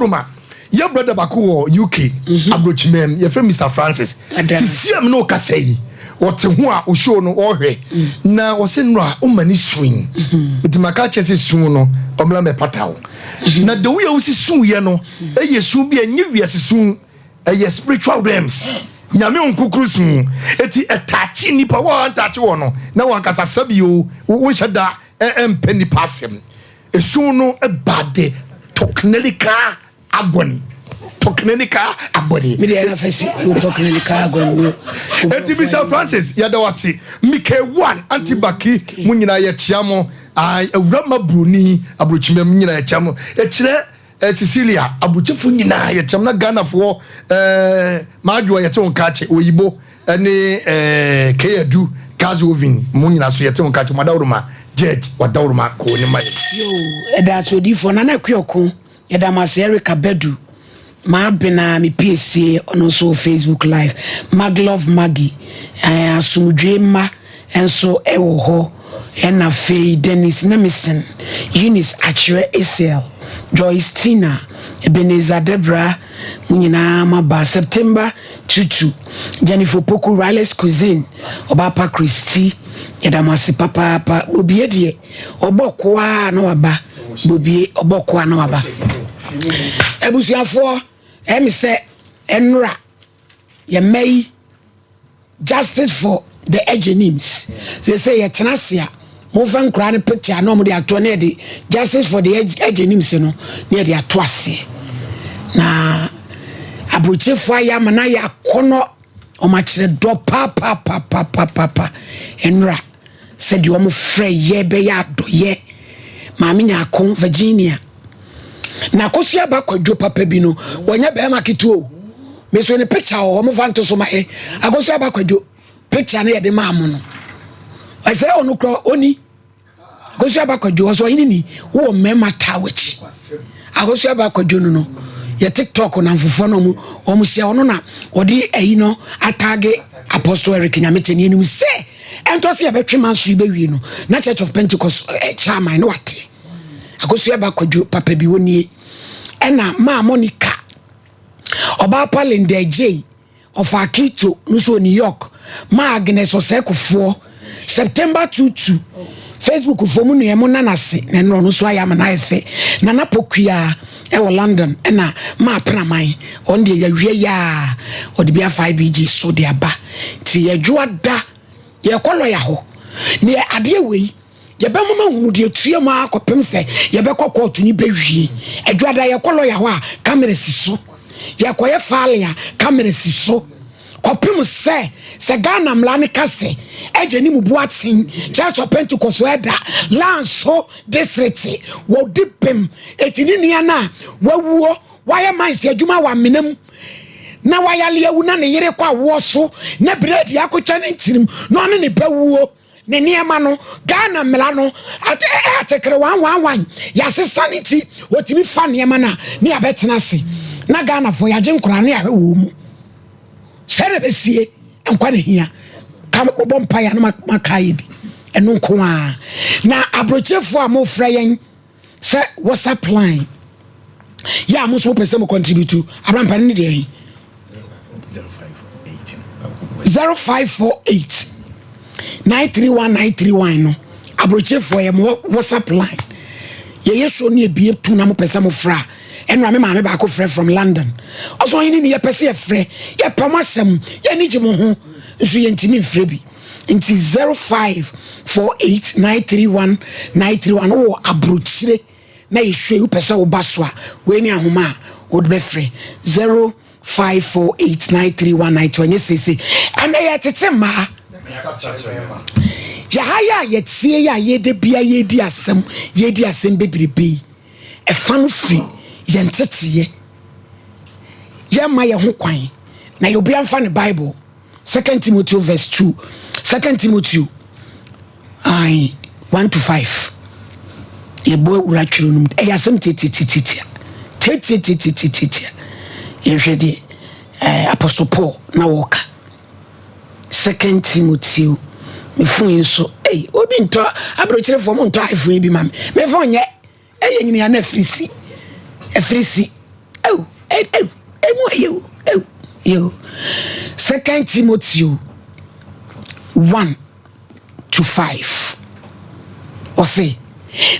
Wadawuruma, yɛ brother baako wɔ UK, aburokyimɛm, yɛfrɛ Mr Francis. Sisi am na ɔkasa yi, ɔte ho a ɔshow no ɔhwɛ na ɔsɛ nnora ɔma ne sun nti maka kyerɛ sɛ sun no ɔmmra mɛpata wo. Na de woyɛ wosi sun yɛ no, ɛyɛ sun bi a ɛnyɛ wiase sun, ɛyɛ spiritual realms, Nyame nkukuru sun. Eti ɛtaakye nipa wɔn a ntaakye wɔ no na wɔn ankasa sɛbi o, wɔnhyɛ da ɛmpɛ nipa asɛm. Esun no ɛba de technical agony, technical agony. Mi de yɛn afɛ si o technical agony no. Eti Mr Francis, yɛda wase. Mike one anti baki mu nyinaa yɛkyia mo. Awura ma buroni aburokyima mu nyinaa yɛkyia mo. Ekyirɛ Cecilia, aburokyifo nyinaa yɛkyia mo. Na Ghanafoɔ maadwoa yɛte wɔn kaakye oyibo ɛne keyadu Kazovin mu nyinaa so yɛte wɔn kaakye. Mo adawuruma judge wadawuruma kò ne ma yɛ. Yoo, ɛda ase odiifoɔ Nana Akuoko, yɛda mo ase. Erica Bedu maa bena me piesie, ɔno nso wɔ Facebook Live. Maglove Maggie, asomdwe mma nso ɛwɔ hɔ. Ɛna afei Dennis Nemison, Eunice Akyerɛ, Asiel, Joyce Tina, Ebenezer Debra, mo nyinaa maba. September Tutu, Jennifer Poku, Riles Cuisine, Ɔbaapa Christy, yɛda mo ase papaapa. Bobie deɛ ɔbɔ koa na waba, bobie ɔbɔ koa na waba. Abusuafoɔ, ɛmi sɛ ɛnora yɛmma yi justice for the Agyenims sɛ yɛtena ase a, momfa nkora no picture na ɔmode ato na yɛde justice for the Agyenims no na yɛde ato aseɛ. Na aburokyefoɔ ayɛ ama na yɛ akɔnɔ, ɔmo akyerɛ dɔ paapaapaapapapa. Nnora sɛdeɛ ɔmo frɛ yɛ bɛyɛ adɔyɛ Maame Nyaako Virginia na Akosua ba Kwadwo papa bi no, wɔnyɛ bɛrima ketewa o. Meso ne picture wɔ hɔ, mofa nto so ma yɛ. Akosua ba Kwadwo picture no yɛde maa mo no, ɛsɛ ɔno korɔ oni Akosua ba Kwadwo ɔsɔ ɔhene ni wowɔ mmarima taa w'akyi. Akosua ba Kwadwo no yɛ TikTok na nfofoɔ no ɔmo hyia ɔno na ɔde ayi no atag Apostle Eric Nyamekyɛ ne anim sɛ ɛntɔ sɛ yɛbɛtwe ma nso yɛbɛwie no na Church of Pentecost chairman ne wate. Akosua ba Kwadwo papa bi wɔ nie. Ɛna maa Monica, ɔbaa pa Linda J ɔfa Akito no so wɔ New York, maa Agnes Ɔsɛkofoɔ, September 22, Facebook foɔ mu nua mu nanase na ɛno ɔno nso ayɛ ama no ayɛ fɛ. Nana Pokua ɛwɔ London, ɛna maa Penaman, ɔno deɛ yɛawie yɛ a ɔde bi afa IBG so de aba. Nti yɛdwoa da yɛkɔ lɔya hɔ ne adeɛ wei yɛbɛma ma hunu deɛ tue mu akɔpem sɛ yɛbɛkɔ kɔɔto ni bɛwie. Adwada yɛkɔ lɔya hɔ a, camera si so. Yɛkɔyɛ file a, camera si so kɔpem sɛ Ghana mmara no ka sɛ ɛgye ne mu bu aten Church of Pentecost ɛda Lanso District wɔdi bem. Eti ne nua no a wawuo wayɛ mines adwuma wɔ amena mu na wayale awu na ne yere kɔ awoɔ so na beredi akotwa ne ntirim na ɔne ne ba wuo ne nneɛma no, Ghana mmara no atekere 111 yɛasesa ne ti, wɔtumi fa nneɛma no a ne yɛabɛtena ase na Ghanafoɔ yɛagye nkoraa ne yɛahwɛ wɔ mu sɛde bɛsie nkwa ne hia ka bɔbɔ mpaeɛ no maka yɛ bi. Ɛno nko a na aburokyefoɔ a mofrɛ yɛn sɛ WhatsApp line yɛ a mo nso mopɛ sɛ mo contribute abrampa no ne deɛ yɛn 0548 931 931 no, aburokyefoɔ yɛ mo WhatsApp line. Yɛyɛ show no ebie tu na mopɛ sɛ mofrɛ a, ɛnura me maame baako frɛ from London, ɔsɔ ɔhene ni yɛpɛ sɛ yɛfrɛ, yɛpɛ mo asɛm, yɛni gye mo ho nso yɛntumi mfrɛ bi. Nti 0548 931 931 wɔ aburokyire na yɛhwɛ wopɛ sɛ woba so a, wei ne ahoma a wode bɛfrɛ 0548 931 91. Nyɛ sese ɛnɛ yɛtete mmaa yɛha yɛ a yɛtie yɛ a yɛde bia yɛdi asɛm, yɛdi asɛm bebrebe yi, ɛfa no firi yɛn teteɛ yɛma yɛn ho kwan na yɛ obi amfa ne Bible, Second Timothy verse 2, Second Timothy ayi 1 to 5. Yɛbɔ awura twerɛ no mu, ɛyɛ asɛm tiatiatiatia tiatiatiatiatia. Yɛhwɛ deɛ Apostle Paul na wɔka Second Timothy. Me phone yi nso ɛy obi ntɔ, aburokyerefoɔ mo ntɔ iPhone yi bi ma me. Me phone nyɛ ɛyɛ nyina na afiri si afiri si. Emu ayɛ o, ew, yo. Second Timothy 1 to 5. Ɔse,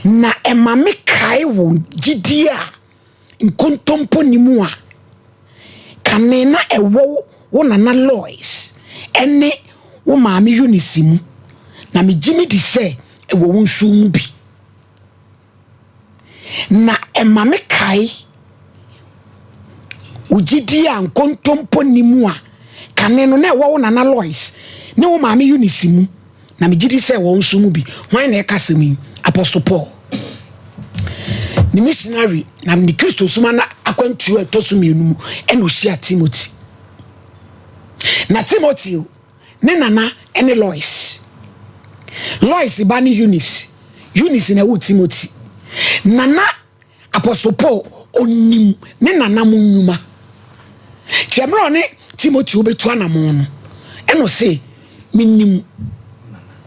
na ɛma me kae wo gyidie a nkontompo nni mu a kane na ɛwɔ wo nana Lois ne wo maame Eunice mu, na megye medi sɛ ɛwɔ wo nso mu bi. Na ɛma me kae wo gyidie a nkontompo nni mu a kane no na ɛwɔ wo nana Lois ne wo maame Eunice mu, na megye di sɛ wɔn nso mu bi. Hwan na ɛka asɛm yi? Apostle Paul. Ne missionary na ne Kristo soma no akwantuo a ɛtɔ so mmienu mu ɛna ɔhyia Timothy. Na Timothy ne nana ne Lois. Lois ba ne Eunice. Eunice na ɛwɔ Timothy. Nana Apostle Paul onim ne nana mo nnwuma. Nti mmerɛ ɔne Timothy wobɛtu anamon no, ɛna ɔse, menim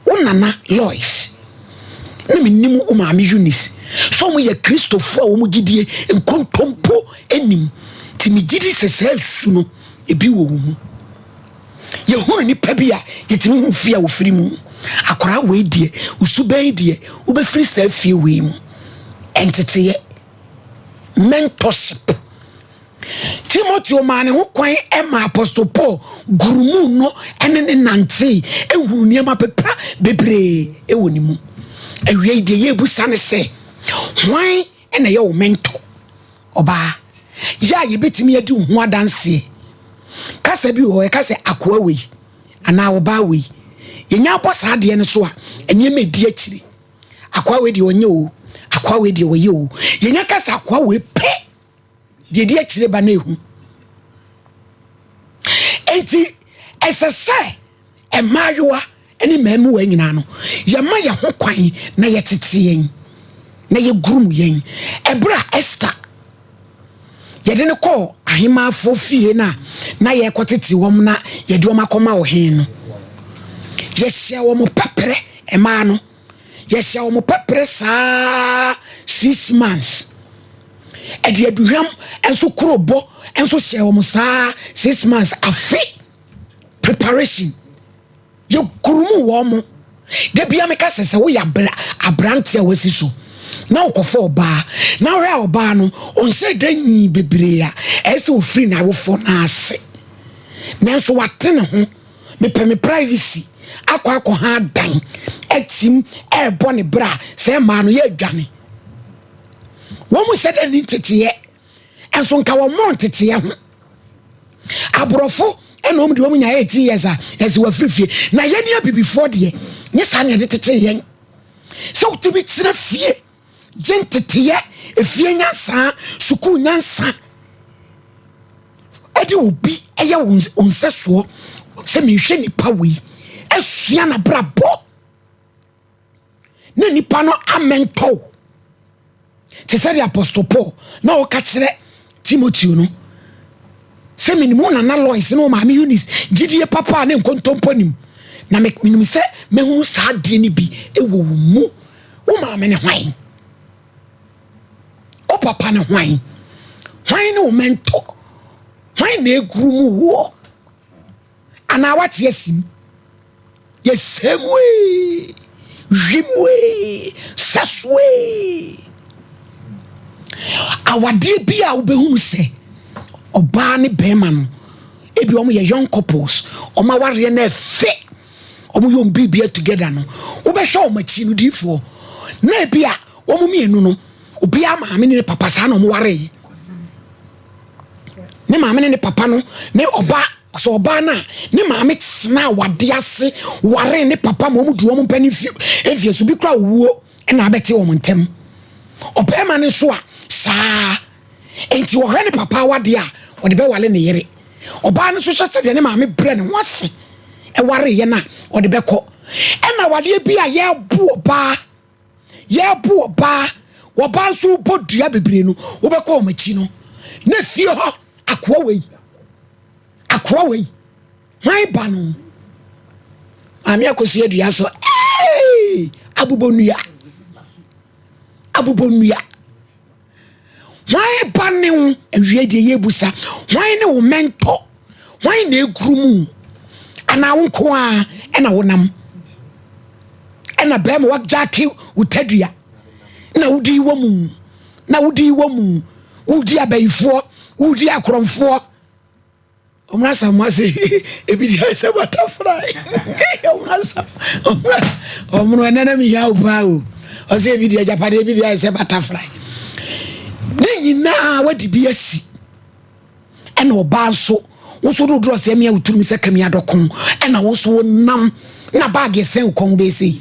wo nana Lois na menim wo maame Eunice sɛ wɔn yɛ Kristofoɔ a wɔn gyidie nkontompo nnim. Nti megye di sɛ saa su no ebi wɔ wo mu. Yɛhunu nnipa bi a yɛtumi hu fie a wɔfiri mu. Akwaraa wei deɛ, wo suban deɛ, wobɛfiri saa fie wei mu. Nteteeɛ, mentorship. Timoteo maa ne ho kwan ma Apostle Paul gurumuu no ne ne nantee ehunu nneɛma pepa bebree wɔ ne mu. Awiei deɛ yɛrebusa ne sɛ, hwan na ɛyɛ wo mentor? Ɔbaa, yɛ a yɛbɛtumi adi wo ho adanseɛ. Kasa bi wɔ hɔ, yɛka sɛ akoa wei anaa ɔbaa wei. Yɛnya abɔ saa adeɛ no so a, nneɛma ɛdi akyire. Akoa wei deɛ ɔnyɛ o, akoa wei deɛ ɔyɛ o. Yɛnya ka sɛ akoa wei pɛ, deɛ ɛdi akyire ba no ehu. Enti ɛsɛ sɛ mmaayewa ne mmaamua nyinaa no, yɛma yɛn ho kwan na yɛtete yɛn na yɛgurum yɛn. Ɛberɛ a Esther yɛde no kɔɔ ahemaafoɔ fie no a na yɛrekɔtete wɔn na yɛde wɔn akɔma ɔhene no, yɛhyɛ wɔn pɛprɛ mmaa no, yɛhyɛ wɔn pɛprɛ saa 6 months. Ɛde aduhwam nso korobɔ nso hyɛ wɔn saa 6 months, afe preparation. Yɛgurumu wɔn mo. Da bia meka sɛ sɛ woyɛ aberante a wasi so na wokɔfa ɔbaa na wohwɛ a ɔbaa no ɔnhyɛ da nyii bebree a, ɛyɛ sɛ ofiri n'awofoɔ no ase nanso wate ne ho, mepɛ me privacy, akɔ akɔha adan atim ɛrebɔ ne bra sɛ mmaa no yɛ adwane wɔn mo hyɛ da ni nteteɛ nso nka wɔn mo nteteɛ ho. Aborɔfo ɛna wɔn de wɔn nya 18 years a yɛsɛ wɔafiri fie, na yɛn ne abibifoɔ deɛ nye saa na yɛde tete yɛn sɛ wotumi tena fie gye nteteɛ, efie nyansa, sukuu nyansa, ɛde obi ɛyɛ wɔn nsɛsoɔ sɛ mehwɛ nipa wei asua n'abrabɔ na nipa no amɛntɔw te sɛ de Apostle Paul na ɔka kyerɛ Timoteo no sɛ menim wo nana Lois ne wo maame Eunice gyidie papa a ne nkontompo nim, na menim sɛ mɛhunu saa adeɛ no bi wɔ wo mu. Wo maame ne hwan? Wo papa ne hwan? Hwan ne wo mentor? Hwan na eguru mu woɔ anaa wate asim? Yɛsɛm wei, wim wei, sɛso wei. Awadeɛ bi a wobɛhunu sɛ ɔbaa ne bɛrima no, ebi wɔn yɛ young couples, wɔn awareɛ no ɛfɛ, wɔn yɛ wɔn biribia together no, wobɛhwɛ wɔn akyi no diifoɔ na ebi a wɔn mmienu no, obiara maame ne ne papa saa na wɔn waree. Ne maame ne ne papa no ne ɔbaa sɛ ɔbaa no a ne maame tena awade ase ware ne papa ma wɔn du wɔn mpɛ ne mfie so bi kura owuo ɛna abɛte wɔn ntɛm. Ɔbarima no nso a saa nti ɔhwɛ ne papa awadeɛ a ɔde bɛwale ne yere. Ɔbaa no nso hyɛ sɛdeɛ ne maame brɛ ne ho ase ɛwareyɛ no a ɔde bɛkɔ. Ɛna awadeɛ bi a yɛbu ɔbaa, yɛbu ɔbaa, ɔbaa nso bɔ dua bebree no, wobɛkɔ wɔn akyi no na fie hɔ akoa wei, akoa wei, hwan ba no maame akɔsi adua so, ee, abobɔ nnua, abobɔ nnua. Hwan ba ne wo? Awiei deɛ yɛbusa, hwan ne wo mentor? Hwan na eguru mu? Anaa wo nko ara ɛna wonam? Ɛna bɛrima wagyake wo tadua na wode wɔ mu na wode wɔ mu wodi abayifoɔ wodi akorɔmfoɔ. Ɔmo asam ase ebi di ayɛ sɛ butterfly. Ɔmo asam ɔmo no ɛnɛ na mi hia wo paa o. Ɔsɛ ebi di agyapadeɛ ebi di ayɛ sɛ butterfly. Ne nyinaa wadi bi asi. Ɛna ɔbaa nso wo nso wode wodorɔ sɛ mmea wotumi sɛ kami adɔko ɛna wo nso wonam na baage sɛn wo kɔn bɛyɛ sei.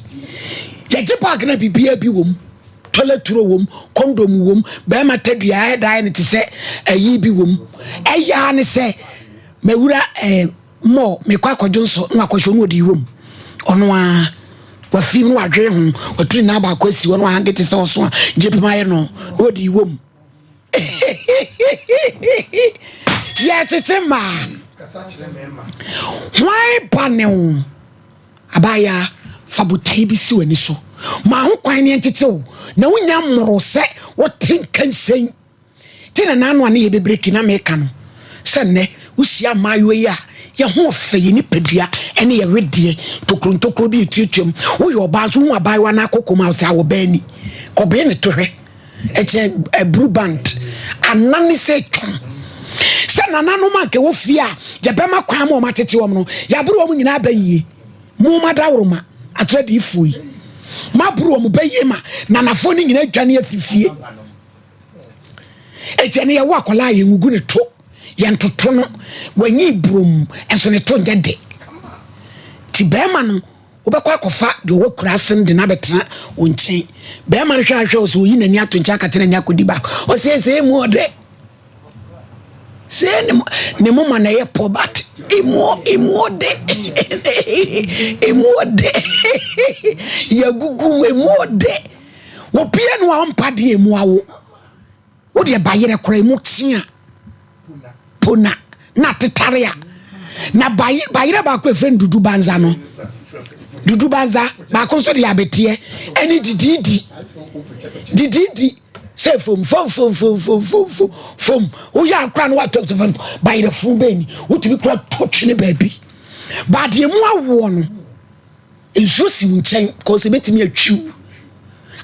Yɛgye baage na biribiara bi wɔ mu. Toilet roll wom, condom wom, bɛrima tadua ayɛ dan no te sɛ ayi bi wom. Ɛyɛ ara ne sɛ mawura ɛɛ mall mekɔ akɔdwo nso na wakɔhyɛ ɔno ɔde wom. Ɔno ara wafi mu na wadwene ho, watu ne nan baako asi hɔ na wahange te sɛ ɔso a gyepem ayɛ no na ɔde wom. Yɛtete mmaa. Hwan ba ne wo? Abaayaa, fa botae bi si w'ani so. Ma ho kwan ne ɛntete wo, na wunnya mmoroo sɛ wote nkansen. Ti na n'ano a ne yɛ bebreki na meka no sɛ nnɛ wohyia mmaayewa yi a yɛn ho ɔfɛ, yɛn nipadua ne yɛn wedeɛ ntokuro ntokuro bi etuatua mu. Woyɛ ɔbaa nso wohu abaayewa no akoko mu a sɛ awɔ ni. Kɔbee ne to hwɛ. Ɛkyɛ aburu band anane sɛ twam. Sɛ nananom a nka ɛwɔ fie a yɛbɛma kwan ma wɔn atete wɔn no, yɛaboro wɔn nyinaa bɛyie. Mo ma daworo ma atorɔ adiyifoɔ yi. Moaboro wɔn bɛyie ma nanafoɔ no nyinaa adwane afiri fie. Eti ɛne yɛwɔ akwadaa a yɛngugu ne to, yɛntoto no, wanyi burom, nso ne to nyɛ de. Ti bɛrima no Wobɛkɔ akɔfa deɛ ɔwɔ kura ase no de no abɛtena wo nkyɛn. Bɛrima no hwɛ ahwɛ wo sɛ oyi n'ani ato nkyɛn akata n'ani akɔdi baako. Ɔsɛ sɛ emu ɔdɛ. Sɛ ne ne moma na ɛyɛ pɔ but emu emu ɔdɛ. Emu ɔdɛ. Yɛgugu mu emu ɔdɛ. Wɔpie no a ɔmpa deɛ emu awo. Wo deɛ bayerɛ koraa emu tea pona na tetare a na bayerɛ baako efrɛ no dudu banza no dudu banza baako nso de abeteɛ ɛne didiidi didiidi sɛ fom fom fom fom fom fom fom fom woyɛ akora no watɔ fam bayerɛ fun bɛn ni wotumi kora to twene baabi baadeɛ mu awoɔ no. Nsuo si wo nkyɛn kɔs ebetumi atwiw.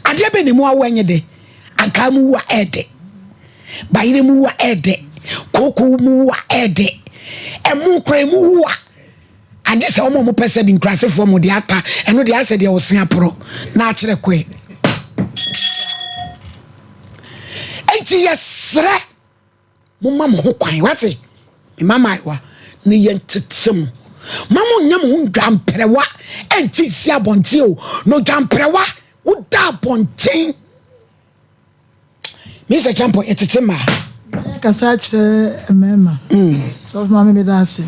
Adeɛ bɛn na emu awo ɛnyɛ dɛ? Ankaa mu wu a ɛɛdɛ. Bayerɛ mu wu a ɛɛdɛ. Kooko mu wu a ɛɛdɛ. Ɛmo kora emu wu a agye sɛ wɔn a wɔpɛ sɛ bi nkurasefoɔ mo deɛ ata ɛno deɛ asɛ deɛ ɔse aporɔ na akyerɛ kɔɛ. Enti yɛsrɛ Momma mo ho kwan, wate? Me mmamaayewa, ne yɛntete mo. Ma monnyɛ mo ho ndwamprɛwa ɛnte nsi abɔnten o. Na odwamprɛwa, woda abɔnten. Mr. Champo, yɛtete mmaa. Kasa kyerɛ mmarima. Sɔfo maame meda ase.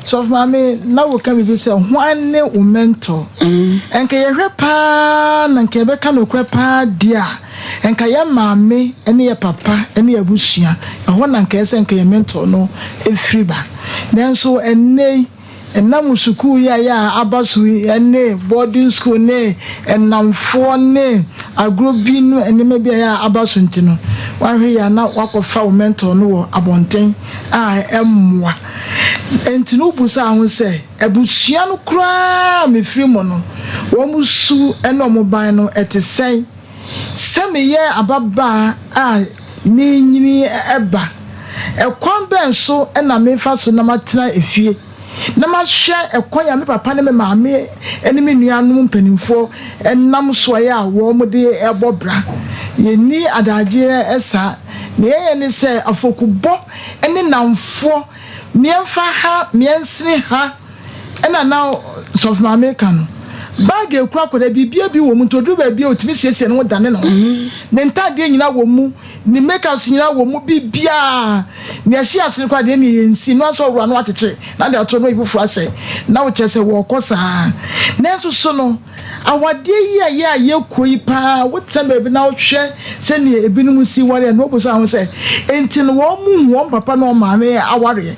Sɔfo maame na woka biribi sɛ hwan ne wo mentor? Nka yɛhwɛ paa na nka yɛbɛka nokorɛ paa deɛ a, nka yɛ maame ne yɛ papa ne yɛ abusua, ɛhɔ na nka ɛsɛ nka yɛ mentor no firi ba. Nanso ɛnnɛ yi, Ɛnam sukuu yi a yɛ a aba so yi ne boarding school ne nnamfoɔ ne agorɔ bi ne nneɛma bi a yɛ a aba so nti no, woanhwɛ yie a na woakɔfa wo mentor no wɔ abɔnten a ɛmmoa. Enti no wobusaa ho sɛ, abusua no koraa a mefiri mu no, wɔn su ne wɔn ban no ɛte sɛn? Sɛ meyɛ ababaa a merenyini ba, ɛkwan bɛn so na mefa so na matena efie na mahwɛ ɛkwan a me papa ne me maame ne me nuanom mpanimfoɔ nam so a wɔde bɔ bra? Yɛnni adagyeɛ saa. Nea yɛyɛ ne sɛ afɔkubɔ ne nnamfoɔ, meɛmfa ha, meɛnsene ha. Ɛna na sɔfo maame reka no, bag a ekura akwadaa biribiara bi wɔ mu nti oduru baabi a otumi siesie ne ho dane ne ho. Ne ntaadeɛ nyinaa wɔ mu, ne makeups nyinaa wɔ mu, biribiara. Nea ɛhyɛ ase no koraa deɛ ɛnneɛ yɛnsi, no ara sɛ ɔwura no akyekyere na de ato no ayi foforɔ ahyɛ na wokyerɛ sɛ wɔrekɔ saa. Nanso so no, awadeɛ yi a yɛ a yɛkɔ yi paa, wotena baabi na wohwɛ sɛdeɛ ebinom si ware a, na wobisa ho sɛ, enti no wɔn hu wɔn papa ne wɔn maame awareɛ?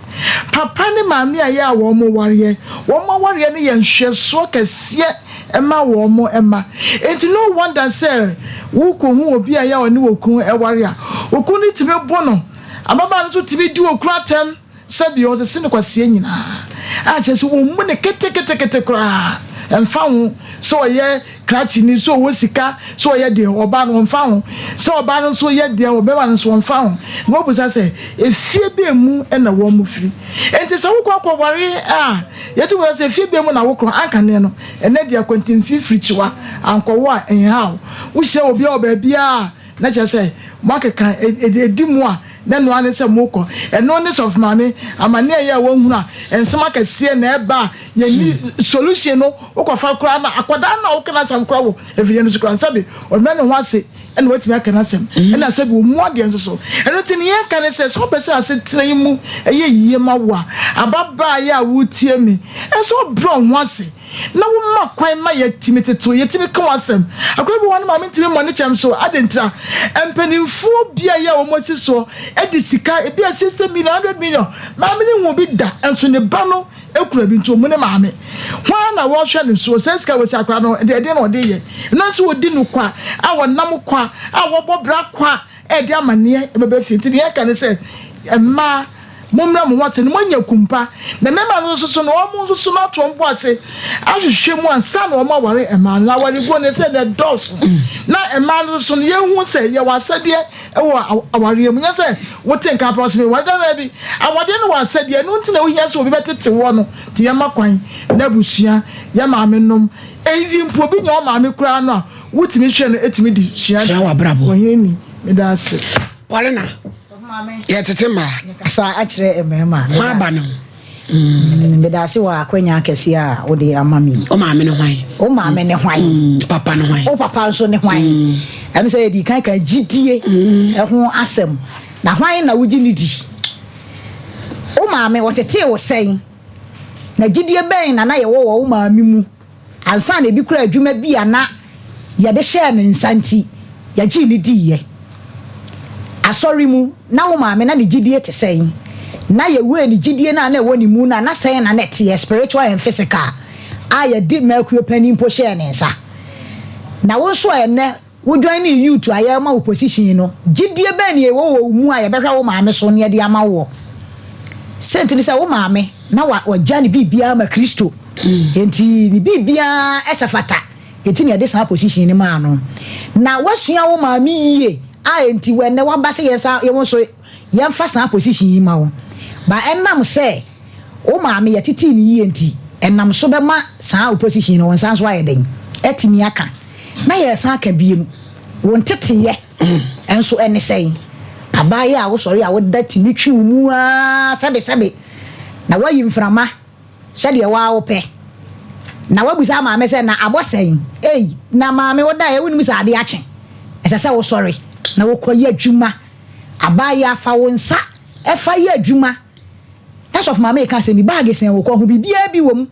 Papa ne maame a ɛyɛ a wɔn wareɛ, wɔn awareɛ no yɛ nhwɛsoɔ kɛseɛ ma wɔn mma. Enti no wonder sɛ wokohu obi a ɛyɛ a ɔne okunu ware a, okunu no tumi bo no, ababaa no nso tumi di okunu atɛm sɛdeɛ ɔsese no kwasia nyinaa, a kyerɛ sɛ wɔmmu no ketekete koraa, ɛmfa ho sɛ ɔyɛ krakyeni, sɛ ɔwɔ sika, sɛ ɔyɛ deɛ, ɔbaa no ɔmfa ho, sɛ ɔbaa no nso yɛ deɛ, ɔbɛma no nso ɔmfa ho. Na wɔbisa sɛ, efie bɛn mu na wɔn firi? Enti sɛ wokɔ akɔware a, yɛtumi bisa sɛ, efie bɛn mu na wokɔ? Ankane no, ɛnnɛ deɛ akwantemfi firi kyiwa, ankɔwo a, ɛnha wo. Wohyia obiara wɔ baabiara a, na kyerɛ sɛ moakeka, ɛdi mu a, na ɛno ara ne sɛ mokɔ. Ɛno ne Sɔfo Maame, amane a ɛyɛ a wɔhunu a, nsɛm akɛseɛ na ɛba a, yɛnni solution no, wokɔfa koraa na akwadaa no a woka n'asɛm koraa wɔ afidie no so koraa no, sɛbe ɔmmrɛ ne ho ase na watumi aka n'asɛm, ɛna sɛbe ɔmmu adeɛ nso so. Ɛno nti nea yɛka ne sɛ, sɛ wopɛ sɛ asetena yi mu yɛ yie ma wo a, ababaa yi a woretie me, ɛsɛ sɛ wobrɛ wo ho ase na woma kwan ma yɛtumi tetew, yɛtumi ka w'asɛm. Akwadaa bi wɔ hɔ a ne maame ntumi mmɔ ne kyɛm so. Adɛn ntira? Mpanimfoɔ bi a ɛyɛ a wɔasi soɔ de sika, ebi a 60 million, 100 million, maame no nhuu bi da, nso ne ba no kura bi nti ɔmmu ne maame. Hwan na wɔhwɛ no soɔ? Saa sika wei sɛ akwadaa no deɛ ɛdeɛn na ɔde yɛ? Ɛno nso wɔdi no kwa, a wɔnam kwa, a wɔbɔ bra kwa. ɛde amaneɛ bɛba fie. Nti deɛ yɛka ne sɛ, mmaa, mommrɛ mo ho ase na moanya kumpa. Na mmarima no nso so no, wɔn nso so no ato wɔn bo ase ahwehwɛ mu ansa na wɔn aware mmaa no. Na awareguo no sɛ na ɛdɔɔso. Na mmaa no nso so no, yɛhu sɛ yɛwɔ asɛdeɛ wɔ awareɛ mu. Nyɛ sɛ wote nka pɛ ɔsɛ meware dada bi. Awadeɛ no wɔ asɛdeɛ, ɛno nti na wohia sɛ obi bɛtete woɔ no. Nti yɛma kwan na abusua, yɛ maame nom, even mpo obi nyɛ wo maame koraa no a, Wotumi hwɛ no tumi de sua Sua w'abrabɔ. Ɔhene ni, meda ase. Paulina, yɛtete mmaa. Yɛkasa akyerɛ mmarima. Hwan aba no? Meda ase wɔ akwanya akɛseɛ a wode ama me yi. Wo maame ne hwan? Wo maame ne hwan? Papa ne hwan? Wo papa nso ne hwan? Ɛm sɛ yɛdi kan ka gyidie ho asɛm. Na hwan na wogye ne di? Wo maame ɔtetee wo sɛn? Na gyidie bɛn na na yɛwɔ wɔ wo maame mu? Ansa na ebi koraa adwuma bi a na yɛde hyɛɛ ne nsa nti, yɛgyee no diiɛ. Asɔre mu, na wo maame na ne gyidie te sɛn? Na yɛwuee ne gyidie no a na ɛwɔ ne mu no a, na sɛn na na ɛteɛ, spiritual and physical, a yɛde mmakuo panin mpo hyɛɛ ne nsa? Na wo nso a ɛnnɛ Wo joinee youth a yɛrema wo position no, gyidie bɛn na ɛwɔ wɔ wo mu a yɛbɛhwɛ wo maame so na yɛde ama woɔ? Sɛnti ne sɛ wo maame na wagya ne biribiara ma Kristo, enti ne biribiara ɛsɛ fata, enti na yɛde saa position no maa no. Na woasua wo maame yie a enti wɔ ɛnnɛ waba sɛ yɛnsa yɛn nso yɛmfa saa position yi ma wo. Ba ɛnam sɛ wo maame yɛtetee no yie nti, ɛnam so bɛma saa wo position no wo nsa nso ayɛ dɛn? Atumi aka. Na yɛresan aka bio, wo nteteyɛ nso ne sɛn? Abaayewa a wosɔre a woda tumi twe wo mu ara sɛbesɛbe, na woayi mframa sɛdeɛ wo ara wopɛ, na woabisa maame sɛ, Na abɔ sɛn? Ei, na maame wodaeɛ wonnim sɛ adeɛ akye? Ɛsɛ sɛ wosɔre na wokɔyɛ adwuma. Abaayewa, fa wo nsa fa yɛ adwuma. Na sɔfo maame reka asɛm bi, baage sɛn wo kɔn ho, biribiara bi wɔ mu.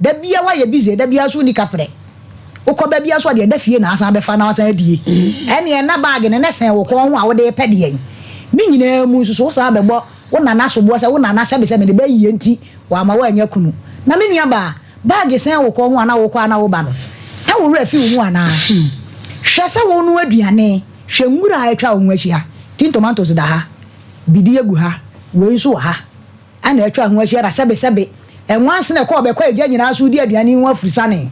Da biara woayɛ busy, da biara nso wonni kaprɛ. Wokɔ ba biara nso a deɛ ɛda fie na asan abɛfa na wasan adie. Ɛnneɛ na baage no na ɛsɛn wo kɔn ho a wode repɛ deɛn? Ne nyinaa mu nso so wosan bɛbɔ wo nana soboɔ sɛ wo nana sɛbesɛbe ne ba yie nti wamma woannya kunu. Na me nuabaa, baage sɛn wo kɔn ho a na wokɔ a na woba no, na wo werɛ afi wo ho anaa? Hwɛ sɛ wonoa aduane, hwɛ nwura a atwa wo ho ahyia, tin tomatoes da ha, bidie gu ha, wei nso wɔ ha. na atwa ho ahyia na sɛbesɛbe nwansena ɛkɔ ɔbɛkɔ agya nyinaa so redi aduane yi ho afurusane.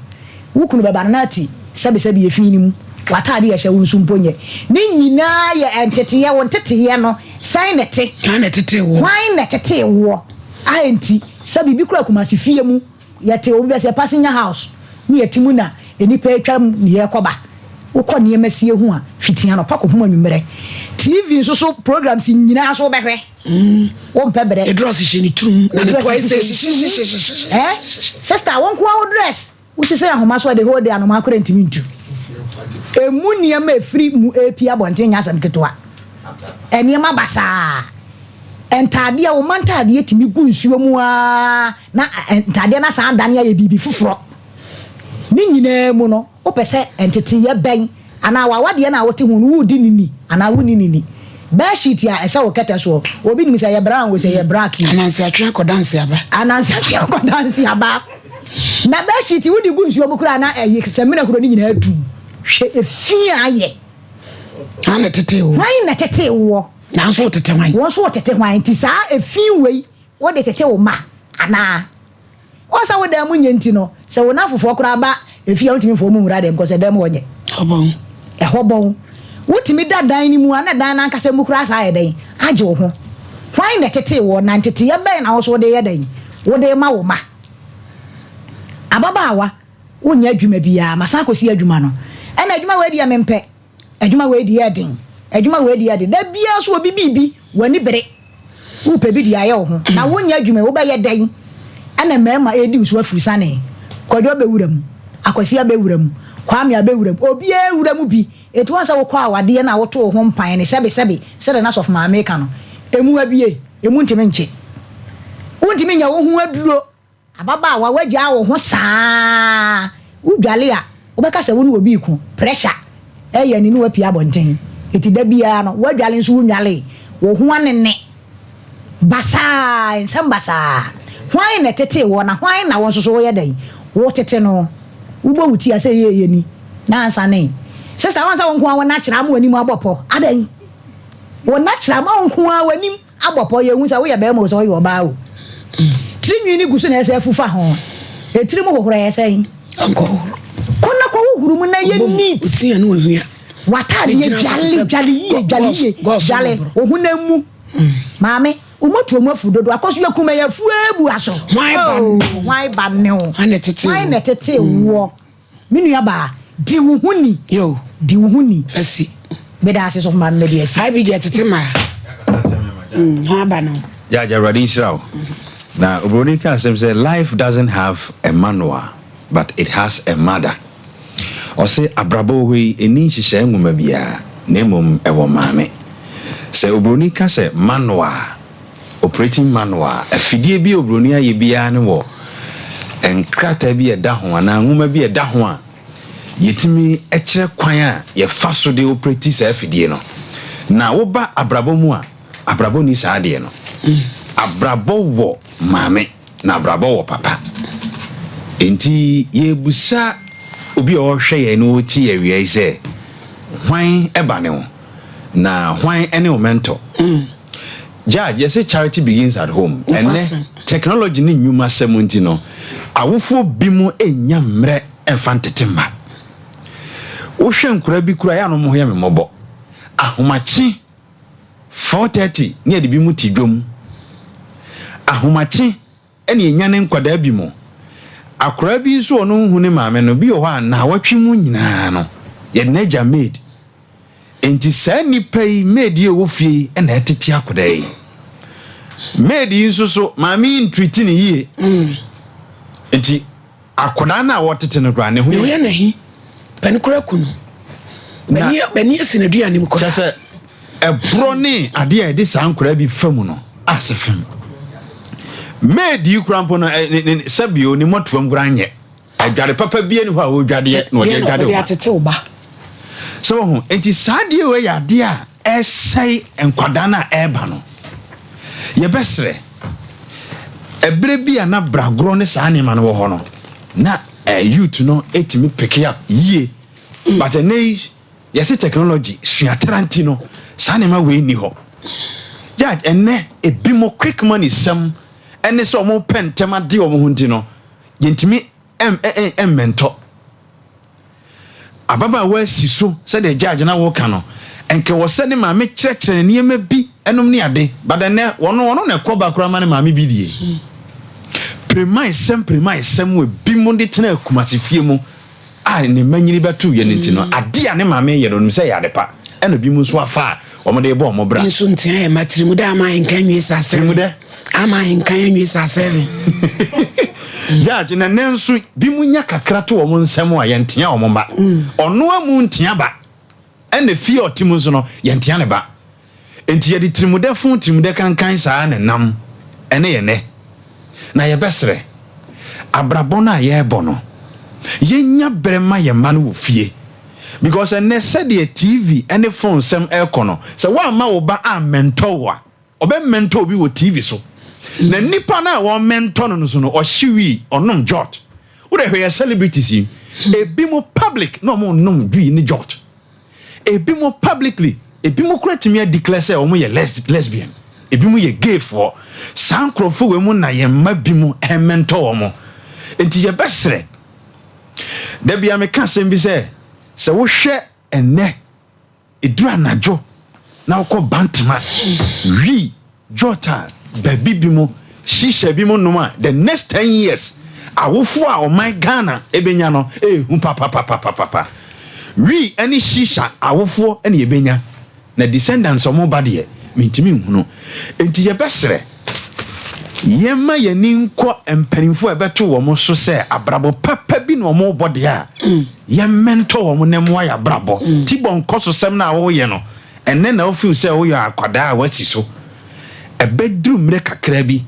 Wo kunu bɛba no na ate sɛbesɛbe efi no mu, w'ataade a ɛhyɛ wo nso mpo nyɛ. Ne nyinaa yɛ nteteeɛ, wo nteteeɛ no sɛn na ɛte? Hwan na ɛtetee woɔ? Hwan na ɛtetee woɔ? A enti sɛ biribi kura Kumasi fie mu, yɛte obi bɛsɛ passenger house ne yɛte mu na nnipa atwa mu ne yɛrekɔ ba. Wokɔ nneɛma sie ho a, fiti anɔpa kɔpem anwummerɛ. TV nso so programs nyinaa nso wobɛhwɛ. Wompɛ brɛ. Ne dress hyɛ ne tirim na ne to ayɛ sɛ hyehyehyehye. Eh sister wo nkoa wo dress wo sisɛ ahoma so a the whole day anomaa koraa ntumi ntu. Emu nneɛma efiri mu epie abɔnten nyɛ asɛm ketewa. Nneɛma basaa. Ntaadeɛ wo mma ntaadeɛ tumi gu nsuo mu aa na ntaadeɛ no asan adane ayɛ biribi foforɔ. Ne nyinaa mu no Wopɛ sɛ nteteeɛ bɛn anaa w'awadeɛ no a wote ho no woredi no ni anaa wonni no ni? Bɛɛhyiiti a ɛsɛ wo kɛtɛ soɔ, obi nim sɛ ɛyɛ brown o, sɛ ɛyɛ black o. Ananse atwe akɔ danse aba. Ananse atwe akɔ danse aba. Na bedsheet wode gu nsuo mu koraa na ɛyi samina kuro no nyinaa dum. Hwɛ efi a ayɛ. Hwan na ɛtetee wo? Hwan na ɛtetee woɔ? Nanso wotete hwan? Wo nso wotete hwan? Nti saa efi wei wode tete wo mma anaa? Wohu sɛ wo dan mu nyɛ nti no, sɛ wo nnamfofoɔ koraa ba efie a wontumi mfa wɔn nwura dɛm because ɛdan mu hɔ nyɛ. Ɛhɔ bɔn. Ɛhɔ bɔn. Wotumi da dan no mu a na dan no ankasa mu koraa saa ayɛ dɛn? Agye wo ho. Hwan na ɛtetee woɔ na nteteeɛ bɛn na wo nso wode yɛ dɛn? Wode rema wo mma. Ababaawa, wonyɛ adwuma biara, masan akɔsi adwuma no. Ɛna adwuma wei deɛ mempɛ. Adwuma wei deɛ ɛden. Adwuma wei deɛ ɛden. Da biara nso obi biribi, w'ani bere. Wopɛ bi de ayɛ wo ho. Na wonyɛ adwuma yi, wobɛyɛ dɛn? Ɛna mmarima redi wo so afurusane. Kwadwo abɛwura mu. Akwasi abɛwura mu. Kwame abɛwura mu. Obiara awura mu bi. Enti woahu sɛ wokɔ awadeɛ no a woto wo ho mpan no, sɛbesɛbe, sɛdeɛ na Sɔfo Maame reka no, emu abue, emu ntumi nkye. Wontumi nyɛ wo ho aduro. Ababaawa, woagyaa wo ho saa. Wodwale a, wobɛka sɛ wo ne obi reko. Pressure reyɛ ani ne woapue abɔnten. Enti da biara no, woadwale nso wonnwalee. Wo ho anene basaa, nsɛm basaa. Hwan na ɛtetee woɔ na hwan na wo nso so woyɛ dɛn? Wotete no. Wobɔ wo ti a sɛ yɛyɛ ni na ansa ne. Sister, woahu sɛ wo nko ara wo natural ama w'anim abɔ pɔ? Adɛn? Wo natural ama wo nko ara w'anim. Abɔ pɔ, yɛhu sɛ woyɛ barima o sɛ woyɛ ɔbaa o. Tiri nwi no gu so na ɛsɛ afu fa ho. Etiri mu hohoro ɛyɛ sɛn? Ɔnkɔ hohoro. Kɔ na kɔ hohoro mu na yɛ neat. Oti yɛ no ohia. W'ataade yɛ dwale dwale yie dwale yie dwale wo honam mu. Maame, wo motuo mu afu dodo akɔ so yɛ kum ɛyɛ afu abu aso. Hwan ba ne wo? Hwan ba ne wo? Hwan na ɛtetee wo? Hwan na ɛtetee woɔ? Me nua baa, di wo ho ni. Yo. Di wo ho ni. Asi. Meda ase sɔfo maame mede asi. IB deɛ tete maa. Mm, ho aba no. Judge Awurade nhyira wo. Na obroni ka asɛm sɛ life doesn't have a manual but it has a mother. Ɔse abrabɔ wɔ hɔ yi ɛnni nhyehyɛe nwoma biara na mmom ɛwɔ maame. Sɛ obroni ka sɛ manual a, Operating manual, afidie bi a oburoni ayɛ biara no wɔ nkrataa bi a ɛda ho anaa nwoma bi a ɛda ho a yɛtumi kyerɛ kwan a yɛfa so de operate saa afidie no. Na woba abrabɔ mu a, abrabɔ nni saa adeɛ no. Abrabɔ wɔ maame na abrabɔ wɔ papa. Enti yɛrebisa obi a ɔrehwɛ yɛn na ɔretie yɛn awia yi sɛ, hwan ba ne wo? Na hwan ne wo mentor? Judge, yɛse charity begins at home. Ɛnnɛ, technology ne nnwumasɛm nti no, awofoɔ binom nnya mmerɛ mfa ntete mma. Wohwɛ nkwadaa bi koraa, ɛyɛ a na wɔn ho yɛ me mmɔbɔ. Ahomakye 4:30 ne yɛde binom te dwam. Ahomakye na yɛnyane nkwadaa binom. Akwadaa bi nso a ɔno nhu ne maame no, bi wɔ hɔ a nnawɔtwe mu nyinaa no, yɛde no agya maid. Enti saa nnipa yi, maid yi a ɛwɔ fie yi na ɛtete akwadaa yi. Maid yi nso so, maame yi ntriti no yie. Enti akwadaa no a wɔtete no koraa, ne ho Ne ho yɛ n'ahi. Bɛne koraa ku no. Bɛne bɛne asi n'aduane mu koraa. Kyɛ sɛ ɛborɔ ne adeɛ a yɛde saa nkwadaa bi fa mu no ase fam. Maid yi koraa mpo no, sɛbio ne mmɔtoam koraa nyɛ. Adware papa biara nni hɔ a ɔredwadeɛ na ɔde adware wo ba. Atete wo ba. Sɛ wahu, nti saa adeɛ wei yɛ adeɛ a ɛresɛe nkwadaa no a ɛreba no. Yɛbɛsrɛ, ɛberɛ bi a na bragorɔ ne saa nneɛma no wɔ hɔ no, na eh, youth no tumi pick up yie. But ɛnɛ yi, yɛse technology suatara nti no, saa nneɛma wei nni hɔ. Judge, ɛnɛ ebi mo quick money sɛm ɛne sɛ wɔn pɛ ntɛm ade wɔn ho nti no, Yɛntumi mmɛntɔ. Ababaawa si so sɛdeɛ judge na woka no, nka ɛwɔ sɛ ne maame kyerɛkyerɛ no nneɛma bi nom ne ade, but ɛnnɛ wɔno ɔno na ɛkɔ ba koraa ma ne maame bi die. Premaesɛm premaesɛm wɔ ebinom de tena Kumasi fie mu a ne mma nyini bɛto yɛ no nti no, ade a ne maame yɛ no onim sɛ ɛyɛ ade pa, ɛna ebinom nso afa a wɔde rebɔ wɔn bra. Me nso ntea yɛ ma tirimudɛ ama ahenkan nwie saa seven. Tirimudɛ. Ama ahenkan anwie saa seven. Judge, na nnɛ nso binom nya kakra to wɔn nsam a yɛntea wɔn mma. Ɔno amu ntea ba. Ɛna fie a ɔte mu nso no, yɛntea ne ba. Enti yɛde tirimudɛ fo tirimudɛ kankan saa na ɛnam ɛne yɛn nnɛ. Na yɛbɛsrɛ, abrabɔ no a yɛrebɔ no, yɛnnya berɛ mma yɛn mma no wɔ fie. Because ɛnnɛ sɛdeɛ TV ne phone sɛm rekɔ no, sɛ woamma wo ba ammɛntɔ wo a, Ɔbɛmmɛntɔ obi wɔ TV so. Na nipa no a wɔmmɛntɔ no no so no, ɔhye wii, ɔnom jot. Wode hwɛ yɛ celebrities yi, ebi mo public na ɔmo nom wii ne jot. Ebi mo publicly, ebi mo kura tumi adeclare sɛ ɔmo yɛ lesbian. Ebi mo yɛ gay foɔ. Saa nkurɔfoɔ wei mu na yɛn mma bi mo ɛmɛntɔ wɔn. Nti yɛbɛsrɛ. Dabi a meka asɛm bi sɛ wohwɛ ɛnɛ eduru anadwo na wokɔ Bantama, wii, jot a, baabi bi mu shisha bi mu nom a, the next 10 years awofo a ɔman Ghana ebenya no ehu papapapapapa. Wii ɛne shisha awofoɔ ɛne ebenya na descendants ɔmo ba deɛ, mintimi nhunu. Nti yɛbɛsrɛ, yɛma yɛni nkɔ mpanimfoɔ a ɛbɛto wɔn so sɛ abrabɔ papa bi na wɔn bɔ deɛ a, yɛmmɛntɔ wɔn na mmoa yɛ abrabɔ. Ti bɔ nkɔ so sɛm na wɔyɛ no ɛnɛ na wofeel sɛ woyɛ akwadaa a wasi so, ɛbɛduru mmerɛ kakra bi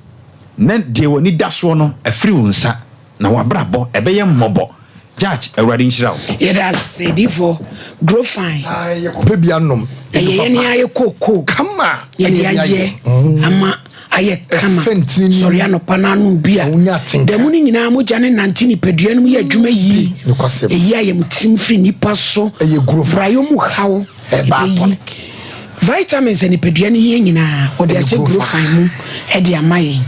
na deɛ w'ani da soɔ no afiri wo nsa na wabrabɔ ɛbɛyɛ mmɔbɔ. Judge, Awurade nhyira wo. Yɛda ase, difo Grow Fine. Yɛkɔpɛ bi anom. Ɛyɛ yɛne ayɛ kookoo kama. Yɛde ayɛ ama ayɛ kama. Ɛfɛ ntini. Sɔre anɔpa no anom bi a, Wonya atenka. da mu no nyinaa mogya ne nante nipadua no mu yɛ adwuma yie. Nokwasɛm. Ɛyi ayɛmutim firi nipa so. Ɛyɛ Grow Fine. Brayɔ mu haw Ɛba ɛbɛyi. tonic. Vitamins a nipadua no hia nyinaa wɔde Ɛyɛ ahyɛ Grow Grow Fine. Fine mu ɛde ama yɛn.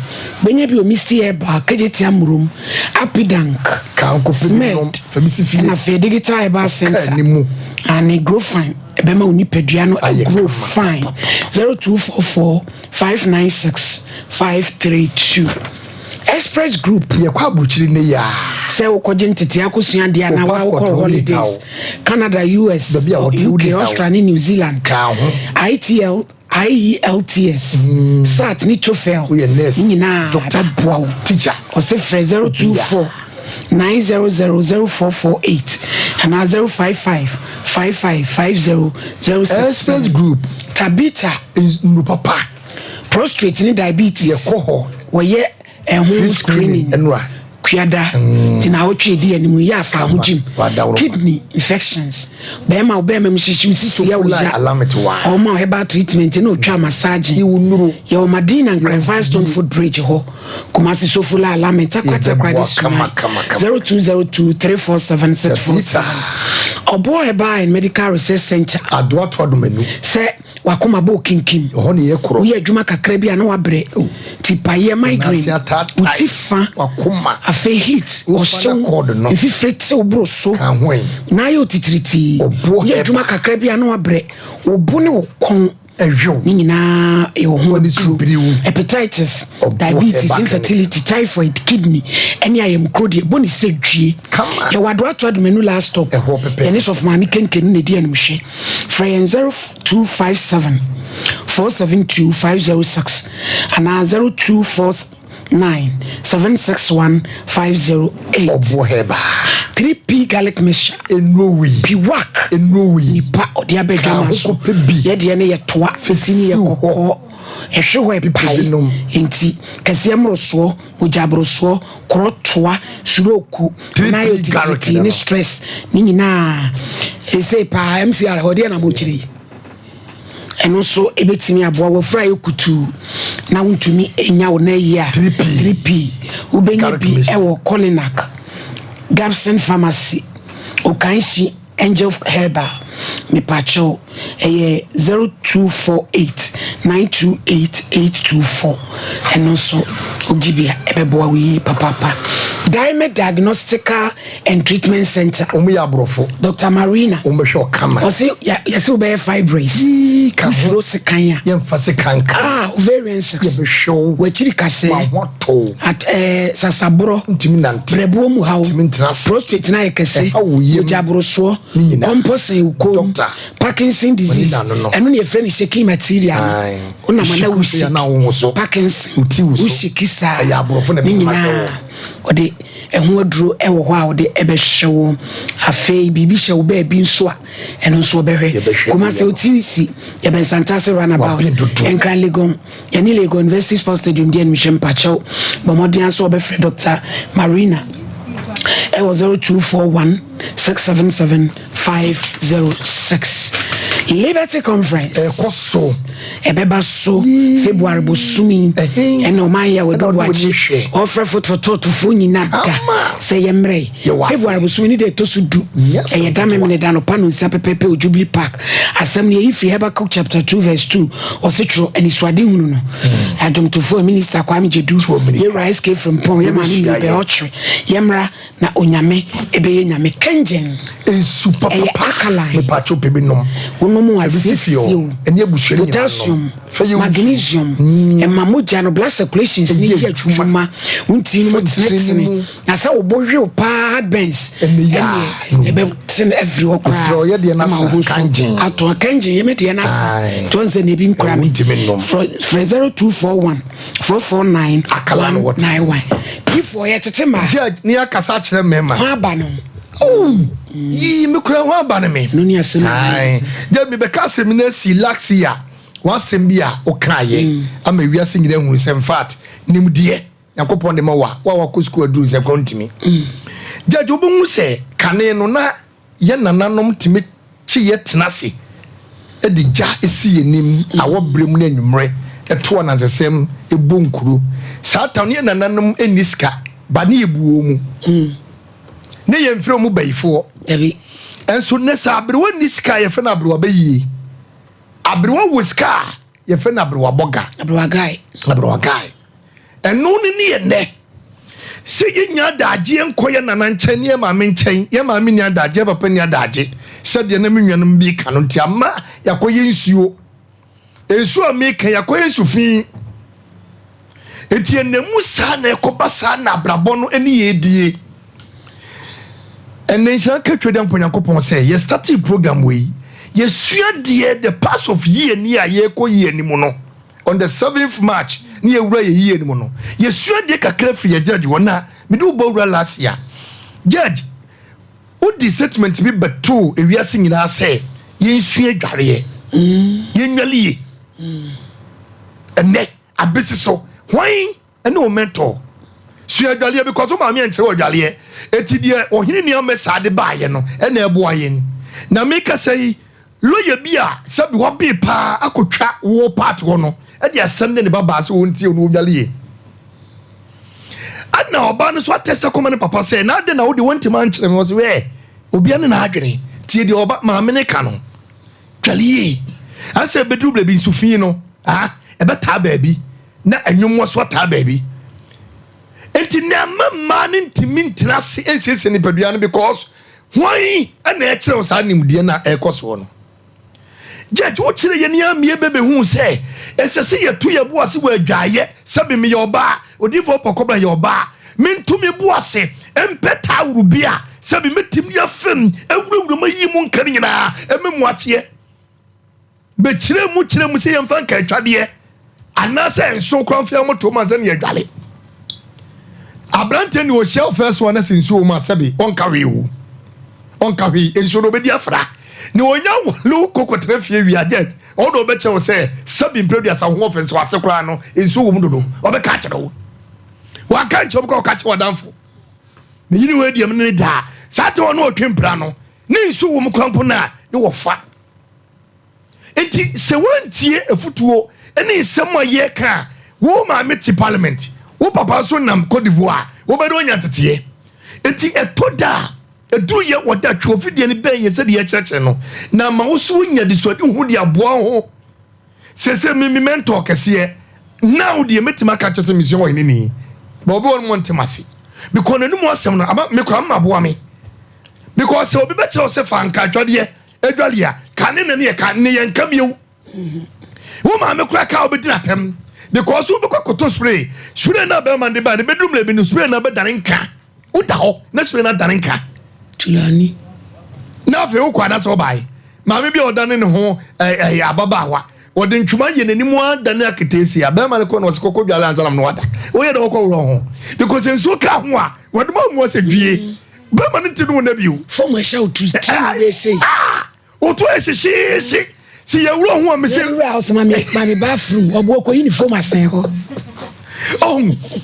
Bɛnya bi wɔ Misty Herbal, Kegyetia, Mmurom, Apidank, Ka nkɔpɛ bi nom. Smed, Fa bi si fie. ɛna afei Digital Herbal Center. Anim mu. Ane Grow Fine ɛbɛma wo nipadua no Ayɛ grow kama. fine. 0244 596 532. Express Group. Yɛkɔ aburokyiri ne yɛ a, Sɛ wokɔgye ntete akosua deɛ anaa Wo waa wokɔ passport wo ni holidays, haw. Canada, US, Baabi a wɔte wo UK, ni haw. Austria ne New Zealand. Ka ho. ITL, IELTS, SAT ne TOEFL Woyɛ nurse, ne nyinaa doctor, bɛboa wo. teacher. Ɔsɛ frɛ 024 900 0448 anaa 055 55 50 06. Express Group. Tabita. Nnuru papa. Prostate ne diabetes. Yɛkɔ hɔ. Wɔyɛ ɛho Free screening. screening ɛnura. Kuada nti na awotwe di anim yɛ afa ho gyim. Wadaworo. Kidney infections, bɛrima wo bɛrima mu hyehye sisi yɛ wo Sofola ya, Alamete wa. ɔma wo herbal treatment na otwa massage. Yɛwɔ nnuro. Yɛwɔ Madina, Nkran, Firestone foot bridge hɔ. Kumasi, Sofola Alamete, Takoradi. Yɛbɛboa kama, kama, kama. 0202 347 647. Ɔboɔ Herbal and Medical Research Center. Adoa to adomanu. Sɛ wakoma bɔ kinkim, Ɛhɔ ne yɛ korɔ. Woyɛ adwuma kakra bi a na wabrɛ, ti payɛ, migraine, Nase ataatae. wo ti fa, Wakoma. afei heat, Wo spinal cord no. ɔhyew, mfifire tew boro so, Ka ho yi. na ayɛ otitiritii. Ɔboɔ Woyɛ adwuma herbal. kakra bi a na wabrɛ, wo bo ne wo kɔn Ɛhwew. ne nyinaa ɛwɔ ho W'ani so aduro. biri wo. Hepatitis, Ɔboɔ diabetes, herbal infertility, typhoid, kidney ɛne ayamkuro deɛ, bɔ ne sɛ dwie. Kama. Yɛwɔ Adoato Adomanu last stop. Ɛhɔ pɛpɛ. Yɛne Sɔfo Maame Kenkenu na ɛdi animhwɛ. Frɛ yɛn 0257 472 506 anaa 0249 761 508. Ɔboɔ herbal. 3P Garlic Mixture. Nnuro wei. Piwak. Nnuro wei. Nipa ɔde abɛdwa Ka ma ho so. kɔpɛ bi. Yɛdeɛ no yɛ toa fesi ne yɛ siw hɔ. Kɔkɔɔ ɛhwe hɔ ɛpae. Binom. Nti kɛseɛ mmorosoɔ, mogya aborosoɔ, korɔ toa, suroku, 3P na ayɛ garlic tititi no. Ne stress ne nyinaa ɛsɛ paa MCR hɔ deɛ na mokyerɛ yi, ɛno nso ɛbɛtumi aboa. Wɔfura yɛ kutuu na wontumi nya wo na yi a, 3P. 3P wobɛnya Garlic bi mixture. ɛwɔ Colinac, Gabson Pharmacy, Okanhyi, Angel Herbal. Mepakyɛw, ɛyɛ 0248 928 824. Ɛno nso wogye bi a, ɛbɛboa wo yie papaapa. Diamond Diagnostical and Treatment Center. Wɔn yɛ aborɔfo. Dr Marina. Wɔn bɛhwɛ ɔkama. Ɔse yɛsɛ wobɛyɛ fibroids. Yii, ka ho. Wosuro sekan a, Yɛmfa sekan ka. Ah, ovarian cyst. Yɛbɛhwɛ wo. Wakyiri kasɛɛ. Waho atɔ. At, sasaborɔ. Ntumi nante. Brɛboɔ mu haw. Ntumi ntena ase. Prostate na ayɛ kɛse. Ɛha wo yam. Mogya aborosoɔ. Ne nyinaa. Kɔmpɔsɛn wo kɔn mu. Doctor. Parkinson disease. W'ani na no no. Ɛno ne yɛfrɛ no shaking material no. Aye. Wonam ana wo Wo shake shake. na wo ho so. Parkinson. Wo ti wo so. Wo shake saa. Ɛyɛ aborɔfo na ne ɛbɛma nyinaa ɔde ɛho aduro ɛwɔ hɔ a ɔde ɛbɛhyɛ wo. Afei biribi hyɛ wo baabi nso a, ɛno nso ɔbɛhwɛ. Yɛbɛhwɛ. Kumase OTC, yɛbɛn Santase roundabout. Wabɛn dodo. Nkran Legon, yɛne Legon University Sports Stadium deɛ no. Mehyɛ mpakyɛw, bɔ mmɔden aso ɔbɛfrɛ Dr Marina ɛwɔ 0241 677 506. Liberty Conference Ɛkɔ so. Ɛbɛba so February bosome Ɛhe ɛna ɔman yɛ ɛna wɔde wode w'ani wakye hwɛ? ɔfrɛ fotototofoɔ nyina da Ama. sɛ yɛmmerɛ yi. Yɛwɔ ase. February bosome ne da ɛtɔ so du Nyɛ asɛm ɛyɛ da ketewa. memene da anɔpa no nsia pɛpɛpɛ wɔ Jubilee Park. Asɛm no yɛyi firi Habakkuk chapter 2 verse 2 ɔse twerɛ anisoade hunu no. Adwomtofoɔ Minister Kwame Gyedu, Tuo mmirika. Yɛwura SK Frimpong, yɛ maame Yɛbɛhyia Mabel yɛ. Ɔkyere, yɛmmra na Onyame ɛbɛyɛ Nyame. Kɛngyɛn. Nsu Ɛyɛ papapa. alkaline. Mepatwo pɛ bi nom. Wonom a Ebi si fie ɛsiesie hɔ. wo. Ɛne abusua no nyinaa nom. Potassium, Fa yɛ wo nsu. magnesium, ɛma mogya no blood circulations no Ɛyɛ yɛ adwuma. adwuma. Wo ntini no mu Fa ntini no tenetene. mu. Na sɛ wo bo hwew paa heartburns Ɛnɛ yi a, ɛneɛ ɛbɛte no afiri hɔ koraa. Mesrɛ wo, yɛ deɛ no Ama wo asa. ho so Kangen. atɔ. Kangen yɛ me deɛ no asa. Aye. Nti ɔn sɛ na ebi nkura Ɛwo me. ntimi nnom. Frɛ frɛ 0241 449 Alkaline water. 191. Difoɔ yɛ tete maa. Judge ne akasa akyerɛ mmarima. Ho aba no. Oh, yii me kura ho aba ne me. Ɛno ne asɛm a Ae. Judge mebɛka asɛm no asi last year w'asɛm bi a wokaeɛ ama wiase nyinaa hunu sɛ in fact nimdeɛ Nyankopɔn de ma wo a wo a wakɔ sukuu aduru sɛ kora ntumi. Judge wobɛhu sɛ kane no na yɛn nananom tumi kye yɛ tena ase de gya si yɛn anim awɔ berɛ mu ne anwummerɛ to anansesɛm bɔ nkuro. Saa tam no yɛn nananom nni sika ba ne yɛbu wɔn mu. Ne yɛmfrɛ wɔn bayifoɔ. Dabi. Nso nnɛ sɛ aberewa nni sika a yɛfrɛ no aberewa bayie. Aberewa wɔ sika a yɛfrɛ no aberewa bɔga. Aberewa guy. Aberewa guy. Ɛno ne ne yɛ nnɛ. Sɛ yɛnya adagyeɛ nkɔ yɛ nana nkyɛn ne yɛ maame nkyɛn, yɛ maame nni adagye, yɛ papa nni adagye, sɛdeɛ na me nuanom bi ka no nti ama yɛakɔyɛ nsuo. Nsuo a meka yɛakɔyɛ nsu fi. Nti ɛnam mu saa na ɛkɔba saa na abrabɔ no ne yɛdie. Ɛnɛ nhyira nka Twɛdeɛ Mpo Nyankopɔn sɛ yɛ startee program wei, yɛsua deɛ the pass of year ni a yɛrekɔ year ni mu no. On the seventh March ne yɛwura yɛ yie no mu no, yɛsua adeɛ kakra firi yɛ judge hɔ na mede wo bɔ wura last year. Judge, wode statement bi bɛtoo ewiase nyinaa sɛ yɛnsua adwareɛ, yɛnnwale yie. Ɛnɛ abɛsi so, hwan ne wo mentor? Sua adwareɛ because wo maame ankyerɛ wo adwareɛ. Eti deɛ ɔhene nua Mɛsaa de baeɛ no ɛna ɛboa yɛn. Na mekasa yi, Lawyer bi a sɛbi wabee paa akɔtwa wo part hɔ no de asɛm de ne ba baa sɛ ɔntie ɔno ɔnwale yie. Ɛna ɔbaa no nso atɛst akɔma ne papa sɛ na adɛn na wode wontumi ankyerɛ me ɔsɛ wɛ obia ne n'adwene tie deɛ ɔba maame ne ka no twale yie asɛ bɛduru baabi nso fi no ah ɛbɛtaa baabi na ɛnwom so ataa baabi nti na ɛma mmaa no ntumi ntena ase nsiesie nipadua no because Hwan na ɛkyerɛ wo saa nimdeɛ no a ɛrekɔ soɔ no? Judge, wokyerɛ yɛn ara mmie bɛbɛhuu sɛ ɛsɛ sɛ yɛto yɛn bo ase wɔ adwaeɛ. Sɛbe meyɛ ɔbaa, Odiyifoɔ Pɔkɔbra yɛ ɔbaa. Mento me bo ase mpɛ taworo bi a sɛbe mɛtumi afam awurawura mu ayi mu nka no nyinaa ɛmɛ mu akyeɛ. Bɛkyerɛ mu kyerɛ mu sɛ yɛmfa nkaatwadeɛ anaasɛ nso koraa mfa yɛn to mu ansa na yɛadwale. Aberanteɛ ne ɔhyia wo first one na sɛ nsuo wɔ mu a sɛbe ɔnka hwee o. Ɔnka hwee, nsuo no ɔbɛdi afra. Na ɔnya wale wo kɔ kɔtena fie wie a gyɛ ɔno na ɔbɛkyerɛ wo sɛ sɛbe mprɛduasa ho ɔfɛ nso ase koraa no nsuo wɔ mu dodo. Ɔbɛka akyerɛ wo. Wanka nkyerɛ wo bɛkɔ ɔka kyerɛ w'adamfo. Ne yere wei deɛ mene ne daa. Saa te ɔno ɔtwe mpra no ne nsuo wɔ mu koraa mpo no a ne wɔfa. Enti sɛ woantie afutuo ne nsɛm a yɛreka a, wo maame te parliament, wo papa nso nam Cote d'Ivoire, wobɛdɛ woanya nteteɛ. Enti ɛtɔ da a, ɛduru yɛ wɔ da twe ofidie no bɛn yɛ sɛdeɛ yɛkyerɛkyerɛ no, na ama wo so wonya anisoadehunu de aboa wo ho. Seesei me me mentor kɛseɛ, now deɛ mɛtumi aka akyerɛ sɛ mesua ɔhene ni, but obi wɔ hɔ nom ɔnte m'ase because n'anum asɛm no ama me koraa mmaboa me because sɛ obi bɛkyerɛ wo sɛ fa nkaatwadeɛ Adwale a, ka ne ne yɛ ka ne yɛ nka bio. Wo maame kora ka wobɛdi n'atɛm because wobɛkɔ akɔtɔ spray. Spray no a bɛrima de ba no bɛduru mmerɛ bi no spray no bɛdane nka. Woda hɔ na spray no adane nka. Tulani. Na afei wokɔ anasɛ wobae. Maame bi a ɔdane ne ho ɛyɛ ababaawa. Ɔde ntwoma yɛ n'anim adane aketeesia. Bɛrima no kɔ na ɔsɛ kɔkɔ dwale ansa na no wada. Woyɛ dɛ wɔkɔ worɔ ho. Because nsuo ka ho a wɔde ma mmoa sɛ dwie. Bɛrima no nti no na bio. Fam ɛhyɛ wo tu ti mu bɛ sei. Ah! Woto yɛ hyehyeehye. Si yɛ wura ho a mese. Yɛ wura house ma me ma me bathroom. Ɔbo ɔkɔ yi ne fam asɛn hɔ. Oh,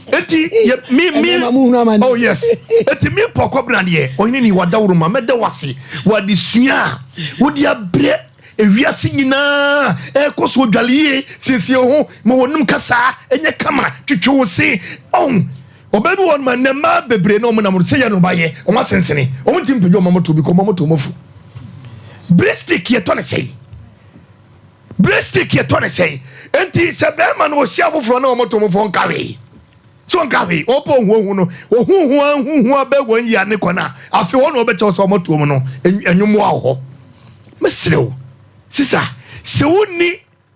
eti yɛ mi mi. Oh yes. Eti mi pɔkɔ bena deɛ ɔhene ni wadaworo ma mɛda wase wɔ adesua a wode abrɛ. ewiase nyinaa ɛrekɔ so dwale yie, siesie wo ho ma wɔnum kasaa ɛnyɛ kama, twitwi wo se ɔn. Ɔbaa bi wɔ hɔ nom a nnɛ mmaa bebree na wɔn nam sɛ yɛ no ba yɛ wɔn asensene, wɔn ntumi mpagya wɔn moto bi kɔ wɔn moto wɔn afu. Bristik yɛtɔ ne sɛn? Bristik yɛtɔ ne sɛn? Enti sɛ bɛrima no ɔhyia foforɔ na wɔn moto wɔn fo ɔnka hwee. Sɛ ɔnka hwee, ɔpɛ ohuohu no, ohuhu ahuhu abɛ wɔn yia ne kwan a, afei wɔn na ɔbɛkyɛw sɛ wɔn toom no, ɛnwommoa wɔ hɔ. Mesrɛ wo, sisa, sɛ wonni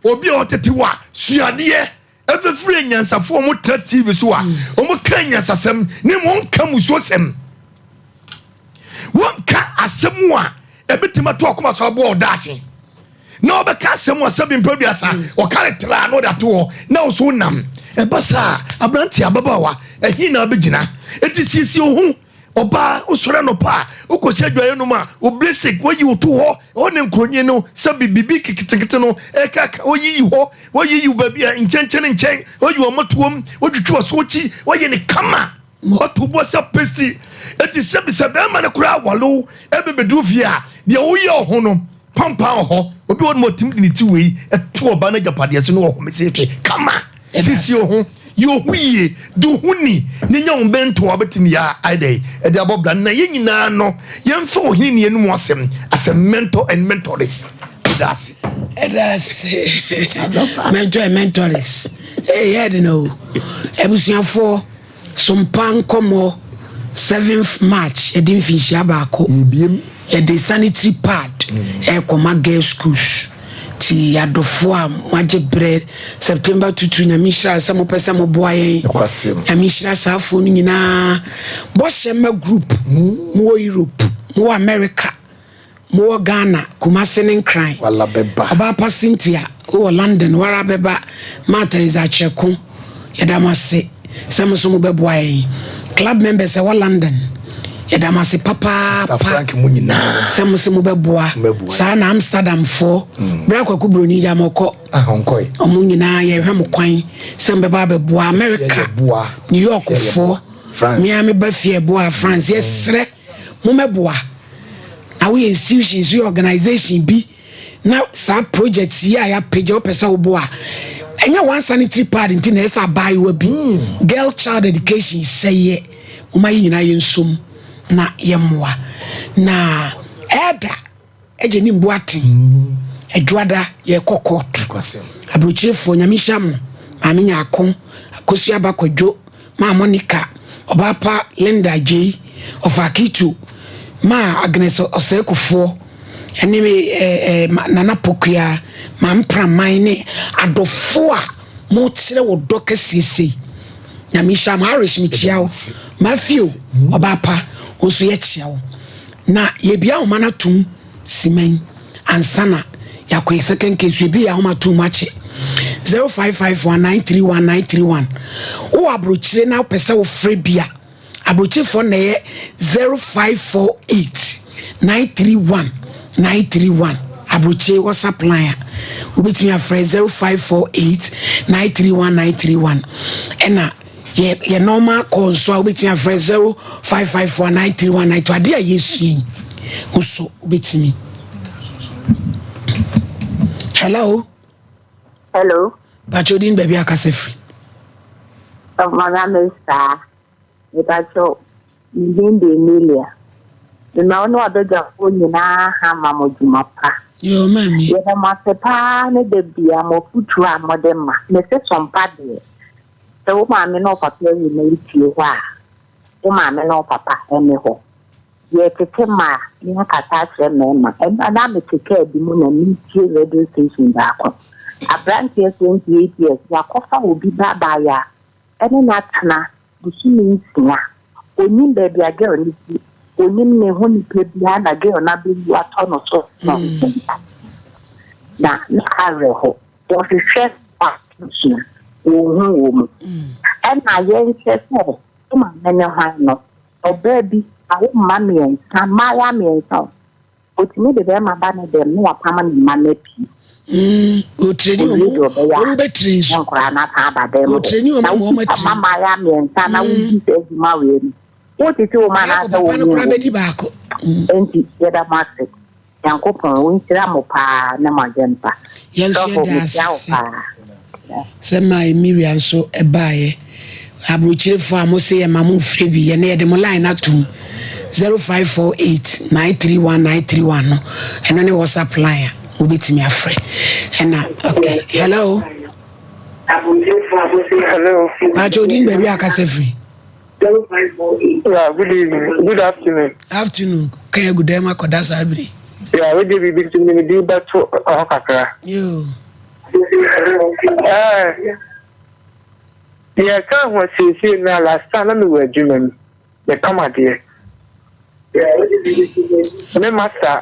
obi a ɔtete wo a, sua adeɛ ɛfɛfiri anyansafoɔ a wɔtra TV so a wɔka anyansasɛm ne wɔnka musuosɛm. Wɔnka asɛm a ɛbɛtumi ato akoma so aboa wo daakye. Na ɔbɛka asɛm a sɛbi mpɛ duasa ɔka ne tra na ɔde ato hɔ na wo so wonam. Ɛba saa aberante ababaawa ɛhe na abɛgyina? Enti siesie wo ho. Ɔbaa, wosɔre anɔpa a, wokɔhyɛ adwaeɛ nom a, wo blistik, woayi wo to hɔ, ɛhɔ ne nkoronye no, sɛbi biribi ketekete no ɛkaka, woyiyi hɔ, woyiyi wo baabi a nkyɛnkyɛn nkyɛn, woyi wɔn mmɔtoam, wotwitwi w'asoɔkyi, woayɛ ne kama, woato bo ase apesti. Enti sɛbi sɛ bɛrima no koraa aware wo ɛbɛbɛduru fie a, deɛ woyɛ wo ho no, Pampan wɔ hɔ. Obi wɔ hɔ nom a ɔtumi de ne ti wei to ɔbaa no agyapadeɛ so na ɔhome sɛ hwɛ kama. Siesie wo ho, yɛ wo ho yie, di wo ho ni na nya wo bɛnto a wobɛtumi yɛ ayɛ dɛn ɛde abɔ bra. Na yɛn nyinaa no yɛmfa ɔhene ne yɛn mu asɛm as a mentor and mentoress. Meda ase. Ɛda ase. Mentor and mentoress. Ee yɛ de na o. Abusuafoɔ. Sompa nkɔmmɔ seventh March yɛde mfinhyia baako yɛde sanitary pad ɛrekɔma girls schools ti adɔfoɔ a moagye berɛ September tutu nyame nhyira sɛ mopɛ sɛ moboa yɛn nyame nhyira saa afoɔ no nyinaa bɔhyɛ ma group mowɔ Europe mowɔ America Mowɔ Ghana, Kumasi ne Nkran. Wala bɛba. Ɔbaapa Cynthia, wowɔ London, wara bɛba. Maa Theresa Akyerɛko, yɛda mo ase sɛ mo nso mobɛboa yɛn. Club members ɛwɔ London, yɛda mo ase papaapa. Mr. Frank mo nyinaa. Sɛ mo se mobɛboa. Saa na Amsterdamfoɔ, mm. Bra Kwaku Broni gya mo kɔ. Ah, ɔnkɔe. Ɔmo nyinaa yɛhwɛ mo kwan sɛ mobɛba abɛboa. America, New Yorkfoɔ, mea meba fie ɛboa France, yɛsrɛ. Mommɛboa. Na woyɛ institutions, woyɛ organisation bi na saa project yi a yɛapagya wopɛ sɛ woboa a, ɛnyɛ one sanitary pad nti na ɛsɛ abaayewa bi. Hmm. Girl child education sɛyɛ. Momma yɛn nyinaa yɛnsom na yɛmmoa. Na ɛda Agye ne mbu aten. Adwuada yɛkɔ court. Aburokyirefoɔ nyame nhyira mo. Maame Nyarko, Akosua Aba Kwadwo, Maa Monica, Ɔbaapa Linda Agyei, Ɔfa Akito, Maa Agnes Osei Kufuor, ɛne me eh, eh, Nana Pokuaa, Maame Praman ne adɔfoɔ a mokyerɛ wɔ dɔ kɛseɛ sei. Nyame nhyira mo. Irish mekyia wo. Matthew, Ɔbaapa, wo nso yɛkyia wo. Na yɛbia ahoma no atom simɛn ansa na yɛakɔ yɛ second case. Yɛbi yɛ ahoma atom akye 0551931931. Wowɔ aburokyire na wopɛ sɛ wofrɛ bi a, aburokyirefoɔ na ɛyɛ 0548931931. Aburokyire WhatsApp line a wobɛtumi afrɛ 0548931931. Ɛna Yɛ yɛ normal call nso a wobɛtumi afrɛ 05549319 adeɛ a yɛsua yi nso wobɛtumi. Hello. Hello. Pakyɛ odin baabi akasa firi. Mama Mesa. Mepakyɛ me din de Emilia. Mema wo ne w'abadwafoɔ nyinaa ha ma mo dwuma pa. Yoo maame. Yɛda mo ase paa ne da bia mo afutuo a mode ma. Mese sompa deɛ. Sɛ wo maame ne wo papa awu na wotie hɔ a, wo maame ne wo papa nni hɔ. Yɛretete mmaa na yɛakasa akyerɛ mmarima. Ɛnna na mete kaa bi mu na meretie radio station baako. Aberanteɛ 28 years, wakɔfa obi ba abaayewa ne no atena bosome nsia. Ɔnnim baabi a girl no fi, ɔnnim ne ho nipa biara na girl no abɛwu atɔ no so. Na na awerɛho. Wɔhwehwɛ abusua, wɔnhu wɔ mu. Ɛna yɛnhwɛ sɛ wo maame ne hwan no, ɔbaa bi awo mma mmiɛnsa, mmaayewa mmiɛnsa o, ɔtumi de bɛrima ba ne dɛm na wapam ne mma no apue. Ɔtireni Owie wɔn, deɛ ɔbɛyɛ wɔn a, bɛtiri ne nso. nkwadaa no asan aba dɛm hɔ. Ɔtireni wɔn Na ama wɔn wokita atiri. mma mmaayewa mmiɛnsa na wodi saa adwuma wei no, wotete wo mma Baako anaasɛ papa no wonyin koraa wo? bɛdi baako. Enti yɛda mo ase. Nyankopɔn onhyira mo paa ne mo adwempa. Yɛn nso Sɔfo yɛda mekyia wo ase paa. sɛ maa Emiria nso baeɛ. Aburokyerefoɔ a mo se yɛ ma mo mfrɛ bi, yɛne yɛde mo line atom 0548 931 931 no, ɛno ne WhatsApp line a mobɛtumi afrɛ. Ɛna okay, hello. Hello. Pakyɛ odin baabi a akasa firi. Yeah, good evening. Good afternoon. Afternoon. Kan agu dɛm akɔda saa bere. Yeah, we did biribi nti mede din bɛto hɔ kakra. Yoo. Eh, yɛka ho asiesie no a last time na mewɔ adwuma mu mepam adeɛ. Me masa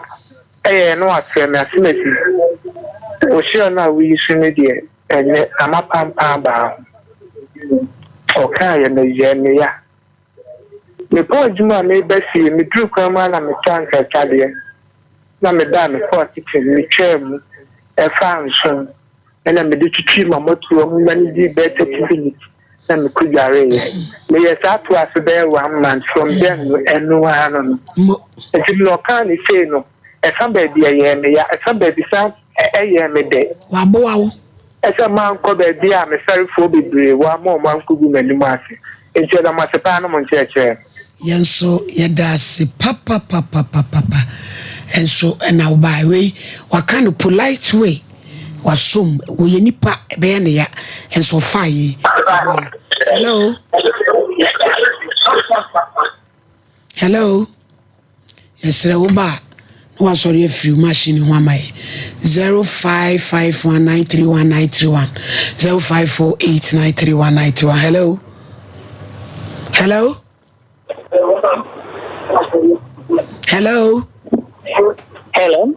ɛyɛ no afrɛ me asemasi. Wohyia no a woyi so no deɛ ɛnyɛ ama pampaa baa ho. Ɔkaa yɛ no yɛ me ya. Mekɔɔ adwuma a mereba fie, meduruu kwan mu ara na metɔɔ ankratadeɛ. Na mebaa mekɔɔ kitchen, metwaa mu, ɛfaa nson, ɛna mede twitwii m'amɔtoa mu ma no dii bɛyɛ 30 minutes na mekɔdwareeɛ. Meyɛɛ saa toaa so bɛyɛ one month, from then no, ɛno ara no no. Nti na ɔkaa ne sei no, ɛfa baabi ɛyɛɛ me ya, ɛfa baabi san ɛyɛɛ me dɛ. Waboa wo. Sɛ mankɔ baabi a me fɛrefoɔ bebree wɔ ama wɔn ankɔgu m'anim ase. Enti yɛda mo ase paa ne mo nkyerɛkyerɛ. Yɛn nso yɛda ase papapapapapa nso na wobae. Wei waka no polite way, wasom, wɔyɛ nipa ɛbɛyɛ ne ya nso ɔfaa yei. Hello. Hello. Yɛsrɛ wo ba a na wasɔre afiri wo machine ho ama yɛ 0551931931 0548931931 hello hello hello hello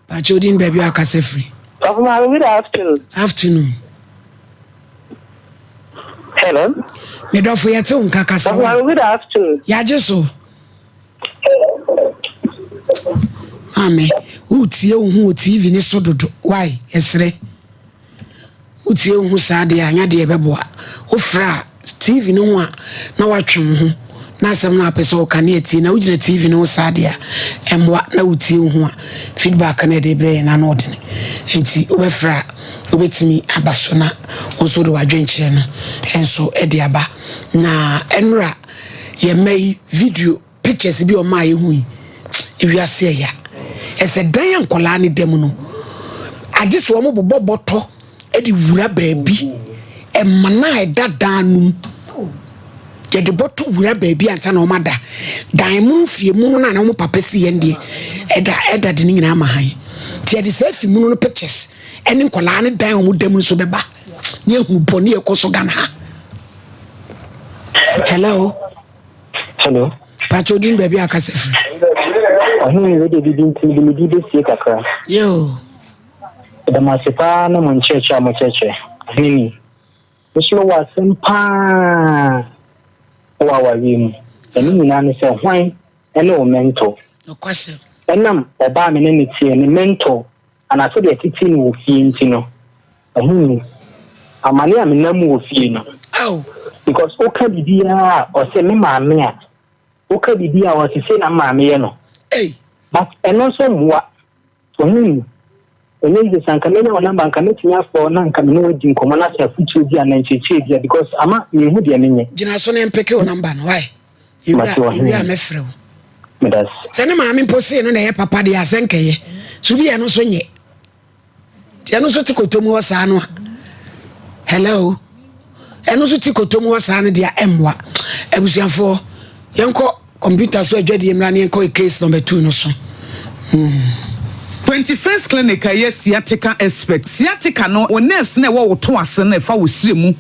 pakyɛ odin baabi a akasa firi. Papa Maame, good afternoon. Afternoon. Hello. Medɔfo yɛte wo nka kasa. Papa Maame, good afternoon. Yɛagye so. Maame, woretie wo ho wɔ TV no so dodo. Why? Yɛsrɛ. Wotie wo ho saa deɛ a, anya deɛ ɛbɛboa. Wofrɛ a, TV no ho a, na woatwe wo ho na asɛm no a wopɛ sɛ woka ne atie. Na wogyina TV no ho saa deɛ a, ɛmmoa. Na wotie wo ho a, feedback no a ɛde brɛ yɛn no ano ɔdene. Nti wobɛfrɛ a, wobɛtumi aba so na wo nso wode w'adwenkyerɛ no nso de aba. Na ɛnora yɛn mma yi video pictures bi a ɔmaa yɛhu yi ewiase ɛya ɛsɛ dan a nkwadaa no da mu no agye sɛ wɔn bobɔ bɔtɔ de wura baabi ɛmana a ɛda dan no mu yɛde bɔtɔ wura baabi ansa na wɔn ada dan mu fie mu no na wɔn papa si yɛn deɛ ɛda ɛda de ne nyinaa ma han ti yɛde saa fi mu no pictures ɛne nkwadaa no dan a wɔn da mu nso bɛba ne ehu bɔ ne ɛkɔ so Ghana ha. Hello. Hello. Pacho din baabi a kasa firi. Ɔhene mi wede bibi nti mede me di besie kakra. Yoo. Ɛda mo ase paa ne mo nkyerɛkyerɛ a mo kyerɛkyerɛ. Ɔhene mi. Nso mewɔ asɛm paa wɔ awareɛ mu. Na ne nyinaa ne sɛ hwan ne wo mentor? Nokwasɛm. Ɛnam ɔbaa me ne ne teɛ ne mentor anaa sɛdeɛ yɛtetee no wɔ fie nti no, ɛho nni. Amane a menam mu wɔ fie no, because woka biribiara a ɔse me maame a, woka biribi a ɔse sei na me maame yɛ no. But ɛno nso mmoa. Ɛho nni. Ɛnyɛ easy, sɛ anka mɛnya wo number anka mɛtumi afrɛ wo na anka me ne wo adi nkɔmmɔ na sɛ afotuo bi anaa nkyerɛkyerɛ bi a because ama menhu deɛ menyɛ. Gyina so na mpeke wo number no, why? Mate Yɛwie ɔhene. a mɛfrɛ wo. Medase. Sɛ ne maame mpo see no na ɛyɛ papa deɛ a sɛ nkɛyɛ. So bi ɛno nso nyɛ. Nti ɛno nso te kɔtɔ mu hɔ saa no a. Hello. Ɛno nso te kɔtɔ mu hɔ saa no deɛ ɛmmoa. Abusuafoɔ yɛnkɔ kɔmputa so adwadie mmra ne yɛnkɔ case number 2 no so. 21st Clinic a ɛyɛ sciatica expert. Sciatica no, wo nerves no a ɛwɔ wo to ase no a ɛfa wo srɛ mu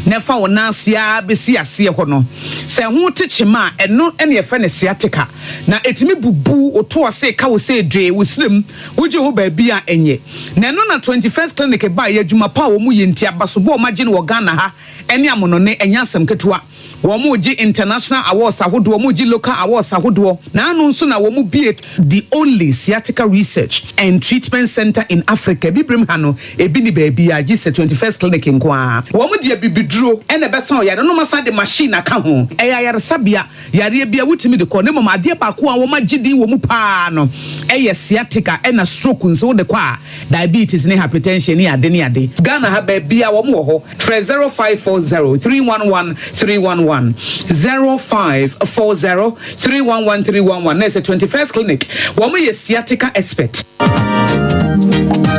na ɛfa wo nan ase ara bɛsi aseɛ hɔ no, sɛ ɛho te kyema a, ɛno na yɛfrɛ no sciatica. Na ɛtumi bubu wo to ase, ka wo sɛ dwee, wo srɛ mu, wogye hɔ baabi a ɛnyɛ. Na ɛno na 21st Clinic baeɛ, adwuma pa a wɔyɛ nti, abasobɔ a wɔagye no wɔ Ghana ha ne amonɔne, ɛnyɛ asɛm ketewa. Wɔregye international awards ahodoɔ, wɔregye local awards ahodoɔ, na ano nso na wɔbue the only sciatica research and treatment centre in Africa. Abibirem ha no, ebi nni baabiara gye sɛ 21st Clinic nko ara. Wɔde abibiduro na ɛbɛsa ɔyare no, na wɔasan de machine aka ho. Ɛyɛ ayaresabea, yareɛ biara wotumi de kɔ, na mmom adeɛ baako a wɔagye din wɔ mu pa ara no Ɛyɛ sciatica ɛna stroke nso wode kɔ a diabetes ne hypertension ne ade ne ade. Ghana ha baabiaa wɔn wɔ hɔ. Frɛ 0540 311 311, 0540 311 311 na ɛsɛ 21st Clinic wɔn yɛ sciatica expert.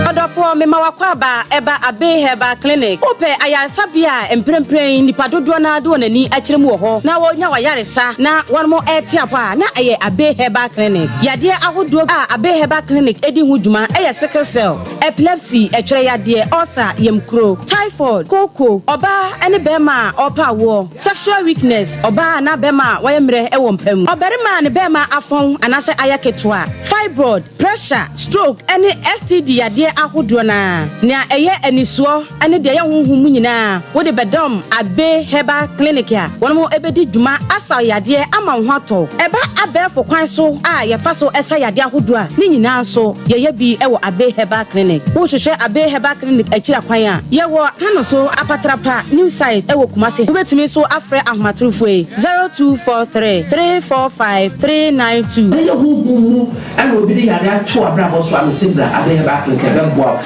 Ɔdɔfoɔ, mema w'akwaaba ɛba Abbey Herbal Clinic. Wopɛ ayaresabea a mprempren nnipa dodoɔ no ara de wɔn ani akyerɛ mu wɔ hɔ na wɔnya w'ayaresa na wɔnom rete apɔ a, na ɛyɛ Abbey Herbal Clinic. Yadeɛ ahodoɔ a Abbey Herbal Clinic di ho dwuma yɛ sickle cell, epilepsy, ɛtwerɛ yadeɛ, ulcer, yamkuro, typhoid, kooko, ɔbaa ne barima a ɔrepɛ awoɔ, sexual weakness, ɔbaa anaa barima a wayɛ mmerɛ wɔ mpa mu, ɔbarima a ne barima afɔn anaasɛ ayɛ ketewa, fibroid, pressure, stroke ne STD yadeɛ ahodoɔ no ara. Nea ɛyɛ anisoɔ ne deɛ ɛyɛ honhom mu nyinaa wode bɛdɔm Abbey Herbal Clinic a wɔn bɛdi dwuma asa wo yadeɛ ama wo ho atɔ wo. Ɛba abɛɛfo kwan so a yɛfa so sa yadeɛ ahodoɔ a, ne nyinaa nso yɛyɛ bi wɔ Abbey Herbal Clinic. Wohwehwɛ Abbey Herbal Clinic akyiri akwan a, yɛwɔ Kano so Apatrapa New Site wɔ Kumasi. Wobɛtumi nso afrɛ ahomatorofoɔ yi, 0243 345 392. Sɛ yɛ honhom mu na obi de yare ato w'abrabɔ so a, mese bra Abbey Herbal Clinic ɛbɛboa wo. Abbey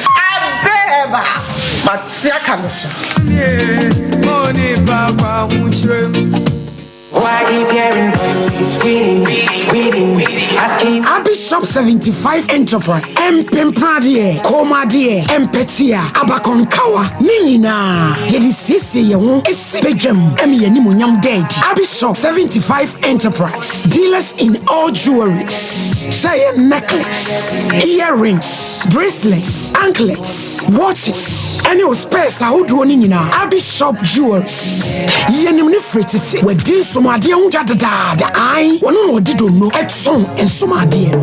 Herbal, mate aka me so. Abishop 75 Enterprise, Mpempradeɛ, Kɔnmuadeɛ, Mpɛtea, Abakɔnkawa, ne nyinaa yɛde siesie yɛn ho si badwam ma yɛn animuonyam da adi. Abishop 75 Enterprise, dealers in all jewelries, sɛ ɛyɛ necklace, earrings, bracelets, anklets, watches, ɛne wo spares ahodoɔ no nyinaa. Abishop Jewelries, yɛnim no firi tete, wadi nsomadeɛ ho dwa dedaada, ae, ɔno na ɔde donno tɔn nsomadeɛ no.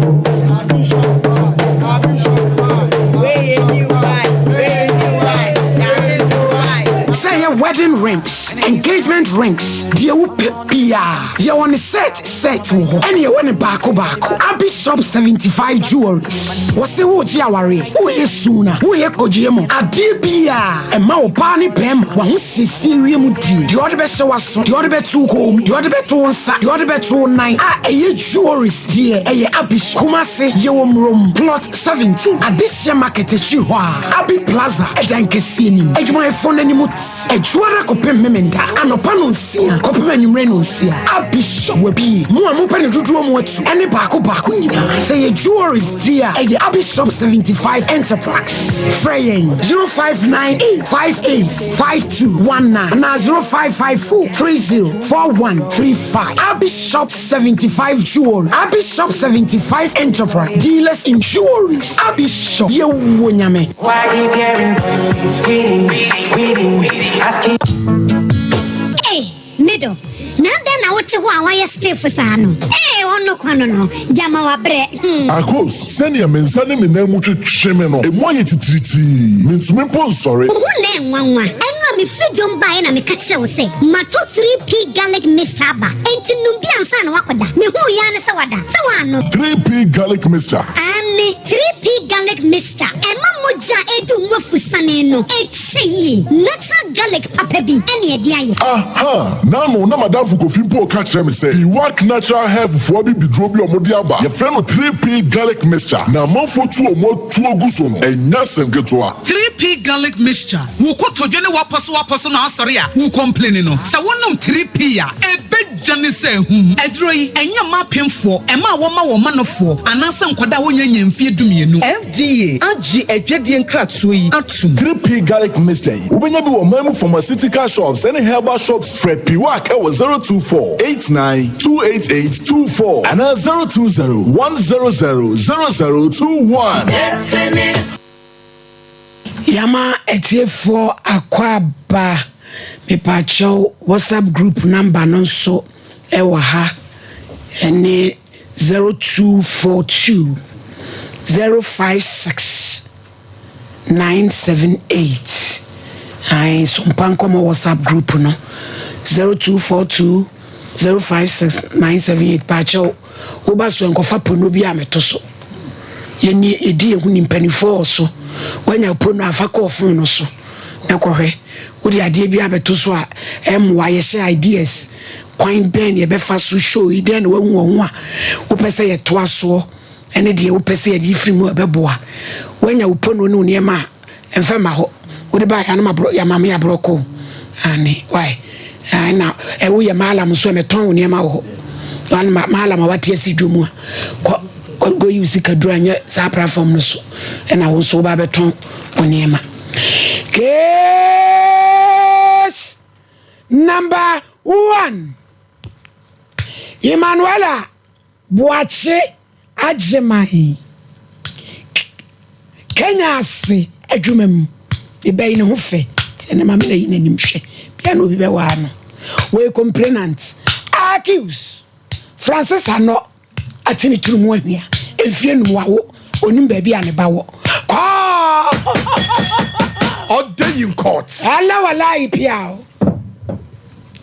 Sɛ ɛyɛ wedding rings, engagement rings, deɛ wopɛ biara, yɛwɔ ne set set wɔ hɔ, ɛne yɛwɔ ne baako baako. Abi Shop 75 Jewelries, wɔse woregye awareɛ, woyɛ suna, woyɛ kogyeɛ mu, adeɛ biara ɛma ɔbaa ne bɛrima w'ahosiesie wiem die, deɛ ɔde bɛhyɛ w'aso, deɛ ɔde bɛto wo kɔn mu, deɛ ɔde bɛto wo nsa, deɛ ɔde bɛto wo nan a ɛyɛ jewelries deɛ ɛyɛ Abi Shop. Kumasi, yɛwɔ Murom, Plot 17, Adehyeɛ Market akyiri hɔ a, Abi Plaza ɛdan kɛseɛ no mu. Adwumayɛfoɔ no anim te Adwuada kɔpem Memenda, anɔpa nonsia kɔpem anwummerɛ nonsia. Abi Shop wabue. Mo a mopɛ no dodoɔ mu atu ɛne baako baako nyinaa. Sɛ ɛyɛ jewelries deɛ a, ɛyɛ Abi Shop 75 Enterprise. Frɛ yɛn 0598 58 5219 anaa 0554 30 4135. Abi Shop 75 Jewelry, Abi Shop 75 Enterprise, dealers in jewelries. Abi Shop, yɛwɔ Nyame. Ei, me dɔ, na adɛn na wote hɔ a woayɛ stiff saa no? Ei, ɔno kwa no no, gyama wabrɛ, hmm. Akos, sɛnea me nsa ne me nan mu twetwe me no, emu ayɛ titiritii. Mintumi mpo nsɔre. Wo ho na ɛnwanwa. Ɛno a mefiri dwom baeɛ na meka kyerɛɛ wo sɛ matɔ 3P Garlic Mixture aba, enti nom bi ansa na woakɔda. Mehuu yi ara ne sɛ wada. Sɛ woannom. 3P Garlic Mixture. Aane, 3P Garlic Mixture. Ɛma mogya a ɛdu mu afusane no kyɛ yie. Natural garlic papa bi na ɛde ayɛ. Aha! N'ano na m'adamfo Kofi mpo reka kyerɛ me sɛ Iwak Natural Health foɔ abibiduro bi a wɔde aba, yɛfrɛ no 3P Garlic Mixture, na amanfoɔ tu wɔn atuo gu so no, ɛnyɛ asɛm ketewa. 3P Garlic Mixture, Wo kotodwe ne w'apɔsowapɔso na asɔre a wo complaini no, sɛ wonom 3P a, ɛbɛgya ne sɛ ahum. Aduro yi, ɛnyɛ mma apemfoɔ, mmaa a wɔma wɔn manofoɔ, anaasɛ nkwadaa a wɔnnya nnya mfeɛ dumienu. FDA agye adwadie nkratoɔ yi atom. 3P Garlic Mixture yi, wobɛnya bi wɔ ɔman mu pharmaceutical shops ne herbal shops. Frɛ Piwak wɔ 024 89 288 24 anaa 020 100 0021. Yama atiefoɔ akwaaba mepaakyɛw WhatsApp group number no nso ɛwɔ ha ɛne 0242 056 978 ae sompa nkɔmɔ WhatsApp group no 0242 056 978 paakyɛw woba so nkɔfa pono bi a meto so yɛni yɛdi yɛn ho ni mpanimfoɔ wɔ so woanya pono a fa kɔɔ fon no so na kɔhwɛ wode adeɛ bi abɛto so a ɛmmoa yɛhyɛ ideas kwan bɛn na yɛbɛfa so show yi dɛn na wahu wɔ ho a wopɛ sɛ yɛtoa soɔ. Ɛne deɛ wopɛ sɛ yɛde yi firi mu a ɛbɛboa. Woanya wo pono ne wo nneɛma a, mfa mma hɔ. Wode baeɛ a na maborɔ, yɛama me aborɔ kɔ o. Aane, why? Aane, na ɛ woyɛ maalam nso a, mɛtɔn wo nneɛma wɔ hɔ. One ma, maalam a wate asi dwom a, kɔ, kɔ, kɔyi wo sika duro a nyɛ saa platform no so ɛna wo nso woba abɛtɔn wo nneɛma. Case number one. Emmanuela Boakye Agyemang, Kenya ase adwuma mu. Mebɛyi ne ho fɛ nti ɛnɛ ma me na yi n'anim hwɛ. Bia na obi bɛwaa no. Wɔyɛ complainant. Accused Francis Anɔ ate ne tiri mu ahwia. Mfie num wawo. Onim baabi a ne ba wɔ. Kɔɔ! Ɔda yi court. Ala walayi pia o.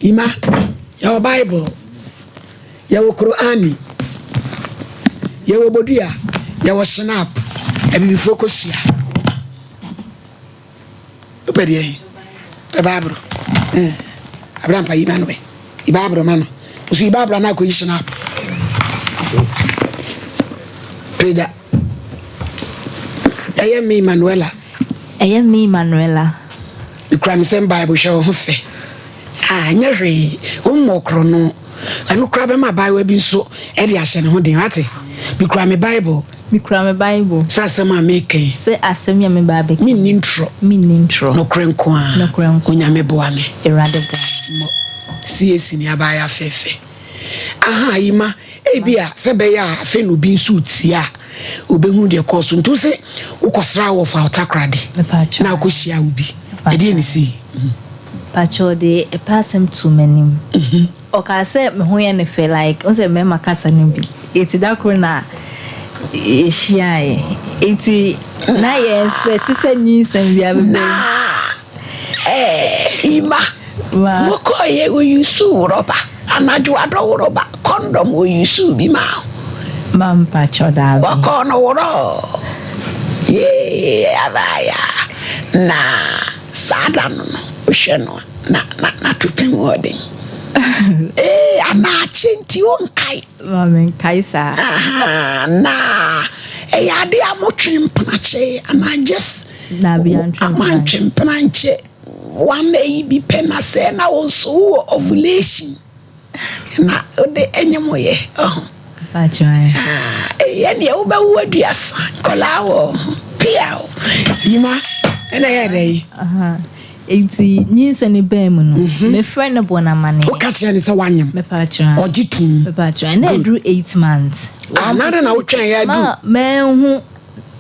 Ima, yɛwɔ Bible. Yɛwɔ Qur'ani, yɛwɔ bodua, yɛwɔ Schnapp, abibifoɔ kosua. Wopɛ deɛ he? Pɛ Bible. Eh, Abrampa yi ma no ɛ. Yi Bible ma no. Nso yi Bible anaa kɔyi Schnapp. Pagya. Ɛyɛ me Manuela. Ɛyɛ me Manuela. Mekura me sɛm Bible hwɛ wo ho fɛ. Ah, nyɛ hwee. Wommɔ korɔno. Ɛno koraa bɛma abaayewa bi nso de ahyɛ ne ho den. Wate? Mekura me Bible. Mekura me Bible. Sɛ asɛm a mereka yi. Sɛ asɛm yi a mereba abɛka yi. Menni ntorɔ. Menni ntorɔ. Nokorɛ nko ara. Nokorɛ nko ara. Onyame boa me. Awurade boa me. Mmɔ. CAC ne abaayewa fɛɛfɛ. Aha, Ima, ebia sɛ ɛbɛyɛ a afei na obi nso retie a, obɛhunu deɛ ɛkɔɔ so. Nti wo se wokɔsraa wɔ fa Takoradi na wokɔhyiaa wo bi. Ɛdeɛn na ɛsii? Pakyɛw ɔde ɛpɛ asɛm too m'anim. Ɔkaa sɛ me ho yɛ no fɛ like wohu sɛ mmarima kasa no bi. Enti da koro na yɛhyiaeɛ. Enti na yɛ expect sɛ nyinsɛn biara bɛba mu. Na eh Ima, mokɔeɛ wo use wo rɔba, anadwo adɔ wo rɔba, condom wo use bi maa wo? Ma mpakyɛw daabi. Wɔkɔɔ no worɔɔ, yee abaayaa na. Saa da no no, wohwɛ no a, na na n'atopɛ mu wɔ den. Ee, anaa akyɛ nti wonkae. Ma menkae saa. Ahaa, na ɛyɛ ade a motwe mpenakye anaa just Daabi, yɛantwe mpenakye. Moantwe mpenakye. One ayi bi pɛ na sɛ na wo nso wowɔ ovulation. Na wode ɛnyɛ mo yɛ ɔho. Ɛyɛ neɛ wobɛwo aduasa nkɔlaa wɔ ho pia o yima ɛna ɛyɛ dɛ yi. Nti nyinsɛn no baa mu no mefrɛ no bɔ no amaneɛ. Woka kyerɛ no sɛ woanyem? Ɔgye tom. Mepakyerɛ ɛna ɛduru 8 months. Ah na adɛn na wotwɛn yɛ adu? Manhu.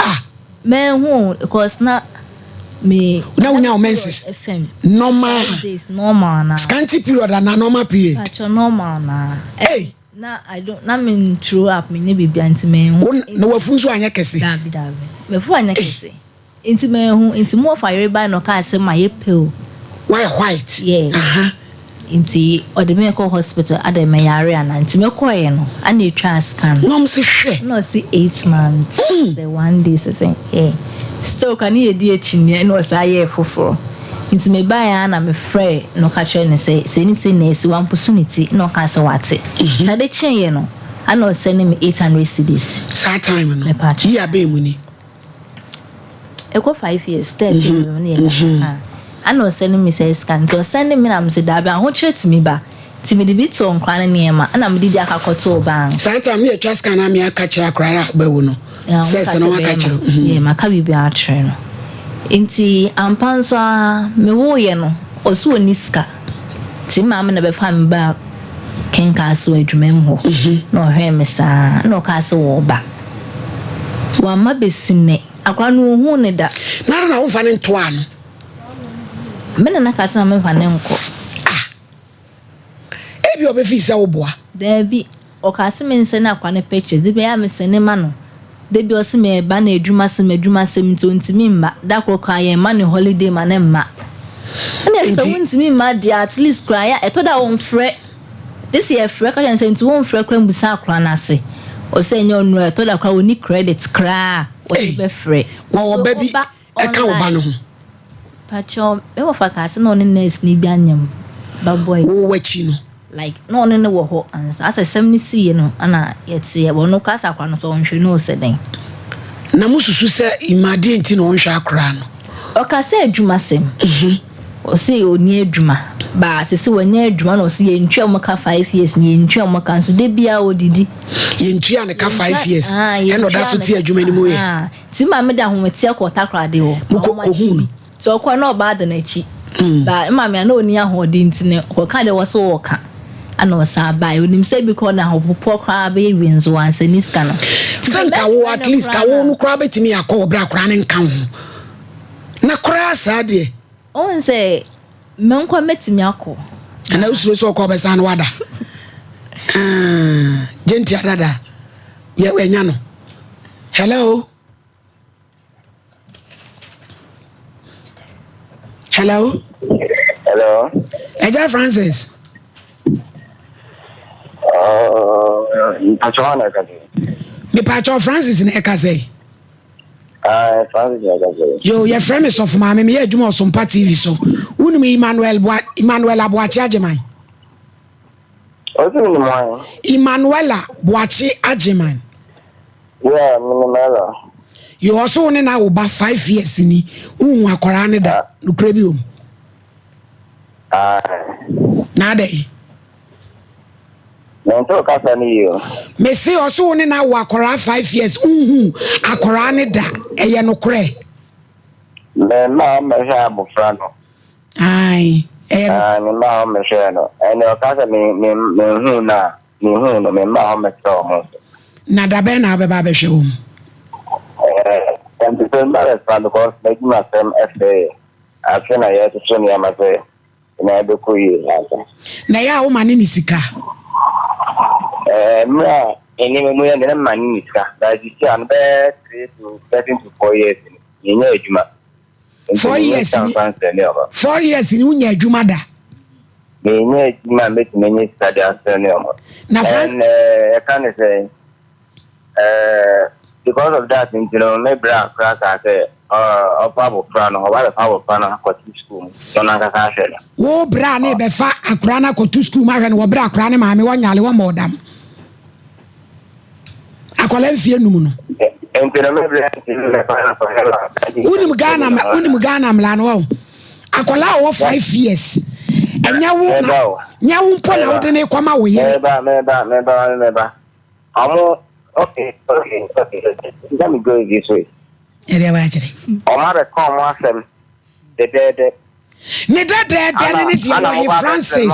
Ah. Manhu o because na me. Na wonya wo menses? FM. Normal. Days normal na. Scanty period anaa normal period? Pacho normal na. Hey. Na I don't na me throw up me nye biribi nti manhu. Wo na wafu nso anyɛ kɛse? Dabi dabi. Mafu anyɛ kɛse. Nti manhu nti mo wɔfa yere bae na ɔkaa sɛ mayɛ pale. Wayɛ white? Yeah. Aha. Nti ɔde me kɔ hospital adɛn mɛyare anaa nti mɛkɔeɛ no ana ɛtwaa scan. Na ɔmo se hwɛ. Na ɔse 8 months sɛ one day sɛ sɛn eh still koraa ne yɛdi akyinnyeɛ na ɔsan yɛɛ foforɔ nti mebaeɛ ara na mefrɛɛ no ka kyerɛɛ no sɛ sei ne sei na asi wamposo ne ti na ɔkaa sɛ wate nti ade kyeeɛ no ana ɔsɛne me 800 cedis. Saa time no year bɛn mu ni? Ɛkɔ 5 years 13 mm -hmm. ne yɛ ana ɔsɛne me sɛ sika nti ɔsɛne me na mese daabi ahokyerɛ tumi ba nti mede bi tɔɔ nkora no nneɛma ɛna mede di aka kɔtɔɔ bank. Saa time ne yɛtwa sika na me aka kyerɛ akora no a bɛwo no sɛ sɛ na waka kyerɛ. Yɛ maka biribi akyerɛ no nti ampa nso a mewoeɛ no ɔso ɔni sika nti maame na bɛfa me baa kenkaa so adwuma mu hɔ na ɔhwɛɛ me saa na ɔkaa sɛ wɔba. Wamma besi nnɛ. Akwadaa no wonhuu no da. Na adɛn na womfa no ntoaa no? Me nana kaa sɛ ma memfa no nkɔ. Ah! Ebia ɔbɛfii sɛ woboa. Daabi. Ɔkaa sɛ mensɛne akwadaa no pictures. Da biara mesɛne ma no. Da biara ɔse mereba no adwumasɛm adwumasɛm nti ɔntumi mma. Da koro koraa yɛmma no holiday ma no mma. Ɛnna sɛ wontumi mma deɛ at least koraa yɛ a ɛtɔ da a ɔmfrɛ. Gye sɛ yɛfrɛ ka kyerɛ no sɛ nti womfrɛ koraa mmisa akora no ase. Ɔsɛ ɛnyɛ ɔno a ɛtɔ da koraa ɔnni credit koraa a ɔde bɛfrɛ. Wɔwɔ ba bi ɛka wo ba no ho? Pakyɛw, me wɔfa kaa sɛ na ɔne nurse no bi anyam ba boy. Wo w'akyi no? Like na ɔne no wɔ hɔ ansa. Asɛ sɛm no siiɛ no ana yɛteɛ. Ɔno koraa sɛ akwadaa no sɛ ɔnhwɛ no o sɛ dɛn. Na mo susu sɛ Emma deɛ nti na ɔnhwɛ akwadaa no? Ɔka sɛ adwuma sɛm. Ɔse ɔnni adwuma. But sese wanya adwuma na ɔse yɛntua ɔmo ka 5 years ni yɛntua ɔmo ka nso da biara ɔdidi. Yɛntua ne ka 5 years ɛna ɔda so te adwuma no mu yɛ. Nti maame de ahometeɛ kɔɔ Takoradi hɔ. Mo kɔ kɔhuu no? Nti ɔkɔe na ɔbaa da n'akyi. But me maame a na ɔnni ahoɔden nti no ɔkɔka deɛ ɔwɔ sɛ ɔka ɛna ɔsan baeɛ. Ɔnim sɛ ebi koraa ɔde ahopopoɔ koraa bɛyɛ wie nso wansɛne ne sika no. Sɛ nka wo at least ka wo no koraa bɛtumi akɔ wɔ berɛ a koraa no nka wo ho. Na koraa saa deɛ. Wohu sɛ me nko mɛtumi akɔ. Anaa wosuro sɛ ɔkɔ ɔbɛsan no wada. Ah, Gyentia dada. Yɛ ɛnya no. Hello. Hello. Hello. Ẹja Francis. Mpatsɔ uh, na ɛka sɛ. Mipatsɔ Francis na ɛka sɛ. Ah, Francis na ɛka sɛ. Yo, yɛfrɛ me sɔfo maame, meyɛ adwuma Ɔsompa TV so. Wonim Emmanuel Boa Emmanuel Aboakye Agyeman? Ɔsɛ menim hwan? Emmanuela Boakye Agyeman. Yeah, menim Ella. Yo, ɔso wo ne na wo ba 5 years ni, wohu akwaraa ne da, ah. nokorɛ bi wɔ mu. Ah. Na adɛn? Mente wo kasa no yie o. Mese ɔso wo ne na wo akwaraa 5 years, wohu akwaraa ne da, ɛyɛ nokorɛ? Me mma ɔmmɛhwɛ abofra no. Ae, ɛyɛ no. Ae, me mma ɔmmɛhwɛɛ no. Ɛnna ɔka sɛ me me menhuu no a, menhuu no, me mma ɔmmɛhwɛ wɔn nso. Na da bɛn na wobɛba abɛhwɛ wɔn? Ɛɛ, nti sɛ mba bɛsra because m'adwumasɛm ɛsɛeɛ. Afei na yɛretoto nneɛma sɛ na ɛbɛkɔ yie ansa. Na ɛyɛ a woma ne ne sika? Ɛɛ, mmerɛ a nneɛma mu yɛ den na mema ne ne sika. But sisi a no bɛyɛ 3 to 7 to 4 years ni, menyɛ adwuma. 4 years ni 4 years ni wonya adwuma da. Menya adwuma a mɛtumi anya sika de asrɛ ne ɔmo. Na Francis. And ɛka ne sɛ because of that nti no me bra kora kaa sɛ ɔfa abɔfra no ɔba bɛfa abɔfra no akɔto sukuu mu na ɔno ankasa ahwɛ no. Wo bra ne bɛfa akora no akɔto sukuu mu ahwɛ no wɔ berɛ akora ne maame wɔnyale wɔmmɔ ɔdam. Akwadaa mfie num no. Wonim Ghana wonim Ghana mmara no wɔn. Akwadaa a ɔwɔ 5 years. Ɛnyɛ wo na nyɛ wo mpo na wode ne kɔma wo yere. Mɛba mɛba mɛba mɛba. Ɔmo okay, let me go this way. Ɛdeɛ wa akyerɛ. Ɔmo abɛka ɔmo asɛm dɛdɛɛdɛ. Ne dɛdɛɛdɛ ne ne deɛ wɔ he Francis?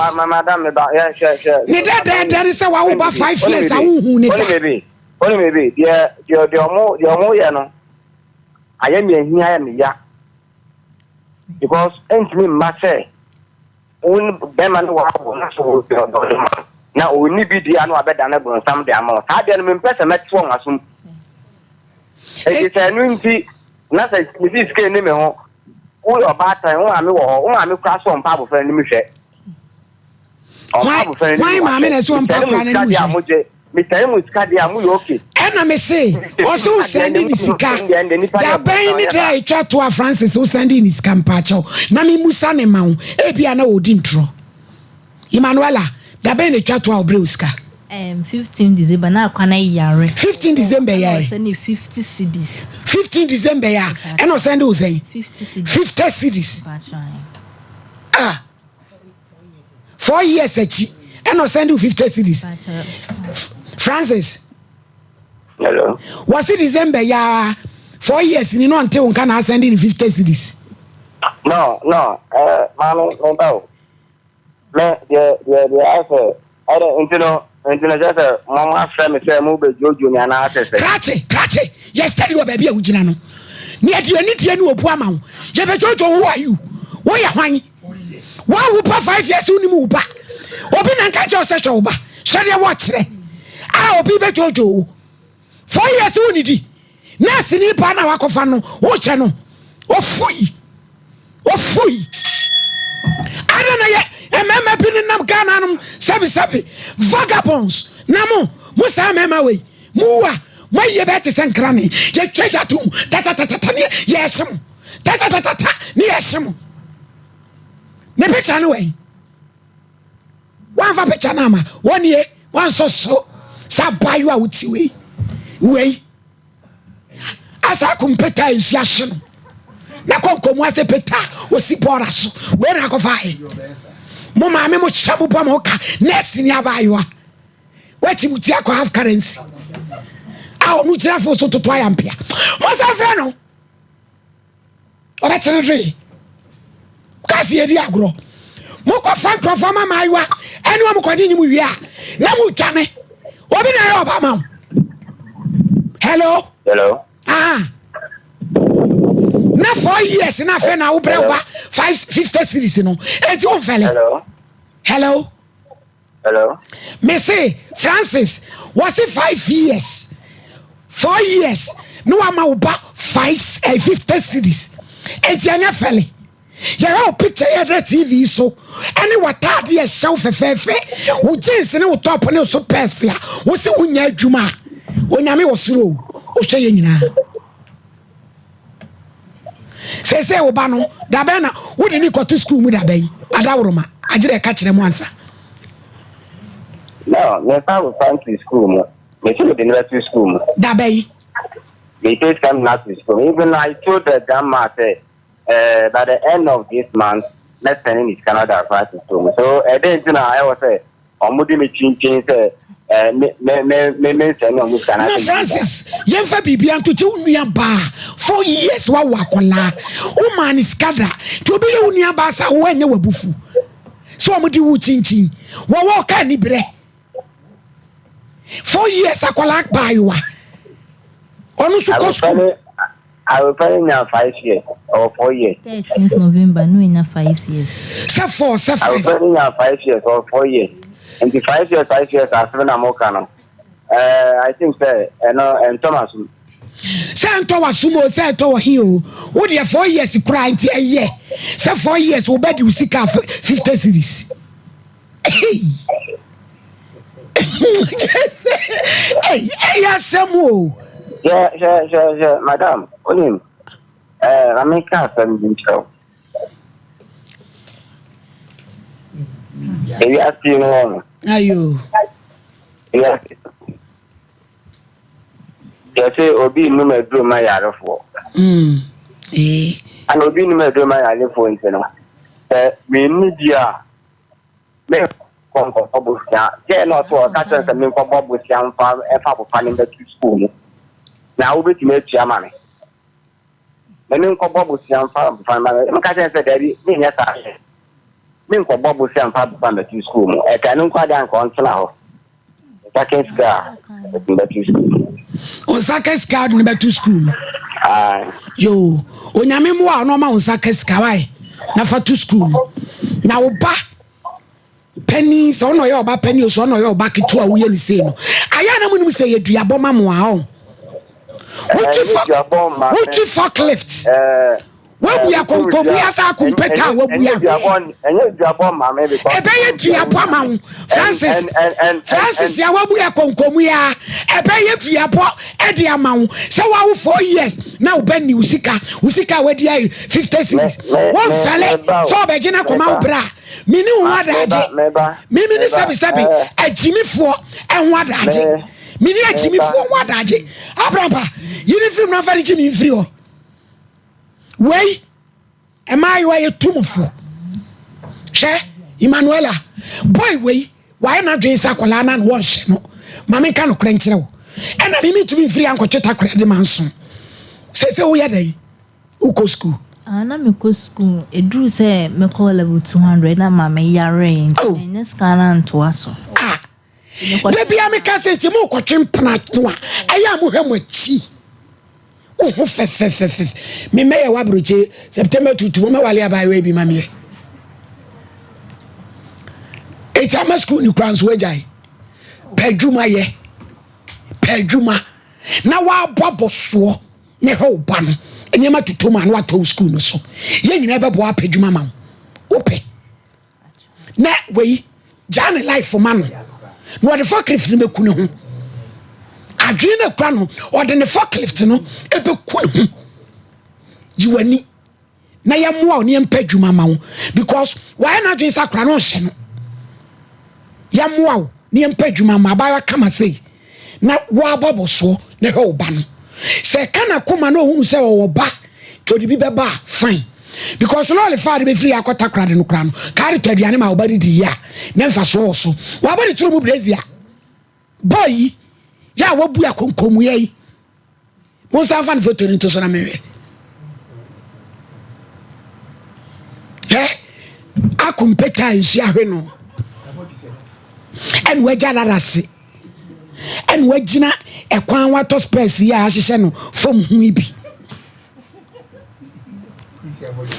Ne dɛdɛɛdɛ ne sɛ wawo ba 5 years a wonhu ne da. Onim biribi deɛ deɛ deɛ ɔmo deɛ ɔmo yɛ no ayɛ mi ahi ayɛ mi ya because ɛntumi mma sɛ wɔn bɛrima no wawo na so wɔ deɛ ɔde ma na ɔnni bi deɛ ano abɛda ne bonsam de ama wɔn saa deɛ no mempɛ sɛ mɛte wɔn asom eti sɛ ɛno nti na sɛ mesi sika ni me ho woyɛ ɔbaatan wo maame wɔ hɔ wo maame kora so ɔmpa abɔfra no anim hwɛ ɔmpa abɔfra no anim hwan maame na ɛsɛ ɔmpa akora no anim hwɛ metɛne mu sika deɛ a moyɛ okay. Ɛna me se ɔse wo sɛnde ne sika da bɛn ne da a ɛtwa to a Francis wo sɛnde ne sika mpaakyɛw na me musa ne ma wo ebia na ɔdi ntorɔ Emmanuela da bɛn na ɛtwa to a ɔbrɛ wo sika. 15 December na akwa na yare. 15 December ya ɛ. Ɔsɛnde 50 cedis. 15 December ya ɛna ɔsɛnde wo sɛn. 50 cedis. 50 cedis. Ah. 4 years akyi ɛna ɔsɛnde wo 50 cedis. Francis. Hello. Wɔsi December ya 4 years ni na ɔnte wo nka na asɛnde ne 50 cedis. No, maame me ba o. Me deɛ deɛ deɛ ayɛ sɛ ɛdɛ nti no nti no kyerɛ sɛ mo mo afrɛ me sɛ mo bɛ dwodwo me anaa sɛ sɛ. Krakye krakye yɛ steady wɔ baabi a wogyina no ne yɛde anidie ne obu ama wo yɛbɛ dwodwo who are you woyɛ hwan woawo ba 5 years wonim wo ba obi na nka kyerɛ wo sɛ hwɛ wo ba hwɛ deɛ wɔkyerɛ a obi bɛ dwodwo wo 4 years wonidi nurse ni ba na wakɔfa no wohyɛ no ofui ofui ada na yɛ mmarima bi ne nam Ghana nom sɛbisɛbi vagabonds na mo mo saa mmarima wei mo wu a mo ayie bɛyɛ te sɛ nkrane yɛtwa gya tom tatatatata ne yɛhye mo tatatatata ne yɛhye mo ne picture no wɛn. Woamfa picture no ama. Wɔnie, wansɔ so sɛ abaayewa a wote wei. Wei. Asa akum peta a nsu ahye no. Na kɔnkɔn mu ase peta a osi bɔɔla so. Wei na akɔfa ayɛ. Mo maame mo hyɛ mo bɔ mo ka nɛɛse ni abaayewa. Wakyi mo ti akɔ half currency. A ɔno gyina fo so toto ayampea. Mo san frɛ no. Ɔbɛtene dwee. Kasi yɛdi agorɔ. Mokɔfa nkurɔfoɔ ma mmaayewa ɛne wɔn kɔgye nyim wie a na motwane. Obi na ɛyɛ ɔba ma wo. Hello. Hello. Ah. Na 4 years na afei na wobrɛ wo ba 550 series no. Eti wo mfɛle. Hello. Hello. Hello. Me se Francis wɔse 5 years 4 years ne wama wo ba five 50 cedis enti ɛnyɛ fɛle yɛhwɛ wo picture yɛ dɛ TV so ɛne w'ataade yɛ hyɛw fɛfɛɛfɛ, wo jeans ne wo top ne wo so pɛɛse a wo se wonya adwuma a Onyame wɔ soro o, ɔhwɛ yɛ nyinaa. Seesei wo ba no dabɛn na wode ne kɔto sukuu mu? Dabɛn adaworoma agyerɛ ɛka kyerɛ mu ansa? No, mefa abɔfra nto sukuu mu. Mese mede no bɛto sukuu mu. Dabɛn? Me take time na to school. Even I told the grandma say, by the end of this month, mɛ send ne sika na ɔde abɔfra to school mu. So ɛdɛn nti na ɛwɔ sɛ ɔmo de me kyinkyin sɛ me me me me me nsɛn ne ɔmo sika na Na Francis, yɛmfa biribia nto kyɛ wo nua baa 4 years wawo akɔlaa womaa ne sika da nti obi yɛ wo nua baa sa wo ɛnyɛ wabufu sɛ ɔmo de wo kyinkyin wɔwɔ ɔka ani berɛ 4 years akɔlaa baayewa ɔno nso kɔ sukuu. Abɔfra no nya 5 years or 4 years. 13th November no nya 5 years. Sɛ four sɛ five. Abɔfra no nya 5 years or 4 years nti 5 years 5 years asɛm na mo ka no, I think sɛ ɛno ɛntɔ ma so. Sɛ ntɔ w'asom o, sɛ ɛtɔ wɔ he o, wo deɛ 4 years koraa nti ɛyɛ sɛ 4 years wo bɛ de wo sika 50 cedis. Ɛyɛ asɛm o. Hwɛ hwɛ hwɛ hwɛ, madam, onim na meka asɛm bi nkyerɛ wo. Ewiase no wɔ no. Ayo. Ewiase yɛsɛ obi nnum aduro ma yarefoɔ. Ana obi nnum aduro ma yarefoɔ nti no sɛ menni bi a menkɔ nkɔbɔ bosea gɛɛ na ɔso ɔka kyerɛ sɛ menkɔbɔ bosea mfa ɛfa abɔfra no mbɛto sukuu mu na wobɛtumi atua ma me na menkɔbɔ bosea mfa abɔfra no ma me. Meka kyerɛ sɛ daabi, menyɛ saa, menkɔbɔ bosea mfa abɔfra no mbɛto sukuu mu. Ɛka no nkɔ ade anka ɔntena hɔ nsa ka sika a ɛtumi bɛto sukuu mu. Wo nsa ka sika de no bɛto sukuu mu. Yo, Onyame mmoa a ɔno ɔma wo nsa ka sika wae na fa to sukuu mu na wo ba panin sɛ ɔna ɔyɛ ɔba panin o, sɛ ɔna ɔyɛ ɔba ketewa a woyɛ ne sei no ayɛ a na monim sɛ yɛ duabɔ ma mo a ɔ wotwi forklift wabua kɔnkɔn asa akompɛta a wabua ɛbɛyɛ duabɔ ama wo Francis. Francis a wabua kɔnkɔn ya ɛbɛyɛ duabɔ ɛde ama wo sɛ wawo 4 years na wobɛ ni wo sika, wo sika a wadi ayɛ 50 cedis wɔnfɛlɛ sɛ ɔbɛgye no akɔma wo berɛ a mene wo ho adagye mimi ne sɛbisɛbi agyimifoɔ ɛho adagye mene agyimifoɔ ho adagye. Abrampa yini firim na mfa ne gyimi mfiri hɔ. Wei mmaayewa yɛ tumfo. Hwɛ Emmanuela boy wei wayɛ n'adwene sɛ akwadaa no ano wɔnhyɛ no. Maame nka nokorɛ nkyerɛ wo ɛna mimi ntumi mfiri ankɔtwe takorɛ de ma nso sɛ woyɛ dɛn wokɔ sukuu? Ah, na mekɔ sukuu. Ɛduru sɛ mekɔ level 200 na ma meyaree nti ɛnyɛ sika no antoa so. Ah, da bia meka sɛ nti mokɔtwe mpena no a ɛyɛ a mohwɛ mo akyi wo ho fɛfɛfɛfɛ. Memɛyɛ woaborɔkye September tutu mɔmɛwale abaayewa bi ma meɛ ɛti ama sukuu ne kora nso woagyae. Pɛ adwuma yɛ, pɛ adwuma na woabɔ abɔsoɔ ne hwɛ wo ba no nneɛma totɔ mu a na watɔ wo sukuu no so. Yɛn nyinaa bɛboa apɛ adwuma ma wo wopɛ na wei gyaa ne life ma no na ɔde forklift no bɛku ne ho. Adwene no akura no, ɔde ne forklift no ɛbɛku ne ho. Yi w'ani na yɛmmoa wo ne yɛmpɛ adwuma ma wo because wayɛ n'adwene sɛ akora no ɔnhyɛ no. Yɛmmoa wo na yɛmpɛ adwuma ma abaayewa kama sei na woabɔ abɔsoɔ na hwɛ wo ba no. Sɛ ɛka n'akoma na ɔhunu sɛ ɔwɔ ba nti ɔde bi bɛba a, fine. Because lɔɔre fa a de bɛfiri akɔ Takoradi no koraa no, kaa de tɔ aduane ma wo ba no di yie a, na mfasoɔ wɔ so. Wabɔ ne tiri mu brazier. Boy yi, yɛ a wabu akonkomuya yi. Monsan fa ne foto no nto so na menhwɛ. Hwɛ, ako mpeta a nsuo ahwe no. Ɛna wagya lara ase. Ɛna wagyina ɛkwan watɔ spɛs yi a ahyehyɛ no fam ho yi bi.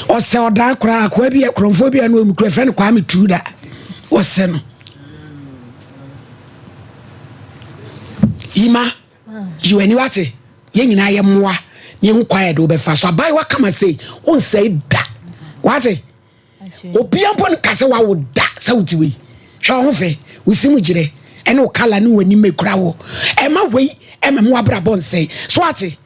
Ɔsɛ ɔdan koraa akoa bi kurɔmfoɔ bi a ɛna ɔmu kura fɛ no Kwame Tuuda. Ɔsɛ no. Yima. Yi w'ani wate. Yɛn nyinaa yɛ mmoa na yɛhu kwan a yɛde wobɛfa so. Abaayewa kama sei, wonsɛe da. Wate? Obia mpo nka sɛ wawo da sɛ wote wei. Hwɛ wo ho fɛ, wo si mu gyerɛ, ɛne wo kala ne w'anim ekura wo. Ɛma wei ɛma mu abrabɔ nsɛe. So wate?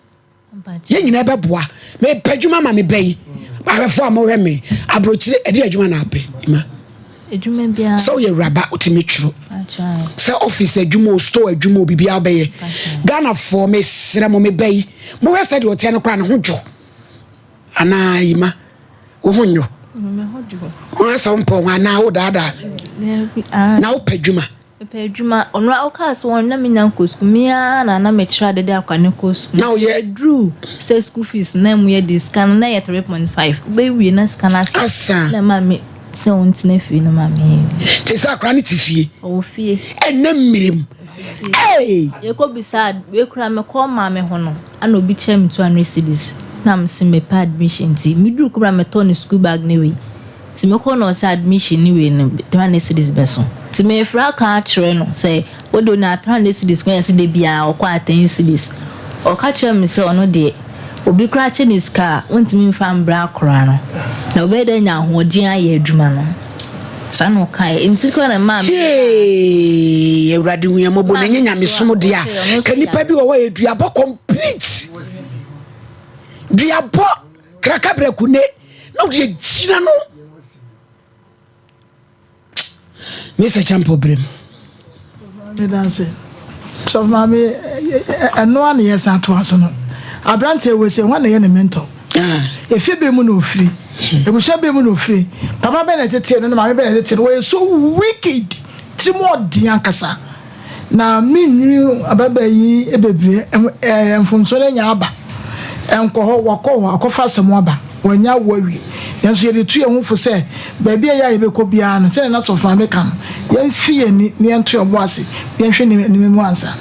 Yɛn nyinaa bɛboa. Mepɛ adwuma ma me ba yi. Ahwɛfoɔ a mohwɛ me, aburokyire, ɛde adwuma na apɛ. Ima. Adwuma biara. Sɛ woyɛ awuraba, wotumi twerɛ. Sɛ office adwuma o, store adwuma o, biribiara wobɛyɛ. Ghanafoɔ, mesrɛ mo, me ba yi, mohwɛ sɛ deɛ ɔteɛ no koraa ne ho dwo. Anaa Ima, wo ho nnwo? Wo asɛ wo mpɔ ho anaa wodaadaa me? Na wopɛ adwuma. Mepɛ adwuma. Ɔno ara ɔkaa sɛ wɔn na menya nkɔ sukuu. Me ara na na mekyerɛ ade de akwa no kɔ sukuu. Na woyɛ. Ɛduru sɛ school fees na mu yɛ de sika no na ɛyɛ 3.5. Wobɛwie na sika no asa. Asa. Na ɛma me sɛ ɔntena fie no ma me. Te sɛ akora no te fie. Ɔwɔ fie. Ɛnɛ mmerɛ mu. Hey! Yɛkɔ bisa wei koraa mekɔ maame hɔ no ana obi kyerɛ me 200 cedis na mese mepɛ admission nti meduru kurom na metɔɔ ne school bag ne wei. Nti mekɔ na ɔsɛ admission ne wei no 300 cedis bɛso. Nti mefrɛ aka akyerɛ no sɛ wode onya 300 cedis kwan yɛse da biara ɔkɔ a 10 cedis. Ɔka kyerɛ me sɛ ɔno deɛ obi koraa kyɛ ne sika a ɔntumi mfa mbrɛ akora no na ɔbɛyɛ dɛ anya ahoɔden ayɛ adwuma no. Saa na ɔkaeɛ. Nti koraa na ɛmaa me. Yee Awurade hu yɛn mmɔbɔ na ɛnyɛ nyamesom deɛ a ka nipa bi wɔ hɔ yɛ duabɔ complete duabɔ krakabrɛ ne na wode agyina no Mr. Champo brem medase sɔfo maame ɛno a na yɛsan atoa so no aberanteɛ wɔ sɛ hwan na ɛyɛ ne mentɔ efie bɛn mu na ofiri ebusua bɛn mu na ofiri papa bɛn na ɛtetee no na maame bɛn na ɛtetee no wɔyɛ so wicked tiri mu ɔden ankasa Na mennwene ababaa yi bebree ɛɛ mfomsoɔ no anya aba. Ɛnkɔ hɔ, wakɔ hɔ akɔfa asɛm aba, wanya awo awie. Nanso yɛde tu yɛn ho fo sɛ, baabi a ɛyɛ a yɛbɛkɔ biara no, sɛdeɛ na Sɔfo Maame ka no, yɛmfe yɛn ani na yɛnto yɛn bo ase na yɛnhwɛ nneɛma mu ansa.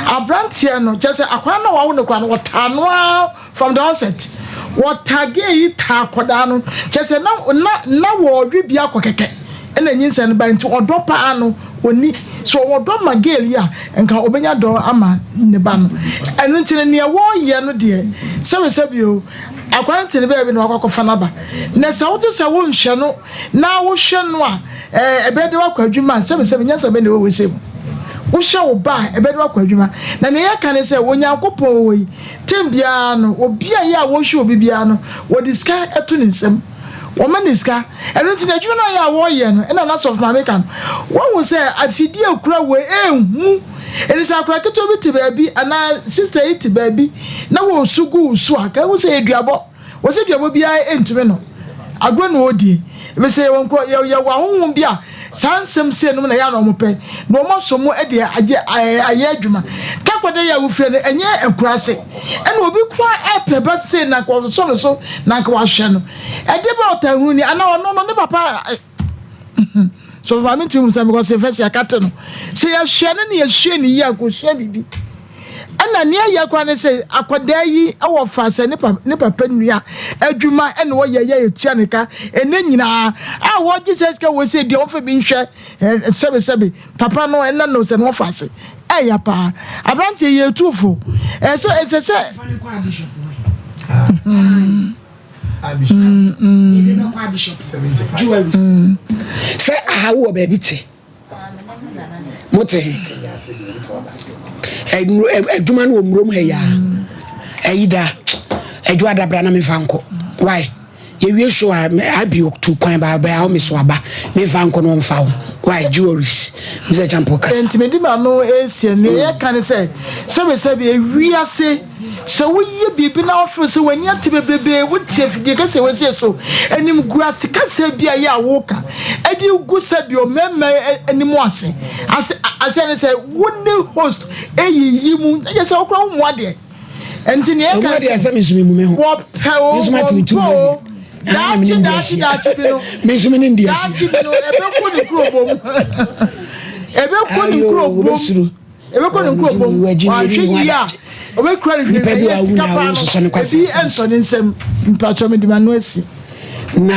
Aberanteɛ no, kyerɛ sɛ akwadaa no a wawo no koraa no, wɔtaa no ara From the onset, wɔtaa gay yi taa akɔdaa no, kyerɛ sɛ na na na wɔɔdwe bi akɔ kɛkɛ ɛna nyinsɛn no bae nti ɔdɔ paa no ɔnni. Sɛ ɔwɔ dɔ ma girl yi a nka ɔbɛnya dɔ ama ne ba no. Ɛno nti no neɛ wɔɔyɛ no deɛ sɛbi sɛbi o, akwadaa no te ne baabi na wakɔ akɔfa no aba. Na sɛ wote sɛ wonhwɛ no na wohwɛ no a ɛɛ ɛbɛyɛ dɛ wakɔ adwuma a sɛbi sɛbi nyansa bɛn na ɛwɔ wei sei mu. Wohwɛ wo ba a ɛbɛyɛ dɛ wakɔ adwuma. Na neɛ yɛka ne sɛ Onyankopɔn wɔ hɔ yi Term biara no, obi a ɛyɛ a wɔhwɛ obi biara no, wɔde sika to ne nsam. Wɔma no sika. Ɛno nti n'adwuma no a ɛyɛ a wɔyɛ no, ɛna n'asɔfo maame ka no, wɔahu sɛ afidie a ɛkura wei ɛnhu. Ɛnti sɛ akwadaa ketewa bi te baabi anaa sista yi te baabi na wɔresu gu wo so a, ka hu sɛ ɛyɛ duabɔ. Wɔ sɛ duabɔ biara ntumi no. Agorɔ na ɔredie. Efisɛ yɛwɔ nkurɔ yɛ yɛwɔ ahonhom bi a saa nsɛm sei nom na ɛyɛ a na wɔn pɛ na wɔn asɔ mu de agye ayɛ adwuma. Takoradi yɛ a wofiri no ɛnyɛ akuraase. Ɛna obi koraa ɛpɛ ba sei na nka ɔsosɔ no so na nka wahwɛ no. Ɛdeɛ bɛn ɔtanhunu ni anaa ɔno no ne papa Sɔfo maame ntumi mu sɛ because fɛs yɛakate no. Sɛ yɛhwɛ no na yɛhwɛ ne yie a nka osua biribi. Ɛna nea ɛyɛ koraa ne sɛ akwadaa yi wɔ fa sɛ ne papa ne papa nua adwuma ɛna ɔyɛ yɛ etua ne ka ɛnɛ nyinaa a wɔgye sɛ sika wɔ sɛ deɛ wɔmfa bi nhwɛ sɛbe sɛbe papa no ɛna no sɛ no wɔfa ase ɛyɛ paa aberanteɛ yɛ etu fo ɛsɛ ɛsɛ sɛ. Sɛ aha wowɔ baabi te mote he adwuma no wɔ mmurom ha yi a ɛyi da adwo adabra na memfa nkɔ why? Yɛwie show a, abi tu kwan ba bɛyɛ awo me so aba. Memfa nkɔ no ɔmfa wo. Why jewelries? Mr. Champo kasa. Nti mede m'ano resie. Nea yɛka ne sɛ, sɛbesɛbe, ewiase, sɛ woyɛ biribi na wofeel sɛ w'ani ate bebrebe, wote afidie kɛseɛ wasie so, animguase kasa bi a ɛyɛ a woka de gu sɛbe ɔmmarima anim ase, ase aseɛ ne sɛ wo ne host eyiyi mu, na kyerɛ sɛ wo koraa wommu adeɛ. Nti nea ɛka ne sɛ, wɔpɛ o, wɔmpɛ o, daakye daakye daakye bi no, daakye bi no, ɛbɛkɔ ne kuro bom, ɛbɛkɔ ne kuro bom. Ebɛkɔ ne nkurɔbɔ mu, ɔannhwɛ yie a, ɔbɛkura no hwee ɛyɛ sika paa no, ebi ntɔ ne nsam. Mpakyɛw mede m'ano asi. Na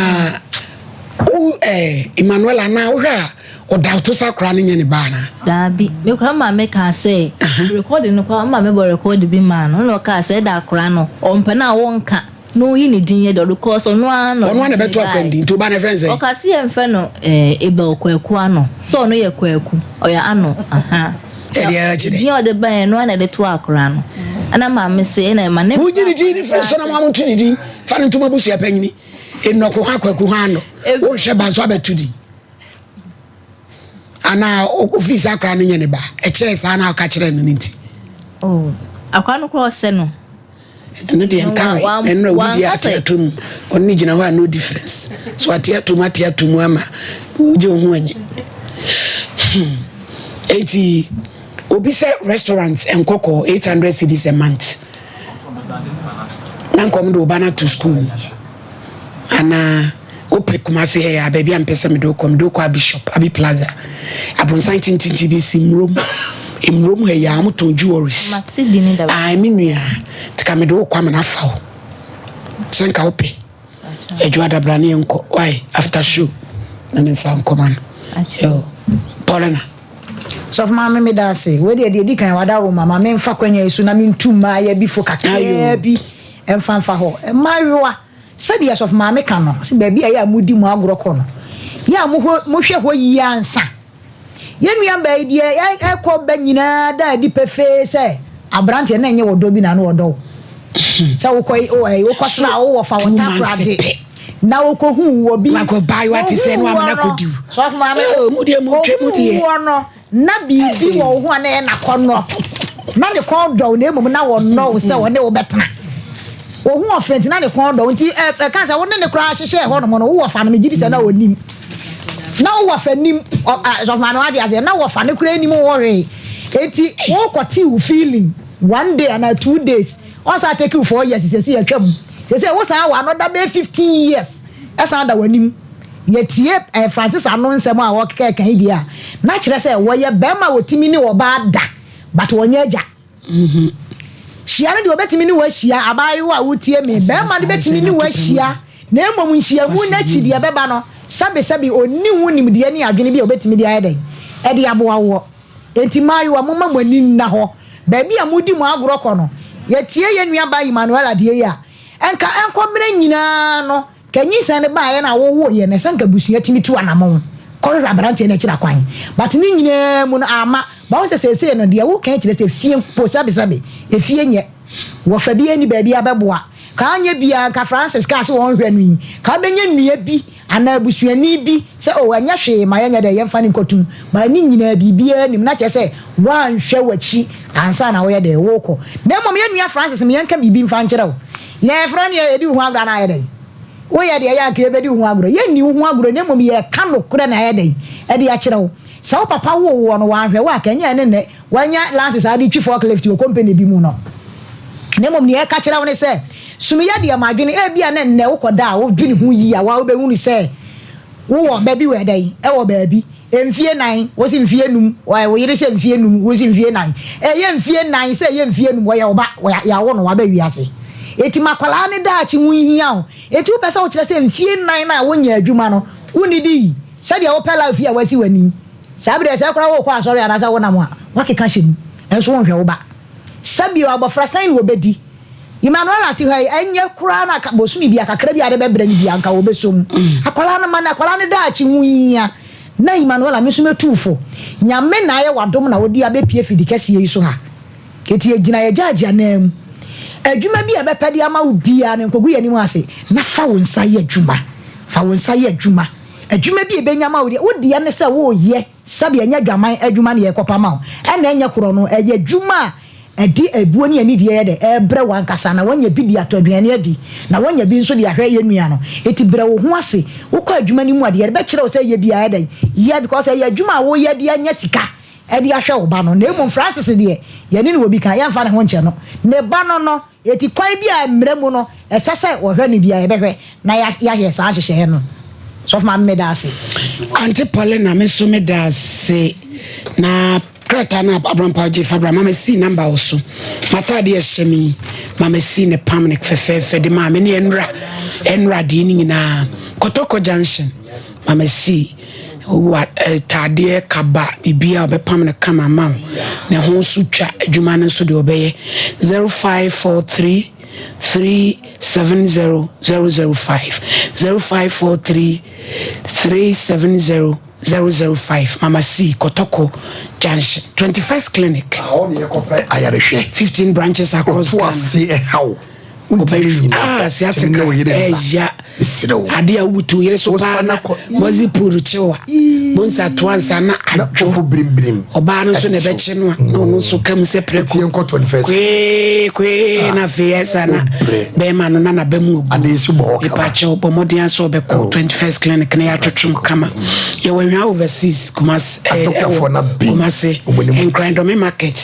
wo eh, Emmanuel anaa wohwɛ a ɔdawto sɛ akora no nyɛ ne ba anaa? Daabi, me koraa me maame kaa sɛ rekɔɔde no koraa me maame bɔ rekɔɔde bi maa no ɛna ɔkaa sɛ ɛda akora no ɔmpɛ no a wɔnka na ɔyi ne din yɛ deɛ ɔde kɔɔ so ɔno ara na Ɔno ara na ɔde ɛbɛto baeɛ. akora no din nti wo ba no yɛfrɛ no sɛn? Ɔkaa sɛ yɛmfrɛ no eh, Abel Kwaku Ano sɛ ɔno yɛ Kwaku ɔyɛ Ano aha. Ɛdeɛ akyi dɛ. Din a ɔde baeɛ no ara na ɛde too akora no ɛna maame se ɛna ɛma ne Monyi ne din no mfiri so na mo a monto ne din fa no nto mo abusua panyini Nnɔko ha Kwaku ha Ano wonhwɛ ba nso abɛto din anaa ofii sɛ akora no nyɛ ne ba ɛkyɛɛ saa na ɔka kyerɛɛ no no nti. Oh, akora no koraa ɔsɛ no. Ɛno deɛ nka we ɛno na obi deɛ ate ato mu ɔno ne gyina hɔ a no difference so ate ato mu ate ato mu ama wogye wo ho anyi hmm. Eti obi sɛ restaurant nkɔkɔ 800 cedis a month na nkɔm de wo ba no ato school anaa Wopɛ Kumasi ha yi a, baabi a mepɛ sɛ mede wo kɔ, mede wo kɔ Abi shop, Abi Plaza. Abronsan tententen bi si Mmurom. Mmurom ha yi a, wɔtɔn jewelries. Mate di ne da. Ah, me nua, nti ka mede wo kɔ amena afa wo. Sɛ nka wopɛ. Adwo adabra ne yɛnkɔ. Why? After show. Na memfa nkɔma no. Yo. Paulina. Sɔfo maame meda ase. Wei deɛ deɛ edi kan wada Roma ma memfa kwanya yi so na mentu mmaayɛ bi fo kakraa bi mfa mfa hɔ. Mmaayewa. Sɛdeɛ sɔfo maame ka no, ɔse baabi a ɛyɛ a modi mo agorɔ kɔ no, yɛ a mohwɛ hɔ yie ansa. Yɛn nuabaa yi deɛ ɛkɔ ba nyinaa da adi pefee sɛ aberanteɛ na ɛnyɛ ɔdɔ bi na ano ɔdɔ wo. Sɛ wokɔ wokɔsra wo wɔfa wɔ Takoradi na wokɔhu wɔ bi. Wɔhu wɔ no, sɔfo maame, wɔhu wɔ no. Ná biribi wɔ wo ho a na ɛyɛ n'akɔnnɔ. Ná ne kɔn dɔ wo, na mmom na ɔnnɔ wo sɛ ɔne wo bɛtena. Wo ho ɔfɛ nti, na ne kɔn dɔ wo. Nti ɛka sɛ wo ne no koraa hyehyɛɛ hɔnom no, wo wɔfa no, megye di sɛ na ɔnim. Na wo wɔfa nim, sɔfo maame wate aseɛ, na wɔfa no koraa nim wo hwee. Enti wokɔtee wo feeling one day anaa 2 days, ɔsan take wo 4 years, sɛsi atwam. Sɛsɛ wosan wɔ another bɛyɛ 15 years ɛsan da w'anim. Yɛtie eh, Francis ano nsɛm a ɔkeka ɛka yi deɛ a, na kyerɛ sɛ wɔyɛ bɛrima a wɔtumi ne ɔbaa da, but wɔnyɛ agya. Hyia no deɛ ɔbɛtumi ne wo ahyia, abaayewa a wotie me, bɛrima no bɛtumi ne wo ahyia, na mmom nhyiamu no akyi deɛ ɛbɛba no, sɛbesɛbe ɔnni ho nimdeɛ ne adwene bi a ɔbɛtumi de ayɛ dɛn? Ɛde aboa woɔ. Enti mmaayewa, momma mo ani nna hɔ. Baabi a modi mo agorɔ kɔ no, yɛtie yɛn nuabaa Emmanuella deɛ yi a, ɛnka ɛnkɔ mmerɛ nyinaa no, Ka nyinsɛn no baeɛ na wowoeɛ no ɛsɛ nka abusua tumi tu anamon kɔhwehwɛ abranteɛ no akyiri akwan but ne nyinaa mu no amma but wohu sɛ seesei no deɛ woka yi kyerɛ sɛ efie mpo sɛbesɛbe efie nyɛ wɔfa biara nni baabi a bɛboa ka anyɛ biara nka Francis kaa sɛ ɔnhwɛ no yi ka wobɛnya nua bi anaa abusuani bi sɛ oh ɛnyɛ hwee ma yɛnyɛ dɛ yɛmfa no nkɔtum but ne nyinaa biribiara nim na kyerɛ sɛ woanhwɛ w'akyi ansa na woyɛ dɛ wokɔ na mmom yɛn nua Francis ma yɛnka biribi mfa nkyerɛ wo. Yɛfrɛ no yɛdi wo ho agorɔ anaa ayɛ dɛn? Woyɛ deɛ ɛyɛ a anka yɛbɛdi wo ho agorɔ. Yɛnni wo ho agorɔ na mmom yɛreka nokorɛ na ayɛ dɛn? Ɛde akyerɛ wo. Sɛ wo papa woo woɔ no wanhwɛ wo a, anka ɛnyɛ ɛne nnɛ wanya license a wode retwi forklift wɔ company bi mu no. Na mmom deɛ yɛreka kyerɛ wo ne sɛ, sumyɛ deɛ ma adwene. Ebia na nnɛ wokɔda a wodwene ho yie a, wo ara wobɛhunu sɛ wowɔ ba bi wɔ ɛdɛn? Ɛwɔ baabi. Mfie nan, wose mfie num, wo yere sɛ mfie num, wose mfie nan. Ɛyɛ mfie nan sɛ ɛyɛ mfie num, ɔyɛ wo ba, yɛawo no, waba wiase. Enti ma akwadaa no daakye ho nhia wo. Enti wopɛ sɛ wokyerɛ sɛ mfie nan no a wonyɛ adwuma no, wonnidii sɛdeɛ wopɛ life yi a woasi w'ani yi. Saa berɛ yi, sɛ koraa worekɔ asɔre anaasɛ wonam a, woakeka hyɛ mu, nso wonhwɛ wo ba. Sɛbio, abɔfra sɛn na ɔbɛdi? Emmanuella te hɔ yi, ɛnyɛ koraa na bosome bi a kakra bi a ade bɛbrɛ no bi a anka ɔbɛsɔ mu. Akwadaa no ma no, akwadaa no daakye ho hia. Na Emmanuella, me nso mɛtu wo fo. Nyame na ayɛ w'adom na wode abɛpue fidi kɛseɛ yi so ha. Enti yɛgyina yɛn gyaagye ananmu. Adwuma bi a ɛbɛpɛ de ama wo biara no, nkɔgu yɛn anim ase na fa wo nsa yɛ adwuma. Fa wo nsa yɛ adwuma. Adwuma bi a ɛbɛnya ma wo deɛ, wo deɛ ne sɛ woreyɛ, sɛdeɛ ɛnyɛ adwaman adwuma na yɛrekɔpa ama wo, ɛna ɛnyɛ korɔno, ɛyɛ adwuma a ɛde abuo ne anidie yɛ dɛ, ɛrebrɛ wo ankasa na woanya bi de atɔ aduane adi, na woanya bi nso de ahwɛ yɛn nua no. Enti brɛ wo ho ase. Wokɔ adwuma no mu a, deɛ yɛbɛkyerɛ wo sɛ yɛ biara yɛ dɛn? Yɛ, because ɛyɛ adwuma a woreyɛ de anya sika de ahwɛ wo ba no. Na mmom Francis deɛ, yɛne no wɔ bi ka, yɛmfa ne ho nkyɛ no. Ne ba no no, enti kwan bi a mmara mu no, ɛsɛ sɛ wɔhwɛ no biara, yɛbɛhwɛ na yɛayɛ saa nhyehyɛeɛ no. Sɔfo Maame, meda ase. Auntie Paulina, me nso meda ase. Na krataa no a Abrampa gye fa bra ma masi namba wo so. M'ataade a ɛhyɛ me yi, ma masi ne pam ne fɛfɛɛfɛ de maa me ne ɛnra ɛnra deɛ no nyinaa. Kɔtɔkɔ Junction, ma masi wa taadeɛ kaba biribiara ɔbɛpam no kama ama wo. Ne ho nso twa adwuma no nso deɛ ɔbɛyɛ. 0543 370 005 0543 370 005 Mama C Kotoko Junction 21st Clinic. Ɛhɔ na yɛkɔpɛ ayarehwɛ. 15 branches across Ghana. Otu ase ɛhaw. Wontumi nyina. Ah, sciatica ɛya. Ade a wobutu yere so paa na wɔdze pool kyew a bonsa to ansa na adwo. Ɔbaa no nso na ɛbɛkye no a na ɔno nso ka mu sɛ prɛko. Kwee kwee na afei ɛsa na bɛrima no na n'aba mu abu. Mepakyɛw bɔ mmɔden ara sɛ ɔbɛkɔ 21st clinic na yɛatwetwe mu kama. Yɛwɔ Anhwea Overseas, Kumasi, eh, ɛwɔ Kumasi, Nkran Dɔme Market,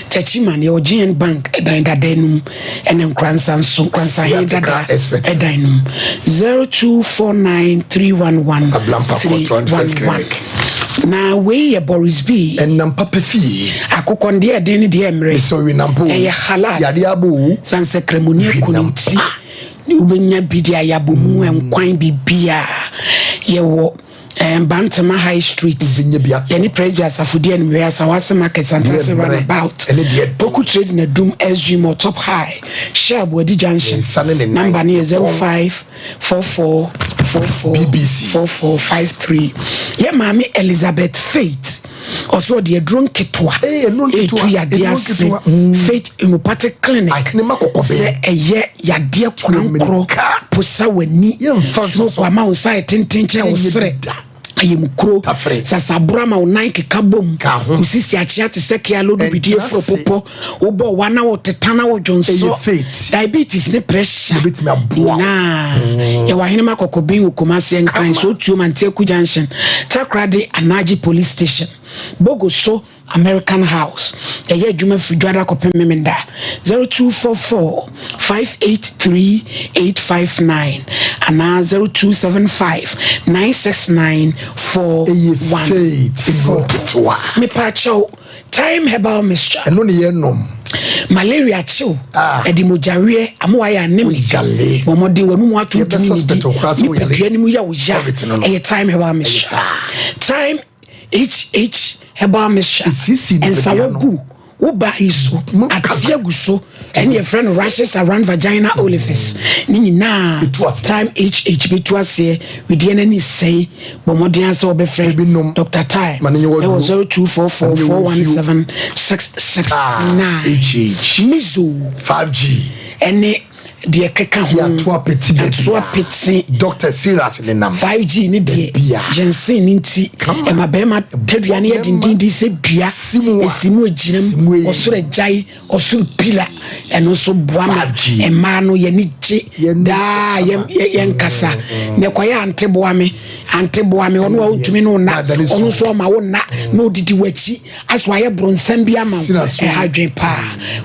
Techiman, yɛwɔ GN Bank ɛdan dada no mu, ɛne Nkoransa nso, Nkoransa Hen dada ɛdan no mu. 0249311311. Na wei yɛ Boris B. Ɛnam papa fie. Akokɔ no deɛ ɛden ne deɛ ɛmmerɛ. Mesɛ ɔwenampo o. Ɛyɛ halal. Yadeɛ abɔ o. Sane sɛ kramoni aku no nti. Wobɛnya bi de ayɛ abomu, nkwan, biribiara. Yɛwɔ eh, Bantama High Street. Wobɛnya bi atɔ. Yɛne Presby Asafodi Anumere, Asawase Market, Santase Runabout. Ɛne deɛ ɛden. Poku Trading Adum, Azum, Top High, Shell, Boadi Junction. Ne nsa ne ne nan. Number no yɛ 05 44 44 BBC. 44 53. Yɛ maame Elizabeth Faith ɔsɛ ɔde aduro nketewa ɛtu yadeɛ ase mm. Faith Homeopathic Clinic sɛ ɛyɛ yadeɛ korankorɔ posa w'ani stroke ama wo nsa yɛ tenten kyɛn wo serɛ ayamkuro sasaboro ama wo nan keka bom wo sisi akyea te sɛ kea lodo bidie foro popɔ wobɔ wa na woteta na wodwonsɔ diabetes ne pressure nyinaa mm. yɛwɔ ahenema kɔkɔben wɔ Kumasi Nkran so otuo Manteaku junction Takoradi Anagye police station Bogo so American House. Yɛyɛ adwuma firi Dwoada kɔpem Memenda. 0244 583 859 anaa 0275 969 414. Mepaakyɛw, Thyme Herbal Mixture. Ɛno ne yɛnom. Malaria kyew, ɛde mogyaweɛ ama wayɛ anemic. Bɔ mmɔden w'anum ato ntumi nnidi, nipadua no mu yɛ wo ya. Ɛyɛ Thyme Herbal Mixture. Thyme HH herbal mixture nsawa gu wo baa yi so ate agu so ɛne yɛfrɛ no rashes around vagina orifice ne nyinaa time HH bɛtu aseɛ wedeɛ no ani sɛe bɔ mmɔden asɛ wɔbɛfrɛ Dr. Time ɛwɔ 0244 417 669 mizo 5G ɛne deɛ ɛkeka ho. Yɛato apete baabi Yɛato apete. Doctor serious ne nam. 5G ne deɛ ginseng ne nti ɛma bɛrima tadua no yɛ dendenden sɛ dua. Ɛsi mu ɛgyina mu. Ɔsoro agyae, ɔsoro pila. Ɛno nso boa ma mmaa no yɛne gye daa yɛnkasa. Na ɛkɔyɛ ante boa me, ante boa me. Ɔno a ɔntumi ne wo nna, ɔno nso ɔma wo nna na ɔdidi w'akyi. Asɛ wayɛ bronsam bi ama wo. Ɛha adwene paa.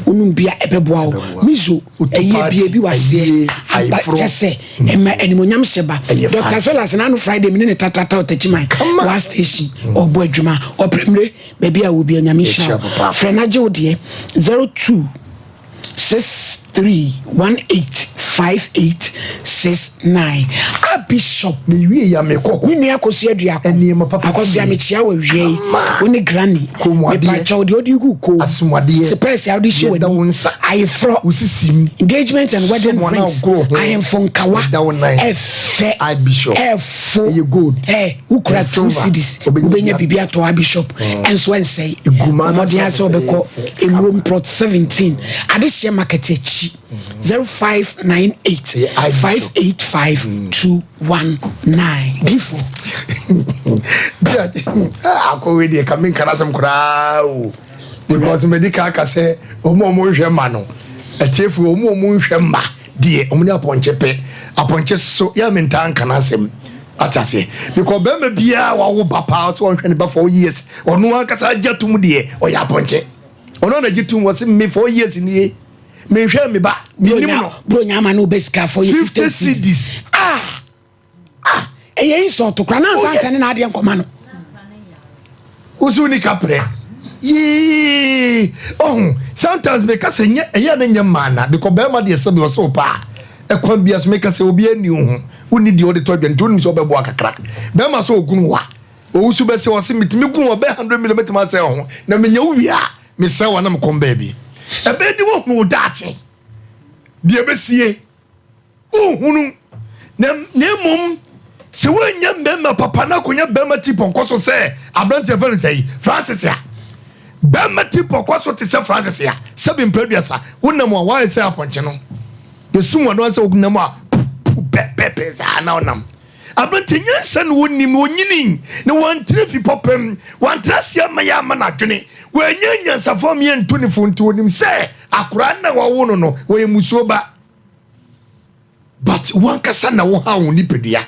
Wonom bi a ɛbɛboa wo. Mizo. Ɛyɛ bia bi waseɛ aba kyɛ sɛ ɛma animonyam hyɛ ba. Dr. Silas na ano Friday mene ne tatata ɔtakyiman wa station ɔbɔ adwuma ɔprɛmire baabi a wɔ bi anyame nhyira wo. Frɛ no agye wo deɛ 02 63 18 58 69 a Bishop. Mewie ya mekɔ hɔ. Me nua Akosua Aduako. Nneɛma papa Akosua fie. mekyia wo awia yi. Kama. Wo ne granny. Kɔnmuadeɛ. Mepakyɛw deɛ wode gu kɔn mu. Asomuadeɛ. Sepɛɛse a wode hyɛ Deɛ ɛda wo w'ani. nsa. Ayeforɔ. Wo sisim. Engagement and wedding Somo anaa rings. ogoro ho. Ahemfo nkawa. Ɛda wo nan. Ɛfɛ. I Bishop. Ɛfo. Ɛyɛ gold. Ɛ wokura Ɛyɛ two silver. cedis. Wobɛnya Wobɛnya bi biribi atɔ a Bishop. Ɛnso ɛnsɛe. Egu maa Bɔ mmɔden ara sɛ wobɛkɔ fɛfɛɛfɛ. Ewurom plot 17. Adehyeɛ market akyi. akyi 0598 585 219 difo. Bia akɔ wei deɛ ka menka no asɛm koraa o because madi ka aka sɛ ɔmu a ɔmo nhwɛ mma no atiefo ɔmu a ɔmo nhwɛ mma deɛ ɔmo ne apɔnkye pɛ apɔnkye so yɛ mentaa nka no asɛm ate aseɛ because bɛrima biara wawo ba paa sɛ ɔnhwɛ ne ba for years ɔno ankasa agye atom deɛ ɔyɛ apɔnkye ɔno na agye tom wɔ se me for years nie menhwɛ me ba menim no bronya ama no wobɛ for yɛ 50 cedis ah ah ɛyɛ insult kora na nsa ntɛne na adeɛ nkɔma no wosi ni kaprɛ yii ɔho sometimes meka sɛ nyɛ ɛyɛ ne nyɛ mmaa na because bɛrima deɛ sɛbi ɔsɛ paa ɛkwan bia so meka sɛ obi ani ho wonni deɛ ɔde tɔ adwa nti wonim sɛ ɔbɛboa kakra bɛrima sɛ ɔgunu wa ɔwusu bɛsɛ ɔse metumi gunu ɔbɛ 100 million bɛtumi asɛ ɔho na menya wo wie a mesɛ wa na mekɔm baabi ɛbɛyɛ de wohunu wo daakye deɛ ɛbɛsie Wonhunu, na na mmom sɛ woannya mmarima papa na akɔnya barima ti pɔnkɔ so sɛ aberanteɛ fɛ no sɛ yi Francis a barima ti pɔnkɔ so te sɛ Francis a sɛbi mprɛduasa wonam a woayɛ sɛ apɔnkye no yɛsum wano sɛ wonam a pupu pɛpɛpɛ saa na wonam aberanteɛ nyansa na wɔnim na wɔnyini na wɔntena fi pɔpɛm wɔantena ase ama yɛ ama no adwene wɔanya nyansafoɔ mmiɛnto ne fo nti wɔnim sɛ akoraa na wɔwo no no wɔyɛ musuo ba But wankasa na wohaw wo nipadua.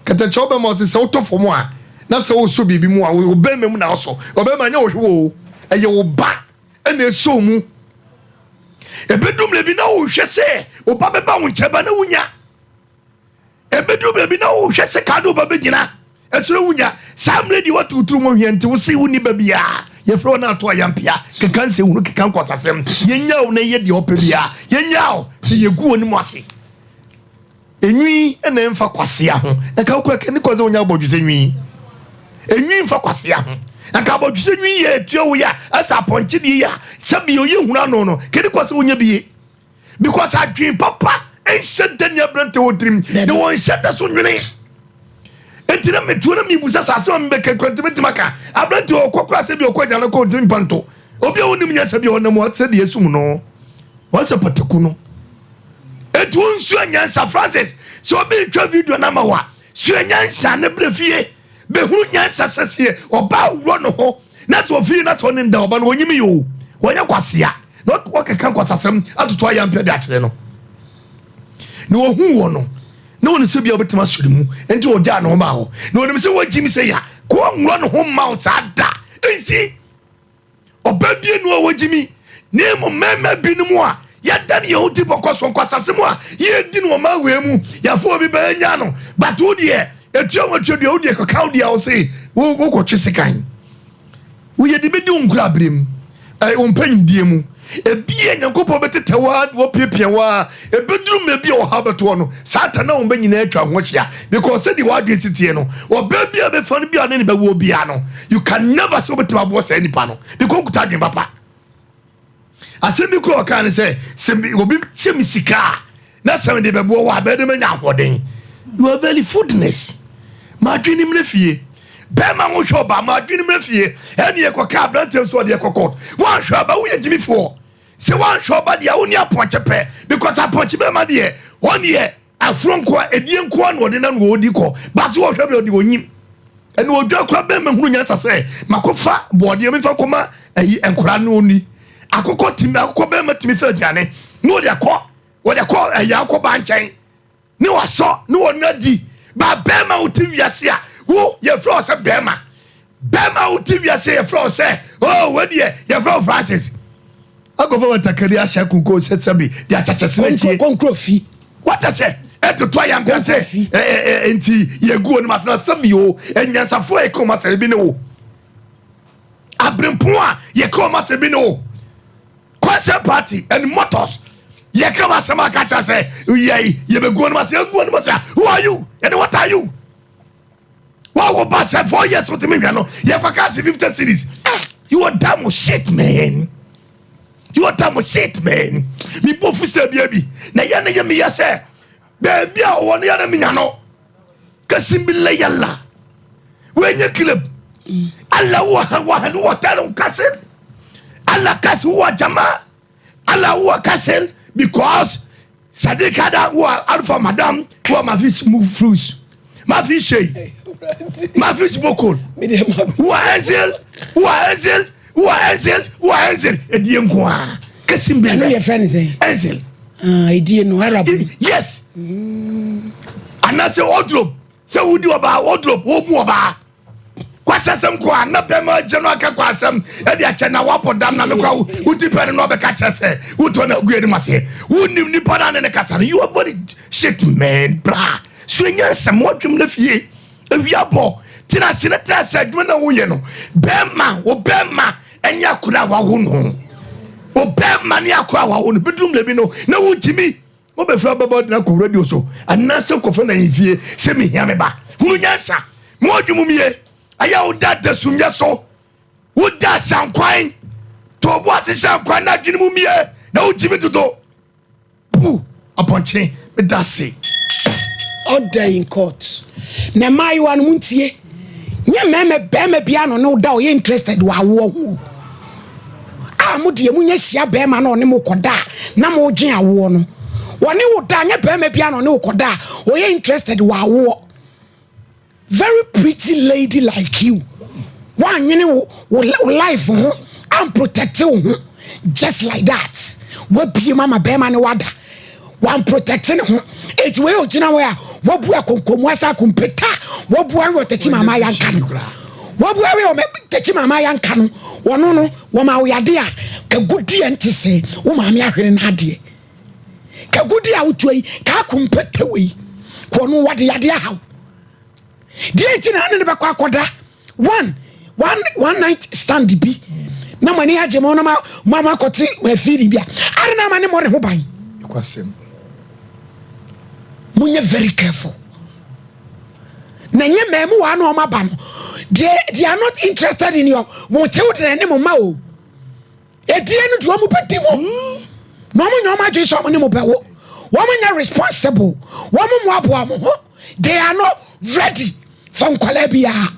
Kɛtɛkyɛ wobɛma ɔse sɛ wotɔ fam a na sɛ wosɔ biribi mu a wo bɛrima mu na wosɔ. Ɔbɛrima nyɛ wo hwee o, ɛyɛ wo ba ɛna ɛsɔ wo mu. Ɛbɛdu mmerɛ bi na wohwɛ sɛ wo ba bɛba wo nkyɛn ba na wonya. Ɛbɛduru baabi na wohwɛ sɛ kaa de wo ba bɛgyina ɛso na wonya. Saa mmerɛ deɛ woate wo tiri mu hwɛ nti wo se wonni ba biara. Yɛfrɛ wo na ato ayampea, keka nsɛnhunu, keka nkwaseasɛm. Yɛnyaa wo na yɛ deɛ ɔpɛ biara. Yɛnyaa wo sɛ yɛgu w'anim ase. Enwi na ɛmfa kwasea ho. Nka wo kura kani kɔ sɛ wonya abɔdwesɛ nwi. Enwi mfa kwasea ho. Nka abɔdwesɛ nwi yɛ etua wo yɛ a ɛsɛ apɔnkye deɛ yɛ a sɛbi oyɛ hunu ano no kani kɔ sɛ wonya bie. Because adwene papa nhyɛ da ni aberante wɔ tirim na wɔnhyɛ da so nwene. Nti na metuo na mebusa sɛ asɛm a mebɛka kura nti mɛtumi aka. Aberante ɔkɔ kora sɛ bi ɔkɔ agya no kɔ ntimi mpa nto. Obi a wonim nyansa bi a ɔnam hɔ sɛ deɛ esum no. Wɔn sɛ pataku no. Eti wonsua nyansa Francis sɛ obi retwa video no ama wo a sua nyansa ne brɛ fie bɛhunu nyansa sɛseɛ ɔbaa wurɔ ne ho na sɛ ofii na sɛ ɔne nda ɔba no ɔnyim yɛ o wɔnyɛ kwasea na wɔkeka nkwasasɛm atoto ayampɛ de akyerɛ no na wɔhu wɔ no na wɔnim sɛ bia wɔbɛtumi asɔre mu nti wɔgyaa ne ho maa hɔ na wɔnim sɛ wɔgyim sɛ ya kɔ nwura ne ho ma wo saa da nsi ɔba bie no a wɔgyimi na mmom mmarima binom a yɛda ne yɛn ho ti bɔkɔ so nkwasase mu a yɛdi no ɔma wei mu yɛafo obi bɛyɛ nya no but wo deɛ ɛtua wɔtua dua wo deɛ kɔka wo deɛ wo se wokɔtwe sekan Woyɛ de bɛdi wo nkorabere mu, ɛɛ, wo mpanyindie mu. Ebia Nyankopɔn bɛtetɛ wo ara de woapiapia wo ara, ɛbɛduru mmerɛ bi a ɔhaw bɛto hɔ no, Satan na wo mma nyinaa atwa ho ahyia. Because sɛdeɛ w'adwene si teɛ no, ɔbaa bi a bɛfa no bi a ɔne no bɛwoɔ biara no, you can never sɛ wobɛtumi aboɔ saa nipa no, because ɔnkuta adwene papa. Asɛm bi kura ɔkaa ne sɛ, sɛ obi kyɛ me sika a, na sɛ mede bɛboɔ wɔ a, bɛyɛ dɛ manya ahoɔden. You are very foodness. M'adwene mmerɛ fie. Bɛrima ho hwɛ ɔbaa, m'adwene mmerɛ fie. Ɛne yɛkɔka aberanteɛ nso ɔde ɛkɔ court. Woanhwɛ ɔba, woyɛ gyimifoɔ. Sɛ woanhwɛ ɔba deɛ, wo ne apɔnkye pɛ. Because apɔnkye bɛrima deɛ, ɔneɛ Afuro nkoa, edie nkoa na ɔde nam na ɔdi kɔ, baase ɔhwɛ bɛ ɔde onyim. Ɛna odwa kora bɛ mɛhunu nyansa sɛ makɔfa bɔɔdeɛ mefa kɔma ayi nkora no ɔni. Akokɔ timi akokɔ bɛrima timi fɛ aduane na ɔde akɔ ɔde akɔ ɛyɛ akɔ ba nkyɛn ne wasɔ ne ɔno adi. Ba bɛrima wote wiase a wo yɛfrɛ wo sɛ bɛrima Bɛrima a wote wiase yɛfrɛ wo sɛ oh wei deɛ yɛfrɛ wo Francis. Akɔfa batakari ahyɛ konko sɛ sɛbi de akyɛkyɛ sene akyie. Kɔnkɔnkɔ fi. Wata sɛ ɛtoto ayampɛ sɛ nti yɛgu wɔn asena sɛbi o anyansafoɔ a yɛka wɔn asɛm bi ne wo. Aberempɔn a yɛka wɔn asɛm bi ne wo. Concert party and motors yɛka wɔn asɛm aka kyerɛ sɛ yɛ yɛbɛgu wɔn ase yɛgu wɔn ase who are you and what are you? Wa wo ba sɛ 4 years wotumi hwɛ no yɛkɔ ka se 50 series. Ah, you are damn shit man. You are damn shit man. Me bo fu sɛ bia bi na yɛ ne yɛ meyɛ sɛ baabi a ɔwɔ no yɛ na menya no. Kasim bi lɛ yalla. Wenye club. Allah wa wa wa tell kasim. Allah kasim wa jama. Allah wa kasim. Because Sadiq Ada wo Alpha Madam wo ma fi move fruits. Ma fi shey. Ma fi smoke. Wo Enzel, wo Enzel, wo Enzel, wo Enzel. Edie nko a. Kesim bi. Ɛno yɛ friend sɛn? Enzel. Ah, edie no Arab. Yes. Anase wardrobe. Sɛ wodi ɔbaa wardrobe, wo mu ɔbaa. Kwasasɛm ko a na bɛma agya no aka kwasɛm ɛde akyɛ na wabɔ dam na mekora wodi pɛ no na ɔbɛka kyerɛ sɛ wotɔ no agu anim aseɛ wonim nipa no ane ne kasa no you are body shit man bra so ɛnya nsɛm wadwem no fie awia bɔ tena ase na tena ase adwuma na woyɛ no bɛma wo bɛma ɛne akora a wawo no wo bɛma ne akora a wawo no bɛduru mmerɛ bi no na wontumi Wobɛfiri ababaawa de no akɔ radio so anaasɛ kɔfa no ahemfie sɛ mehia me ba. Hunu nyansa. Ma ɔdwe mu mie. Ɛyɛ a woda adasumyɛ so. Woda asankwan. To wo bo ase sɛ nkwan na adwene mu mie na wogyimi dodo. Bu apɔnkye. Meda ase. Order in court. Na mmaayewa no montie. Nyɛ mmarima barima biara na ɔne wo da ɔyɛ interested wɔ awoɔ ho o. A mo deɛ monya hyia barima na ɔne mo kɔda a na modwen awoɔ no. Ɔne wo da nyɛ barima biara na ɔne wo kɔda a ɔyɛ interested wɔ awoɔ. Very pretty lady like you. Woanwene wo wo life ho amprotect wo ho just like that. Wabie mu ama barima ne wada. Wamprotect ne ho. Eti wei ogyina hɔ a wabu akonkomu asa akompeta wabu awe ɔtakyi mama yanka no. Wabu awe ɔtakyi mama yanka no. Wɔno no wɔma wo yade a kagudi a nte sɛ wo maame ahwere no adeɛ. Kagudi a wotua yi ka akompeta wei. Kɔno wɔde yade ahaw. Deɛ nti na ne ne bɛkɔ akɔda one one one night stand bi na mo ani agye mo na mo mo akɔte afiri bi a ade na ama ne mo ne ho ban. Mo nyɛ very careful na nyɛ mmamu wa na wɔn aba no they they are not interested in your mo children ne mo ma o edie no deɛ wɔn bɛ di mo na wɔn nyɛ wɔn adwene sɛ wɔn ne mo bɛwo wɔn nyɛ responsible wɔn mo aboa mo ho they are not ready. For nkwadaa biara